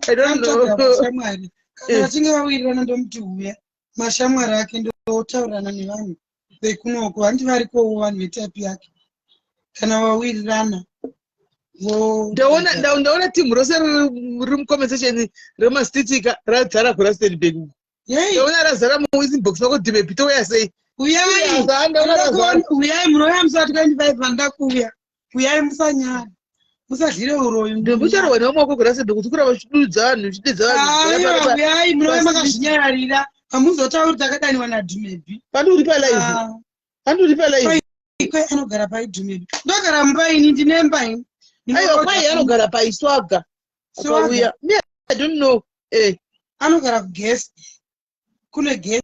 I don't know. Mashamwari. Kana vachinge vawirirana ndomuti huya. Mashamwari ake ndotaurirana nevanhu vekunoko. Hanti varikowo vanhu vetype yake. Kana vawirirana. Ndaona ndaona team rose riri mucomment section remastitika radzara kuRustenburg uko. Ndaona razara muinbox mako dhimepi touya sei? Uyai. Uyai munouya musi wa 25 vanoda kuuya. Uyai musanyara. Musadyire uroyi. Ndimbucharohwa nemaoko kuRustenburg kuti kuramba uchidudza vanhu uchidedza vanhu. Uyai munouya makazvinyararira. Hamuzotauri takadaniwa naDhumebi. Panduri palive. Ah. Panduri palive. Kwai anogara pai Dhumebi. Ndogara mumba ini ndine mba ini. Aiwa kwai anogara paiswaga. Akauya. Me I don't know. Eh. Anogara kuguest. Kune guest,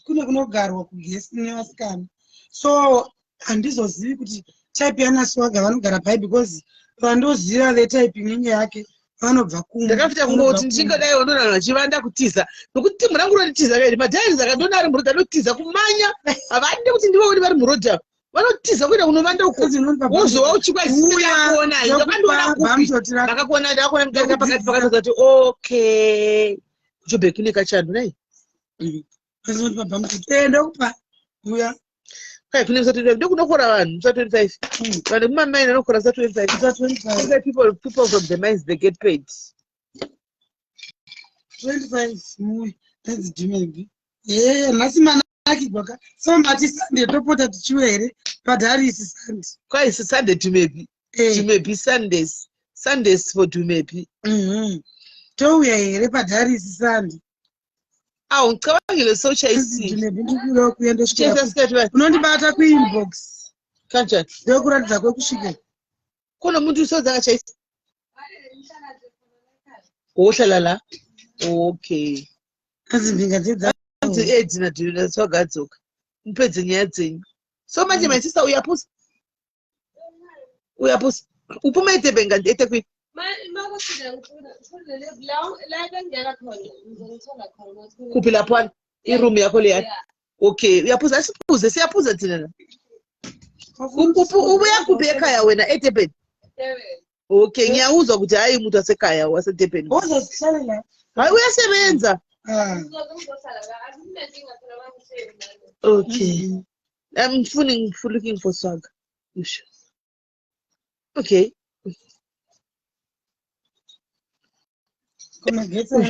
kune kunogarwa kuguest nevasikana. So handizozivi kuti type yana Swaga vanogara pai because vandoziva vetype inenge yake vanobva kumba. Ndakafita kungoti ndichingodai wandona vanhu vachivanda kutiza nokuti timu rangu ronitiza kairi madhairizi akandona ari murodhi anotiza kumanya havadi kuti ndivaone vari murodhi ava vanotiza kuenda kunovanda uko wozova uchikwaisikuona ndakandiona kupi ndakakuona ndakakuona mudarika pakati pakati kuti okay kuchobheki kune kachando nai ndokupa uya kai kune musa 25 ndokunokora vanhu musa 25 hmm. vanhu kumamaini vanokora musa 25 people people from the mines they get paid 25 muwe that's Dumebi Eh, nhasi manakigwa ka so mati Sunday topota tichiuya here padharisi Sunday kwai Sunday Dumebi eh. Dumebi Sundays Sundays for Dumebi mm -hmm. touya here padharisi Sunday awu ngicabangile sochayisile Dumebi ndikuda kuuya ndosvika unondibata kuinbox kanjani ndokuratidza kwekusvika khona umuntu usoze akachayisa wohlala la okay Hanzi mbinga dzedza. Hanzi aids na Swaga adzoka. Mupedze nyaya dzenyu. So manje my sister uyapusa. Uyapusa. Uphuma eDurban kanti eThekwini. Kuphi laphana? I-room yakho leya. Okay, uyaphuza asiphuze siyaphuza thina la. Ubuya kuphi ekhaya wena eDurban? Okay, ngiyawuzwa ukuthi hayi umuntu wasekhaya waseDurban. Uzozihlalela. Hayi uyasebenza. Ah. Okay. I'm phoning for looking for swag. Okay.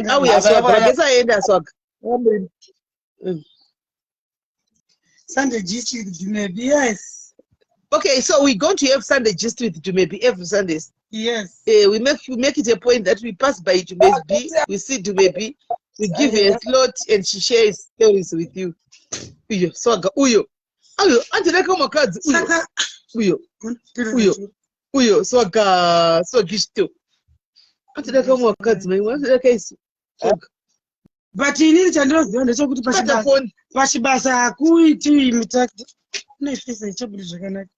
Auya swag, magetsi aenda swag. Sunday gist with Dumebi, yes. Okay, so we're going to have Sunday gist with Dumebi every Sundays. Yes. We make it a point that we pass by Dumebi, we see Dumebi, we give her a slot and she shares stories with you. Uyo, swaga, uyo. Uyo, andireka makadzi, uyo, Saka uyo, uyo, uyo, swaga, swagisto. Andireka makadzi, mai, andireka isu. Swaga. But inini chandinoziva ndechekuti Bata pachibasa phone. Pachibasa hakuiti mitakti kunefisa ichabudi zvakanaka.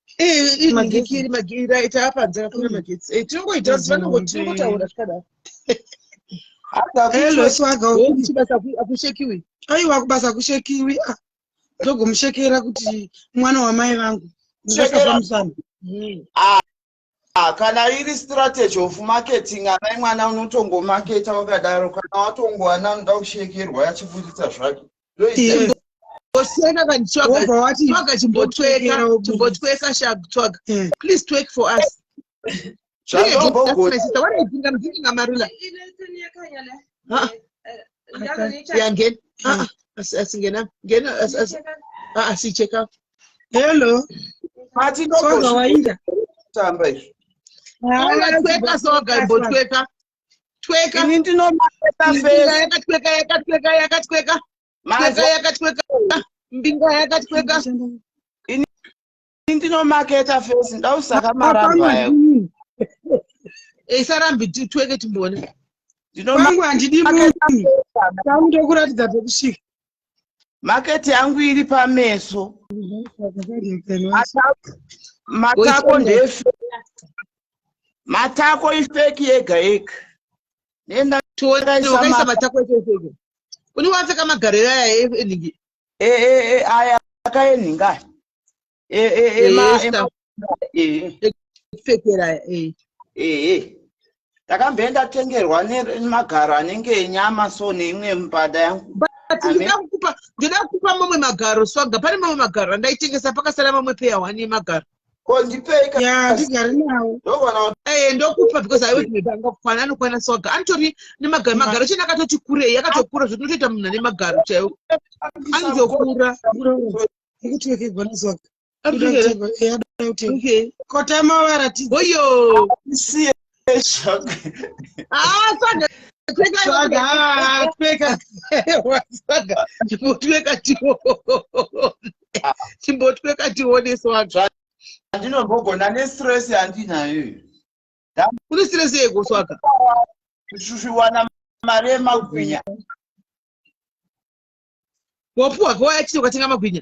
Magetsi iri magira itapanze kune magetsi. Tinongoita kuti tinongotaura zvakadaro. Hello, Swaga. Chibasa akushekiwi. Aiwa, kubasa kushekiwi. Ah, ndogomushekera kuti mwana wamai vangu Shekera. ndakafa musana. Ah, kana iri strategy of marketing, amai mwana, unotongomaketa wakadaro. Kana watongowana anoda kushekerwa, achibuditsa zvake. Yes. Oseka kani swaga. Wobva wati Swaga, chimbotweka, Ndokera wobudisa. chimbotweka shag twaga. Please twerk for us. That's my sister. What are you doing? I'm drinking Amarula. Ah. Yeah, ngena. Ah, ah, asingena. Ngena as as ah, asicheka. Hello, Swaga, wainda. Tamba izvo. Ola tweka, swaga, imbotweka. Tweka. Ini ndinomaketa Mbinga face. yakatweka, yakatweka, yakatweka. Tweka, yakatweka. Mbinga yakatweka. Ini ndinomaketa face, ndausaka maramba aya. Isarambi, tweke timbone. Kwangu handidi munhu, tangu ndokuratidza pekusvika. Market yangu iri pameso. Matako ndefe, matako ifake yega yega. Nenda Tione Wakaisa wakaisa matako ese. Uni wapfeka magariro aya enhingi. Aya akaenhinga. Esther. Kupfekera aya. Ehe, ndakambe ndatengerwa nemagaro anenge enyama, so neimwe mbada yangu. But ndinoda kukupa mamwe magaro, Swaga. Pane mamwe magaro andaitengesa, pakasara mamwe peya one emagaro. Ko ndipei. Ya, ndigari nawo. Ndogona. Ndokupa because aiwe angakwana, anokwana Swaga. Anotori nemagaro, magaro chena akatoti kurei, akatokura zvekuti unotoita munhu ane magaro chaiwo. Anotokura. Ekutwekegwa naSwaga. Arikutwekera? Ada. Okay. Kotama varatidza. Oyo. Siye. Ah, Swaga. Tweka. Swaga, tweka. Swaga. Chimbotweka tione. Chimbotweka tione, Swaga. Andinombogona nestress yandinayo iyo. Une stress yeko, Swaga? Kushushwana mari yemagwinya. Wapuwa kwa chii ukatenga magwinya?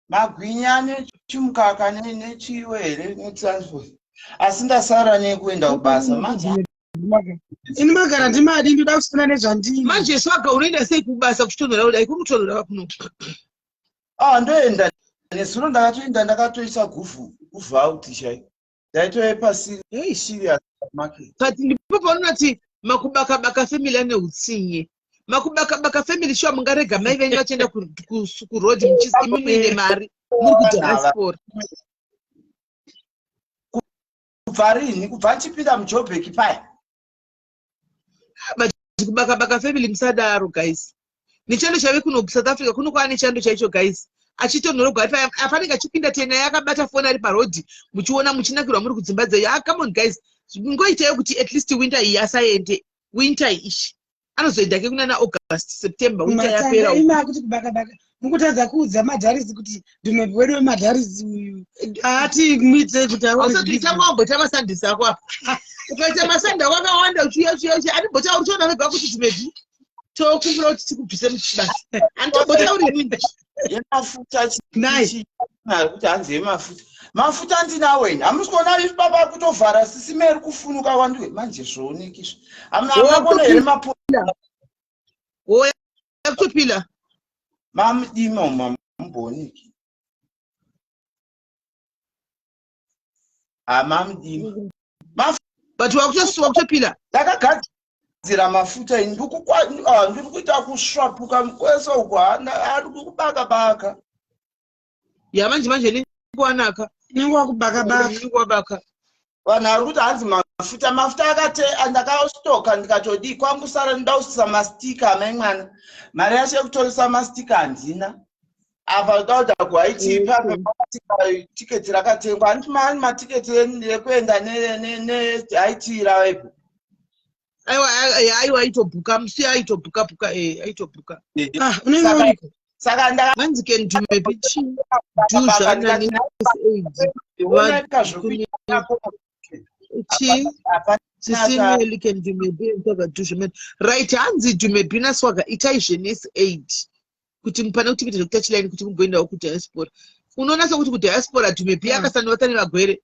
Magwinya nechimukaka nechiwe here netransport, asi ndasara nekuenda kubasa manje. Ini magara ndimadi, ndoda kusiyana nezvandini. Manje Swaga, unoenda sei kubasa kuchitonhora kudai? Kuri kutonhora kuno. Ah, ndoenda. Nezuro ndakatoenda, ndakatoisa guvhu guvhu out chai, ndaitove paserious market. But ndipo paunoti makubakabaka family ane utsinye. Makubakabaka family, shuwa mungarega mai venyu vachienda kuroad imi muine mari muri kudiaspora? Kubva rini? Kubva ndichipinda muJobek paya. But kubakabaka family, musadaro guys. Nechando chave kuno South Africa kuno kwaane chando chaicho guys, achitonhorogwa ari apanenge achipinda tena yakabata foni ari parodhi, muchiona muchinakirwa muri kudzimba dzenyu. Ah, come on guys, ngoitaiwo kuti at least winter iyi asaende. Winter ishi anozoenda ke kunana August, September, winter yapera uko. Ima kuti kubakabaka mukutadza kuudza madharisi kuti dhumwe wedu wemadharisi uyu haati muitei kuti aone. Ausati itanga wamboita masandisi ako apa. Ukaita masandi ako akawanda, uchiuya uchiuya uchiuya, andimbotauri, uchiona vega kuti timebi tokumbira kuti tikubvise muchibasa, handitombotauri inini. Yemafuta. Nai. Kuti hanzi yemafuta, mafuta ndinawo ini. Hamusi kuona isu baba kutovhara sisime iri kufunuka wandiwe manje, zvoonekizvo. Hamuna kuona here mapo? Oya kutopila. Mamudima umu, mamumboniki hamamudima. But wakutosuwa kutopila. Ndakagadzira mafuta ini, ndiri kuita kusvapuka kwese uku, ari kubaka baka. Ya, manje manje ninge wanaka. Ninge wakubakabaka. Ninge wabaka. Vanhu vari kuti hanzi mafuta, mafuta akate ndakastoka, ndikatodii kwangu sara ndoda kusisa mastika. Amai mwana, mari yacho yekutoresa mastika handina. Apa toda kuenda kuHIT papa, tiketi rakatengwa. Handiti mani matiketi ekuenda neHIT ravepo? Aiwa, aiwa, aitobhuka musi, aitobhuka bhuka, aitobhuka. Ah, unenge uriko. Saka ndaka Hanzi, can Dumebi chi do zvana neAID? Zvokuita. Chi sisimeli, can Dumebi and do zvemene? Right, hanzi Dumebi naSwaga, itai zvenurse aid kuti pane kuti kuite zvekutachilaini kuti mumboendawo kudiaspora. Unoona sekuti kudiaspora Dumebi akasanivata nevagwere.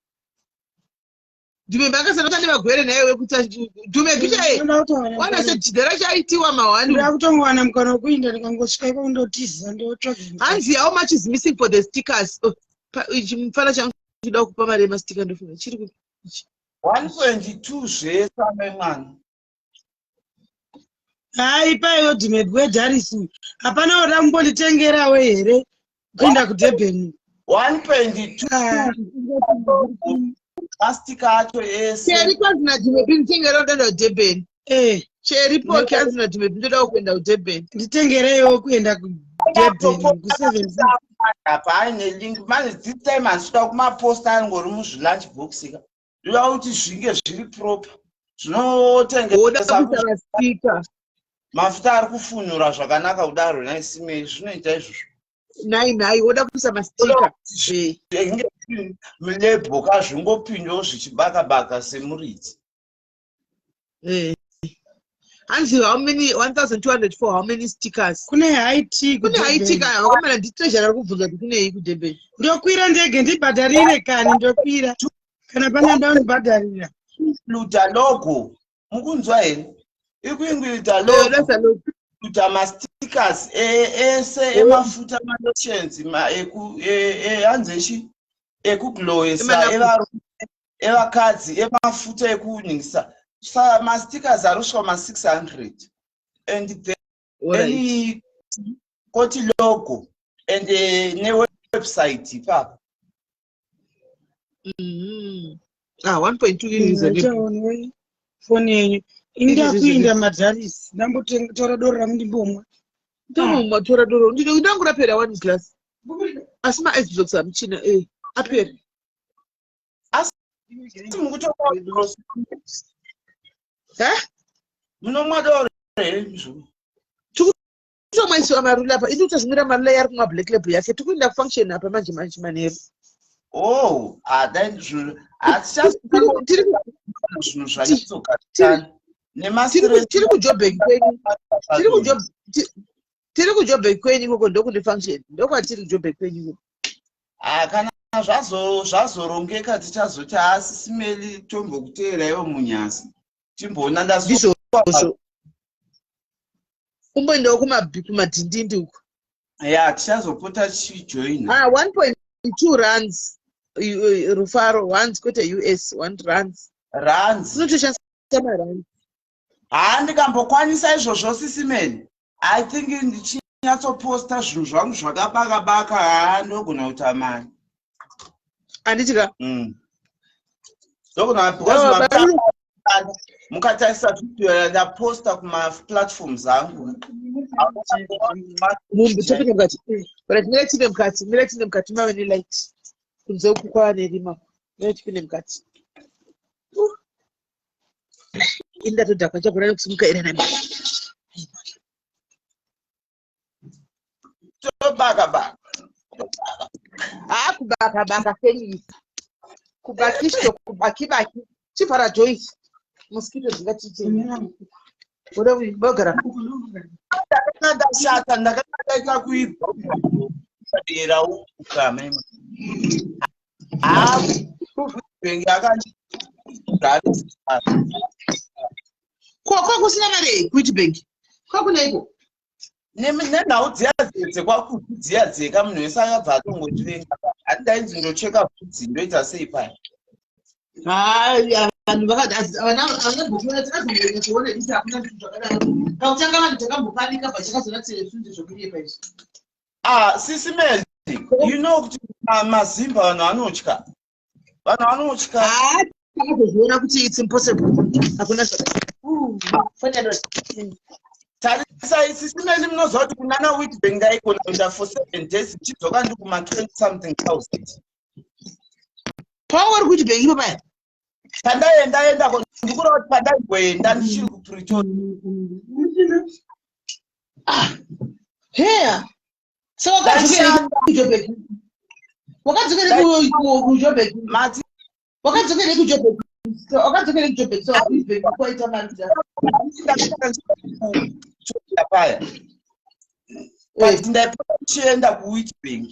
Dumebi akasanivata nevagwere naye wekuti Dumebi chaiye wana sechidhara chaitiwa mahwani. Ndoda kutongowana mukana wekuinda, ndikangosvika iko ndotiza, ndotsvaga. Hanzi, how much is missing for the stickers? Oh, ichi mufana changu chida kupa mari yemastika, ndofunga chiri ichi. 1.2 zvese, amai mwana. Hai, paiwo Dumebi wedharisi, hapana wada kumbonditengerawo here kuenda kuDurban? 1.2. Ah, mastika acho ese. Cheri, kwanzi naDumebi, nditengerawo, ndaenda kuDurban. Cheri Poke, hanzi naDumebi, ndodawo kuenda kuDurban. Nditengereiwo kuenda kuDurban kuseven. Apa aine link manje. This time handisida kumaposta anongori muzvilunch box ka. Ndoda kuti zvinge zviri proper. Woda Zvinotengesa. Kuisa mastika. Mafuta ari kufunura zvakanaka kudaro, naisimei zvinoita izvozvo. Nhai nhai, woda kuisa mastika. Zvinge mulabel ka, zvingopindawo zvichibaka baka semuridzi. Hanzi, how many 1200 for how many stickers? Kune HIT. Kune HIT ka, vakomana. Nditreasure ari kubvunza kuti kunei kuDurban. Ndokwira ndege, ndibhadharire kani, ndokwira kana pane ndaundibhadharira. Luta logo, mukunzwa here? Ikuinguita logo. That's a logo. Kuita mastickers ese emafuta, malotions, hanzi echi ekuglowesa. Emanapu. Evarume, evakadzi, emafuta ekuningisa. Sa mastickers ari kusvika ma600 and then koti logo and newebsite ipapo. Ah, 1.2 is a little. Achaonwe foni yenyu indakuinda madharisi, ndambotora doro rangu ndimbomwa. Ndomwa, tora doro. Ndangu rapera one glass. Asi ma ice blocks amuchina apera. Asi mukutora? Eh? Munomwa doro here mzukuru? Kutomwaisiwa marula apa. Ini kutozvimwira marula, yari kumwa Black Label yake. Tikuenda kufunction apa manje manje manheru. Oh, ah, dai zvinhu hatichazvinhu zvanyatsogarisana. Tiri kuJobek kwenyu. Tiri kuJobek kwenyu ikoko, ndokune function. Ndokwatiri, kuJobek kwenyu ikoko. Ah, kana zvazorongeka tichazoti asisimeli tombokuteeraiwo munyasi, timboona. Ndizvozvo. Kumboendawo kumadhindindi uko. Ya, tichazopota tichijoina. Ah, 1.2 rands. Rufaro, ones kwete US, 1 rands. Rands. Tinotoshandisa marands. Haa, ndikambokwanisa izvozvo, sisimeni, I think ndichinyatsoposta zvinhu zvangu zvakabaka baka, haa, ndogona kuita mari. Handiti ka? Ndogona because Aiwa, mukatarisa video yandaposta kumaplatforms angu. Mumbi topinda mukati. Right, mira tipinde mukati, mira tipinde mukati, mave nelight. Kunze uku kwava nerima. Mira tipinde mukati. Ini ndatodhakwa, chagona nekusimuka ere nami. Tobaka baka. Haa, kubaka baka kenyi? Kubakisho, kubaki baki. Chivhara, Joyce. Mosquito dzingatiite. Woda kugara. Ndakanga ndashata, ndakanga ndaita kuibva dera uka meme. Haa, bhenge akandigarisa. Ko kusina mari kuiti bank? Kwakuneiko? Nenhau dziya dzekwakuti dziya dzeka, munhu wese akabva atongotivenga. Handidainzi ndocheka bvudzi, ndoita sei paya? Haya, vanhu vakavana takazongonyakuona isi hakuna zvinhu zvakadaro. Pakutanga vanhu takambopanika, pachakazonatira zvinhu zvokunyepa izvi. Ah, sisi Meli, you know kuti mazimba vanhu vanotya, vanhu vanotya. Haa, takazozviona kuti it's impossible, hakuna zvakadaro. Tarisai sisimeli, munoziva kuti kunana Witbank ndaigona kuenda for 7 days, ndichidzoka ndi kuma 20 something thousand. Pauri kuti bank ipo paya? Pandaienda enda, ndikureva kuti pandaimboenda ndichiri kuPretoria. Ah, heya, so wakadzokera kuJobek? Wakadzokere kuJobek? Mati? Wakadzokere kuJobek? Wakadzokere kuJobek? So Witbank kwaita mari? Pretoria paya, but ndaipota ndichienda kuWitbank,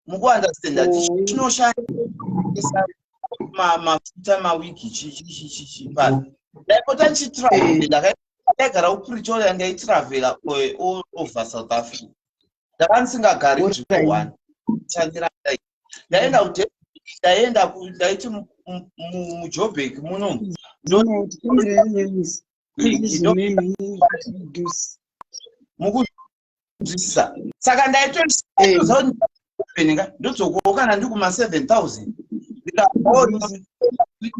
mukuunderstanda? Tichinoshandisa mafuta, mawigi, chichichichichi paya ndaipota ndichitravel. Ndaigara kuPretoria, ndaitravela all over South Africa. Ndaka ndisingagari nzvimbo one. Shandira ndaenda kuDurban, ndaenda ndaiti muJobek muno. Mukunzwisisa? Saka ndaitoza ndodzokawo kana ndiri kuma 7000, ndikabank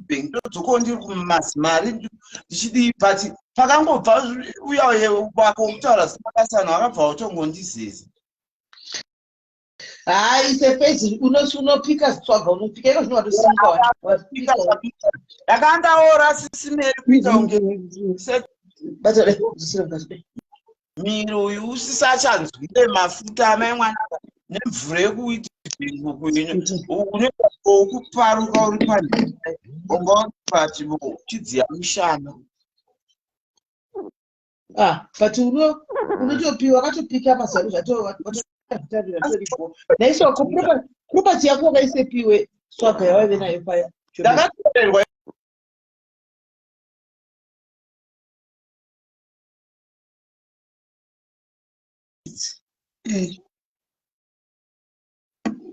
ndodzokawo ndiri kumazimari, ndichidii. But pakangobva uya wako wokutaura zita makasiyana, wakabva watongondizeza. Hayi, sefezi unopika tswaga, unopika iko zvino, watosimuka. Wapika. Ndakandaora sisimeri kuita kunge miri uyu usisachanzwire mafuta amai mwana nemvura yekuiti unoita kuparuka uri panhii, unga uri pati uchidziya mushana. Ah, but unotopiwa, wakatopika mazuva ano, zvatowatozvitarira toripo naiso. Property yako wakaisepiwe swaga yawaive nayo paya? Ndakatorerwa.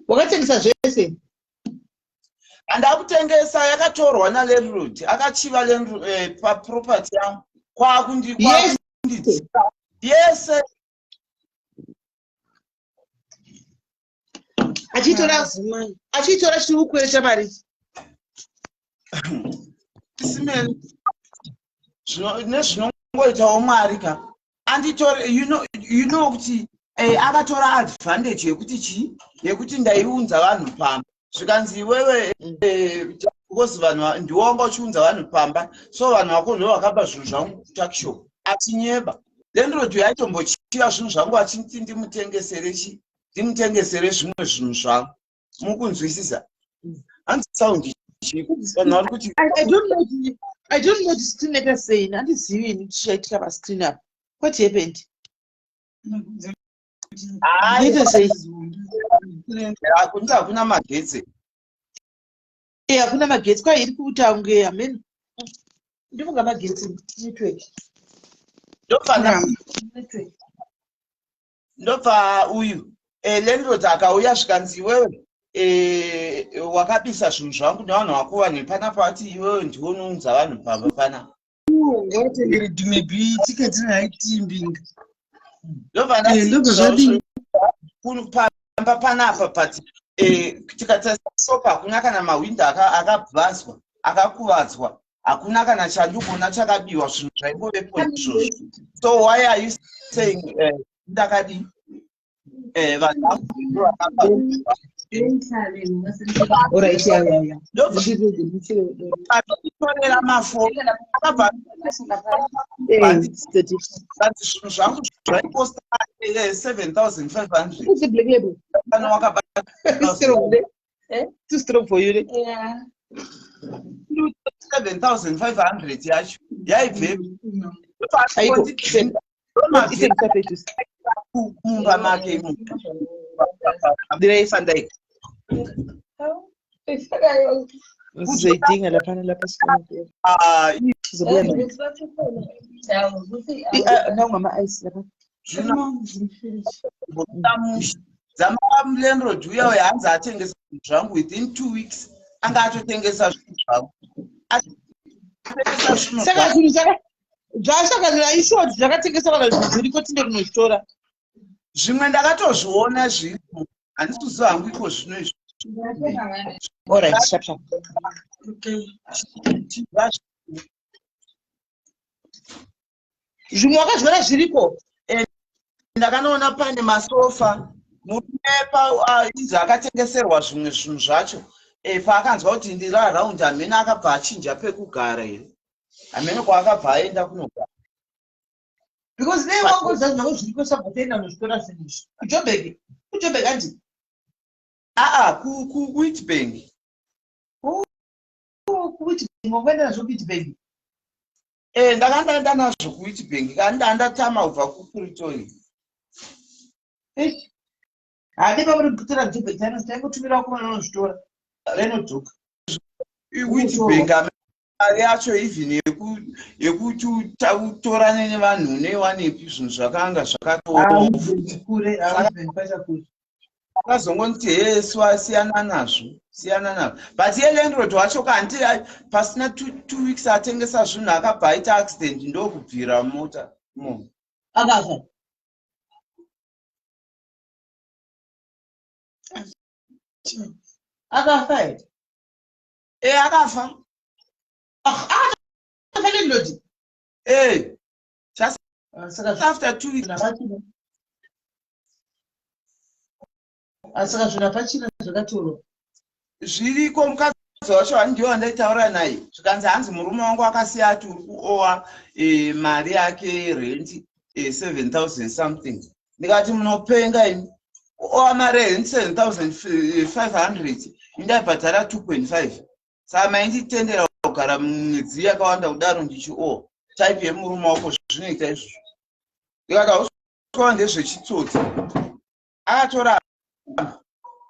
Wakatengesa zvese? Handakutengesa, yakatorwa nalandlord, akachiva paproperty yangu kwakundidzika yese. Achitora chiri kukwereta mari? Simeni, nezvinongoitawo Mwari ka, anditore, you know kuti akatora advantage yekuti chii, yekuti ndaiunza vanhu pamba, zvikanzi iwewe, because vanhu ndiwo wanga uchiunza vanhu pamba, so vanhu vako ndo vakaba zvinhu zvangu kutuckshop. Achinyeba landlord yaitombochiva zvinhu zvangu, achiti ndimutengesere chi, ndimutengesere zvimwe zvinhu zvangu. Mukunzwisisa? Hanzi sound chii? Vanhu vari kuti I don't know kuti screen yakaita sei. Handizivi ini kuti chaitika pascreen apa. What happened? Inoita sei? Hakunzi hakuna magetsi. Eh, hakuna magetsi. Kwai iri kuita kunge hameno, ndifunga magetsi, network. Ndobva Network. Ndobva uyu landlord akauya, zvikanzi iwewe wakabisa zvinhu zvangu nevanhu vako, vanhu panapa vati iwewe ndiwe unounza vanhu pamba panapa. Ngavatengere Dumebi tiketi rehaitimbinga. Ndobva Ndobva zvadii? Pamba panapa, but tikatarisa shop, hakuna kana mahwindo akabvazwa, akakuvadzwa, hakuna kana chandikuona chakabiwa. Zvinhu zvaingovepo izvozvo, so why are you saying ndakadii? Vanhu vangu vakaba. Alright, yeah. Ndobva atotorera mafoni, akabva Steady. ati zvinhu zvangu zvaikosta 7500. What's the black label? Kana wakaba Strong, eh? Too strong for you, ne? Yeah. 7500 yacho yaibvepi? Aiko. It's Mumba make imomo. Direi. Sandai. Sizoyidinga laphana lapha sikhona. Ah, Sizobuya nayo. Nawungama-ice lapha. Dzamalandlord uya uya, hanzi atengesa zvinhu zvangu within 2 weeks, anga atotengesa zvinhu zvangu, atengesa zvinhu. Saka zvinhu zvasaka ishoti zvakatengeswa kana zvinhu zviriko tinde kunozvitora? Zvimwe ndakatozviona zvirimo, handisi kuziva hangu iko zvino izvi. Alright, sharp sharp. Okay. Chibva. Zvimwe wakazviona zviriko? Eh, ndakanoona pane masofa murume painzi akatengeserwa zvimwe zvinhu zvacho eh, paakanzwa kuti ndiri around hameno akabva achinja pekugara here hameno kwaakabva aenda kunogara because dai wangoziva zvako zviriko sabva toenda unozvitora zvinhu izvi kujobek kujobek hanti aa kuwitbank oh, kuwitbank wangoenda nazvo kuwitbank Eh, ndakandaenda nazvo kuWitbank kani ndandatama kubva kuPretoria. Eish. Hadi pamuri kutora Joburg tano taingotumira vakomana vanozvitora. Renodzoka. Witbank mari yacho even yekuti utorane nevanhu unoiwanepi zvinhu zvakanga zvakatooma. Kure, Witbank pachakure. Akazongonzi hee siyana nazvo siyana nazvo but iye landlord wacho ka hanti pasina 2 weeks atengesa zvinhu akabva aita accident ndokubvira mota imomo. Akafa. Akafa here? E akafa. Akafa landlord? E just Saka after 2 weeks. Saka zvinhu hapachina zvakatorwa. Zviriko mukadzi wacho handiwo wandaitaura naye zvikanzi hanzi murume wangu akasiya ati uri kuowa e, mari yake rent e, 7000 something ndikati munopenga imi kuowa mari yerent 7500 indaibhadhara 2.5 saka mainditendera kugara mwedzi yakawanda kudaro ndichiowa type yemurume wako zvinoita izvozvo ndikati hausi ndezvechitsotsi akatora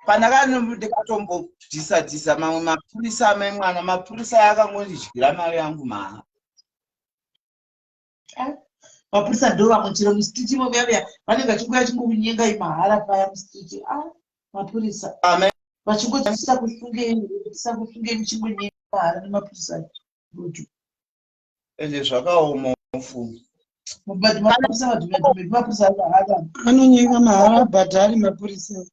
pandaka ndikatombodhisa dhisa mamwe mapurisa amai mwana mapurisa akangondidyira mari yangu mahara. Mapurisa ndo vamwe chero mustreet imo muya muya vanenge vachinguya vachingokunyengai mahara paya mustreet. Ah, mapurisa vachingoti tisakusungei tisakusungei muchingonyenga mahara nemapurisa dudu. Ende zvakaoma mufunge. But mapurisa vadhume mapurisa anonyenga mahara abhadhari mapurisa.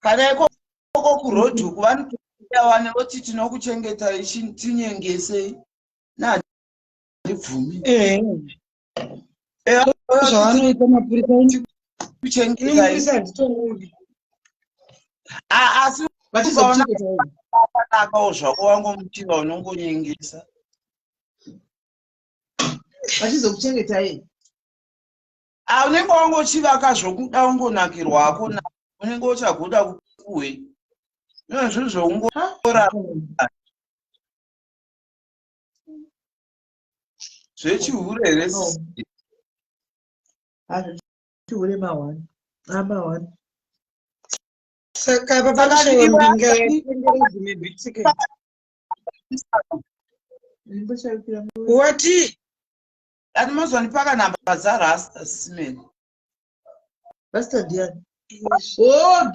Kana ikoko kuroad uku vanotouya wane voti tinokuchengetai tinyengesei nandibvumi. Eh. Eh, zvavanoita mapurisa kuchengetai. Mapurisa handitorodi. Asi ukaona akanakawo zvako wangomutiva unongonyengesa. Vachizokuchengetai. Ah, unenge wangochivaka zvokuda ungonakirwa hako na unenge uchagoda kupuwe. Ino zvinhu zvoungora zvechihure here? No. Hazvichihure mahwani. Amahwani. Saka apa panoshayiwa mbinga yatengera dzimwe bhitiketi. Wati Ati mozondipaka namba dzaRasta Simeni. Rasta ndiani? Oh,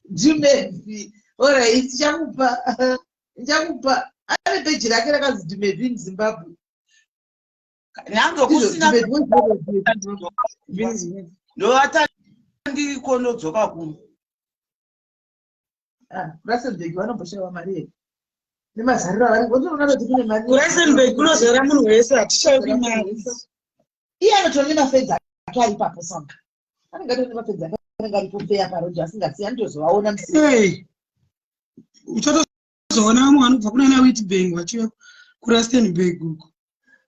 Dumevi. Alright, ndichakupa. Ndichakupa. Ane peji rake rakanzi Dumevi in Zimbabwe. Nyange kusina ndovata ndiriko ndodzoka kuno. Ah, Rustenburg vanomboshayiwa mari here? Nemazariro avari votoona kuti kune mari. KuRustenburg kunozara munhu wese hatishayiwi mari. Iye anotori nemafedzi ake ari ipapo saka. Anenge atori nemafedzi ake anenge aripo feya paroad asingasiyi anotozovaona musi. Hey. Uchatozoona vamwe vanobva kunana Witbank vachiuya kuRustenburg uko.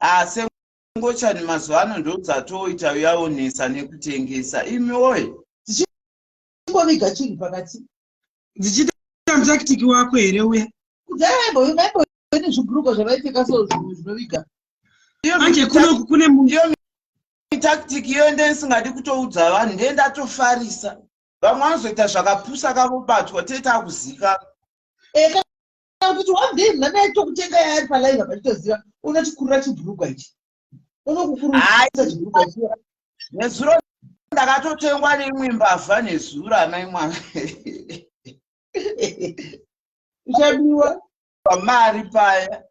Ah, sengochani mazuva ano ndodzatoita yaonesa nekutengesa. Imi woye. Dzichingoviga chinhu pakati. Dzichiita mutactic wako here uya? Kudhaya vaimbove nezvibhurukwa zvavaipfeka so zvinhu zvinoviga. Manje kunoku kune munhu. Iyo tactic iyo ndendisingadi kutoudza vanhu ndiye ndatofarisa. Vamwe vanozoita zvakapusa kavobatwa tete takuzikana. Eh, kana kuti one day mwana aitokutenga yaari palive apa chitoziva unotikurura chibhurugwa ichi. Unokukurura chibhurugwa ichi. Nezuro ndakatotengwa neimwe mbavha nezuro amai mwana. Uchabiwa. Pamari paya.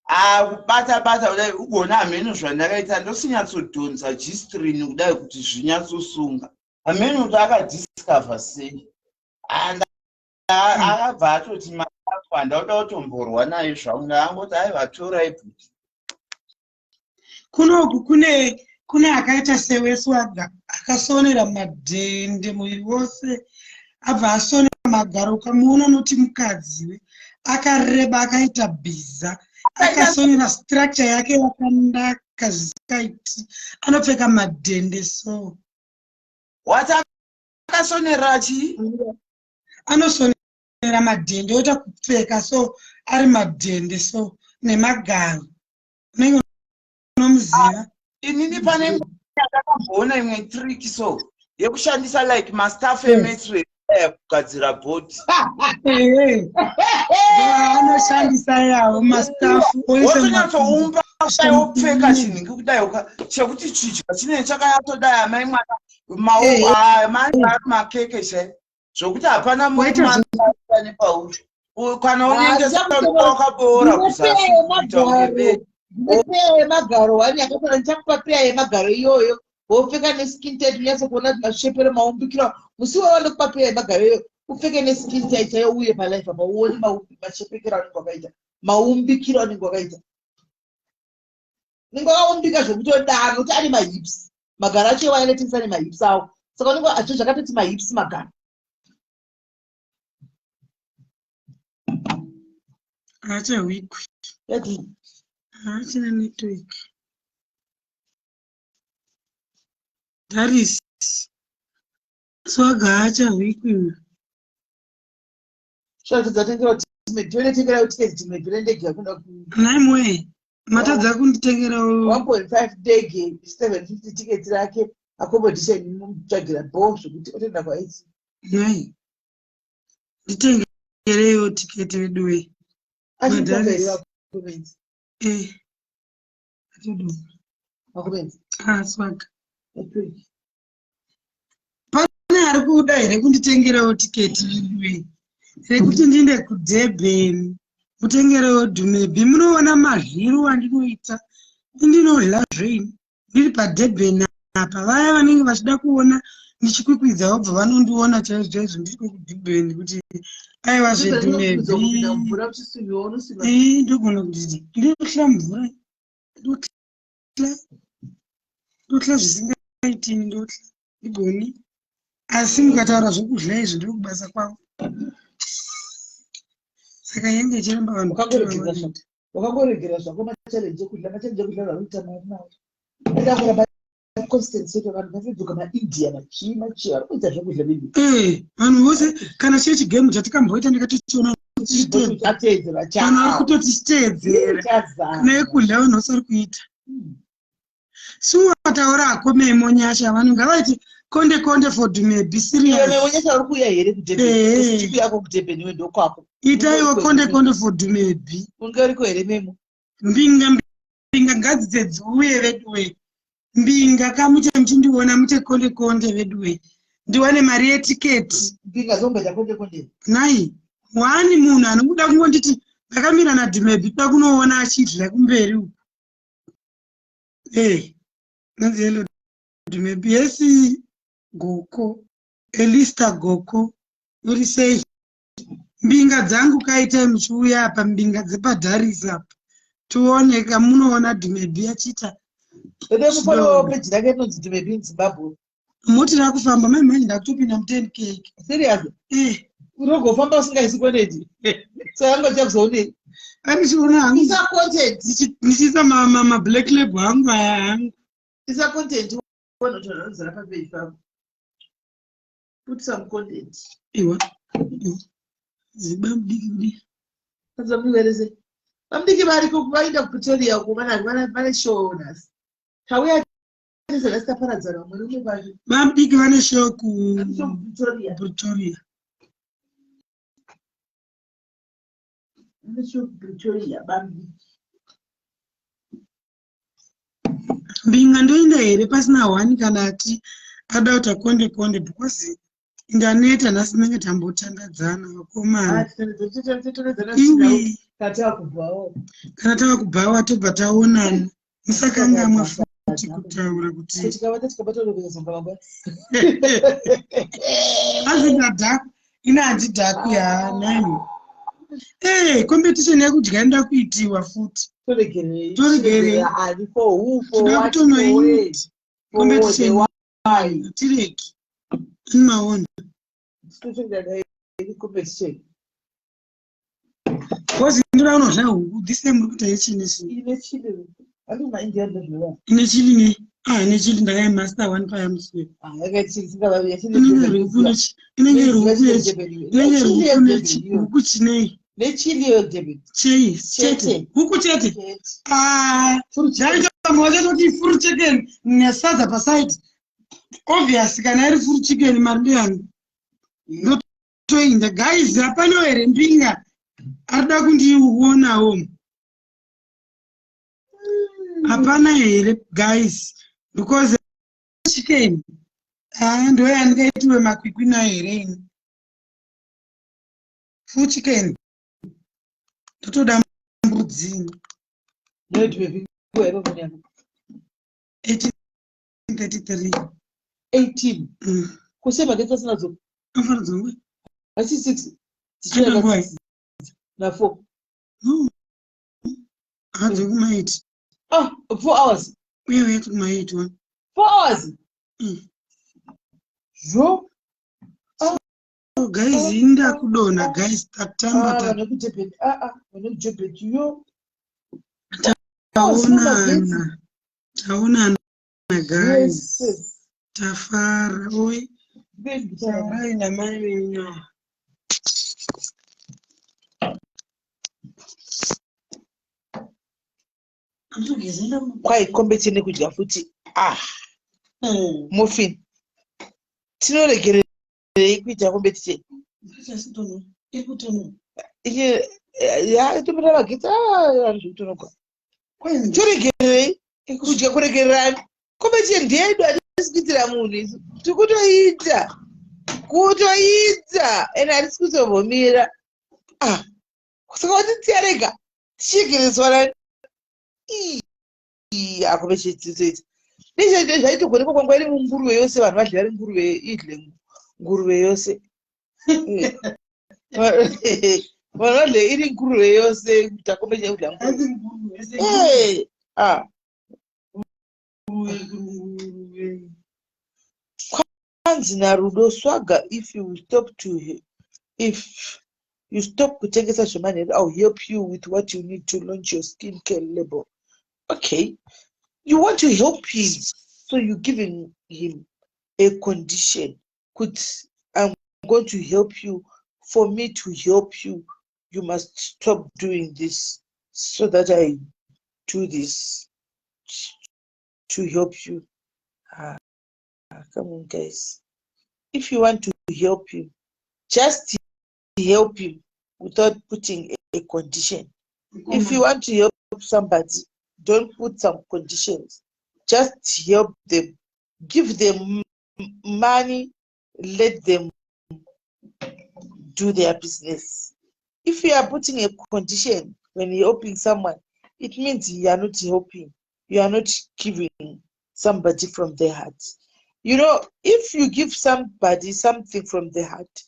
Ah, kubata bata kudai ugona hameno zvandakaita ndosinyatsodontsa G-string kudai kuti zvinyatsosunga. Hameno kuti akadiscover sei. Akabva atoti Handauda kutomborwa naye zvangu ndaangoti aiwa torai bhuti. Kunoku kune kune akaita seweswaga akasonera madhende muviri wose abva asonera magaro ukamuona unoti mukadzi we akareba akaita bhiza akasonera structure yake yakanaka zvisikaiti anopfeka madhende so Wati akasonera chii? Anosonera madhende oita kupfeka so ari madhende so nemagaro unenge unomuziva. Ah, inini pane ndakakamboona imwe trick so yekushandisa like mastaff emetre kugadzira body. Anoshandisa yawo mastaff. Wotonyatsoumba kudai wopfeka chinhingi kudai chekuti chidya chinenge chakanyatodai amai mwana maoko aya manje ari makeke chai zvokuti hapana murume nepauri kana unenge wakaboora kuzasi kuita kunge bedi. Peya yemagaro wani yakafana ndichakupa peya yemagaro iyoyo wopfeka neskin tight unyatso kuona kuti mashepero maumbikiro musi iwoyo wandikupa peya yemagaro iyoyo upfeke neskin tight chaiyo uye palife apa uone mashepekero anenge wakaita maumbikiro anenge wakaita unenge wakaumbika zvekutodaro nokuti ane mahips magaro acho iwayo anotengesa nemahips awo saka unenge azvo zvakatoti mahips magaro. Haachahwikwi. Yadii? Haachina network. Daris. Swaga haachahwikwi uyu. Shatidza tengera timetengera tiketi timwe ndege yakuenda ku Nhai moye. Matadza kunditengerawo 1.5 ndege 750 tiketi rake accommodation mutsvagira bho zvekuti otoenda kwaiti. Nhai. Nditengereiwo tiketi veduwe. Achitsvaga macomments. Eh. Atodoma. Macomments. Ah, swaga. Pane ari kuda here kunditengerawo tiketi veduwe rekuti ndiende kuDurban mutengerewo Dumebi munoona madliro andinoita indinodla zveini ndiri paDurban apa vaya vanenge vachida kuona ndichikwikwidza vobva vanondiona chaizvo chaizvo ndiri kuDurban kuti aiwa zveDumebi ndogona kuti ndinohla mvura ndotla ndotla zvisingaitini ndotla ndigoni asi mukataura zvekudla izvi ndiri kubasa kwavo saka yenge ichiramba vanhu wakangoregera zvako machalenje ekudla machalenje ekudla vakuita mari nawo ndakuramba constant seke vanhu vatodzoka maindia machii machii vari kuita zvekudla bebi eh, vanhu vose kana chiye chigemu chatikamboita ndikatochiona vanhu vari kutotichiteedzera nekudla vanhu vose vari kuita hmm. Sure taura hako Memo Nyasha vanhu ngavaiti konde konde for Dumebi serious. Memo Nyasha uri kuuya here kuDurban? Eh. Chikuya ko kuDurban iwe ndokwako. Itaiwo konde konde for Dumebi. Unge uriko here Memo? Mbinga mbinga ngadzidze dziuye veduwe. Mbinga kamuche muchindiona mute konde konde veduwe. Ndiwane mari yetiketi. Mbinga zomboita konde konde. Nhai wani munhu anokuda kungonditi ndakamira naDumebi toda kunoona achidya kumberi uku. Hey, nanzi hello Dumebi. Yes, Goko. Elista Goko. Uri sei? Mbinga dzangu kaitai muchiuya apa mbinga dzepadharis apa. Tione kamunoona Dumebi achiita. Ede mufollow page rake rinonzi Dumebi in Zimbabwe. Moti rakufamba mai manje ndakutopinda mu 10k. Serious? Eh. Unogofamba usingaisi content. So yangu chakuzoonei? Andichiona hangu. Isa content. Ndichiisa ma, ma, ma black label hangu aya hangu. Isa content uone kuti vanozara pa page pako. Put some content. Iwa. Ziba mudiki kudi. Anza mudiki Vamudiki variko vaenda kuPretoria uko vana vana vane show nhasi. Tauya Vamudiki vane show kuPretoria. Mbinga ndoenda here pasina one kana ati ada kuita konde konde because ndaneta nhasi tinenge tambotandadzana vakomana. Kana tava kubhawa tobva taonana. Musakangamwa futi kutaura kuti hanzi ndadhakwa ini handidhakwi haa nani. Ee, competition yekudya inoda kuitiwa futi. Toregerei. Toregerei. Ani for who, for Toda what, for where, kutonoiti for competition. the why. Tiregi maona. Totoita competition. Because ndoda unodya huku this time muri kuita yechini chini. Ine chili. Andi maIndia ndozvinoda. Ine chili ne ah ine chili ndakaimaster one paya musi. Ah, yakaita chili singavavi yachili. Inenge huku nechi inenge huku yechi inenge huku nechi huku chinei. Nechili yo David. Chei chete Chete. huku chete. Ah, chaita vamwe vachatoti full chicken nesadza paside. Obvious kana iri full chicken mari ndeyani. Ndotoinda guys, hapana here mbinga arida kundionawo? Hapana here guys? Because chicken ah ndo yandingaitiwe makwikwi nayo here ini? Full chicken ndotoda mbudzi. Noti baby, go ahead kunyama. 1833. 18. Kuse magetsi asina dzoka. Anofanira dzongwe. Asi 6. Aita nguwai? Na 4. No, hadzi kuma8. Ah, 4 hours. Uye uye kuma8 one. 4 hours. Zvo. Oh, guys, ini ndakudonha guys, tatamba. Ah, vane kuJebet. Ah ah, vane kuJebet yo. Taonana, taonana guys. Yes. Tafara oi. Baby. Taurai namai venyu ava. Andogezenda. Kwai competition nekudya futi. Ah, muffin. Tinoregererei kuita competition? Iri kutono. Iye ya topera magetsi ah ari kutonoka. Toregererei kudya kuregererani. Competition ndeyedu, hatisi kuitira munhu isu. Tikutoita. Kutoita ende hatisi kutombomira. Ah, saka watisiya rega tichiregereswa nani? Ii, competition tinotoita. Nezvaito zvaitogonekwa kwanga iri nguruve yose, vanhu vadye vari nguruve, idle nguruve yose. Vanhu vadye iri nguruve yose kuita competition yekudya nguruve. Eh, ah. Nguruve. Kwanzi naRudo Swaga, if you stop kutengesa zvemanheru, I'll help you with what you need to launch your skincare label. Okay, you want to help him, so you're giving him a condition kuti I'm going to help you. For me to help you, you must stop doing this so that I do this to help you. Ah, come on guys, if you want to help him, just help him without putting a condition. If you want to help somebody, don't put some conditions. Just help them, give them money, let them do their business. If you are putting a condition when you're helping someone, it means you are not helping, you are not giving somebody from their heart. If you give somebody something from the heart,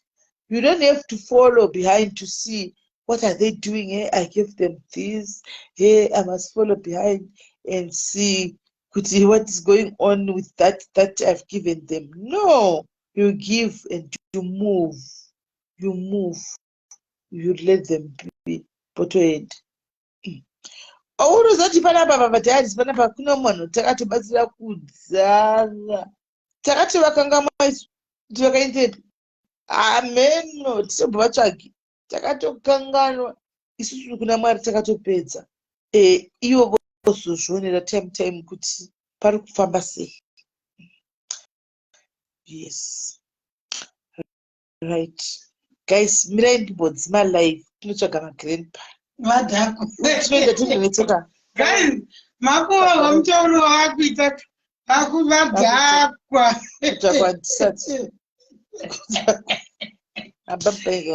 you don't have to follow behind to see what are they doing. Hey, I give them this. Hey, I must follow behind and see kuti what is going on with that that I've given them. No, you give and you move. You move. You let them be. Potoenda. Unozoti panapa pamadhayarisi panapa kune munhu takatobatsira kudzara, takati vakangamwa isu kuti vakaendepi, hameno, tichobva vatsvagi, takatokanganwa isusu kuna Mwari, takatopedza. Ivo vozozvionera time time kuti pari kufamba sei. Yes, right guys, mirai ndimbodzima live, tinotsvaga magrandpa. Vadhakwa. Tinoenda tinovetsoka. Guys, makuva mutauro wakuita vakuvadhakwa. Kutsvakwa ndisati. Bye bye guys.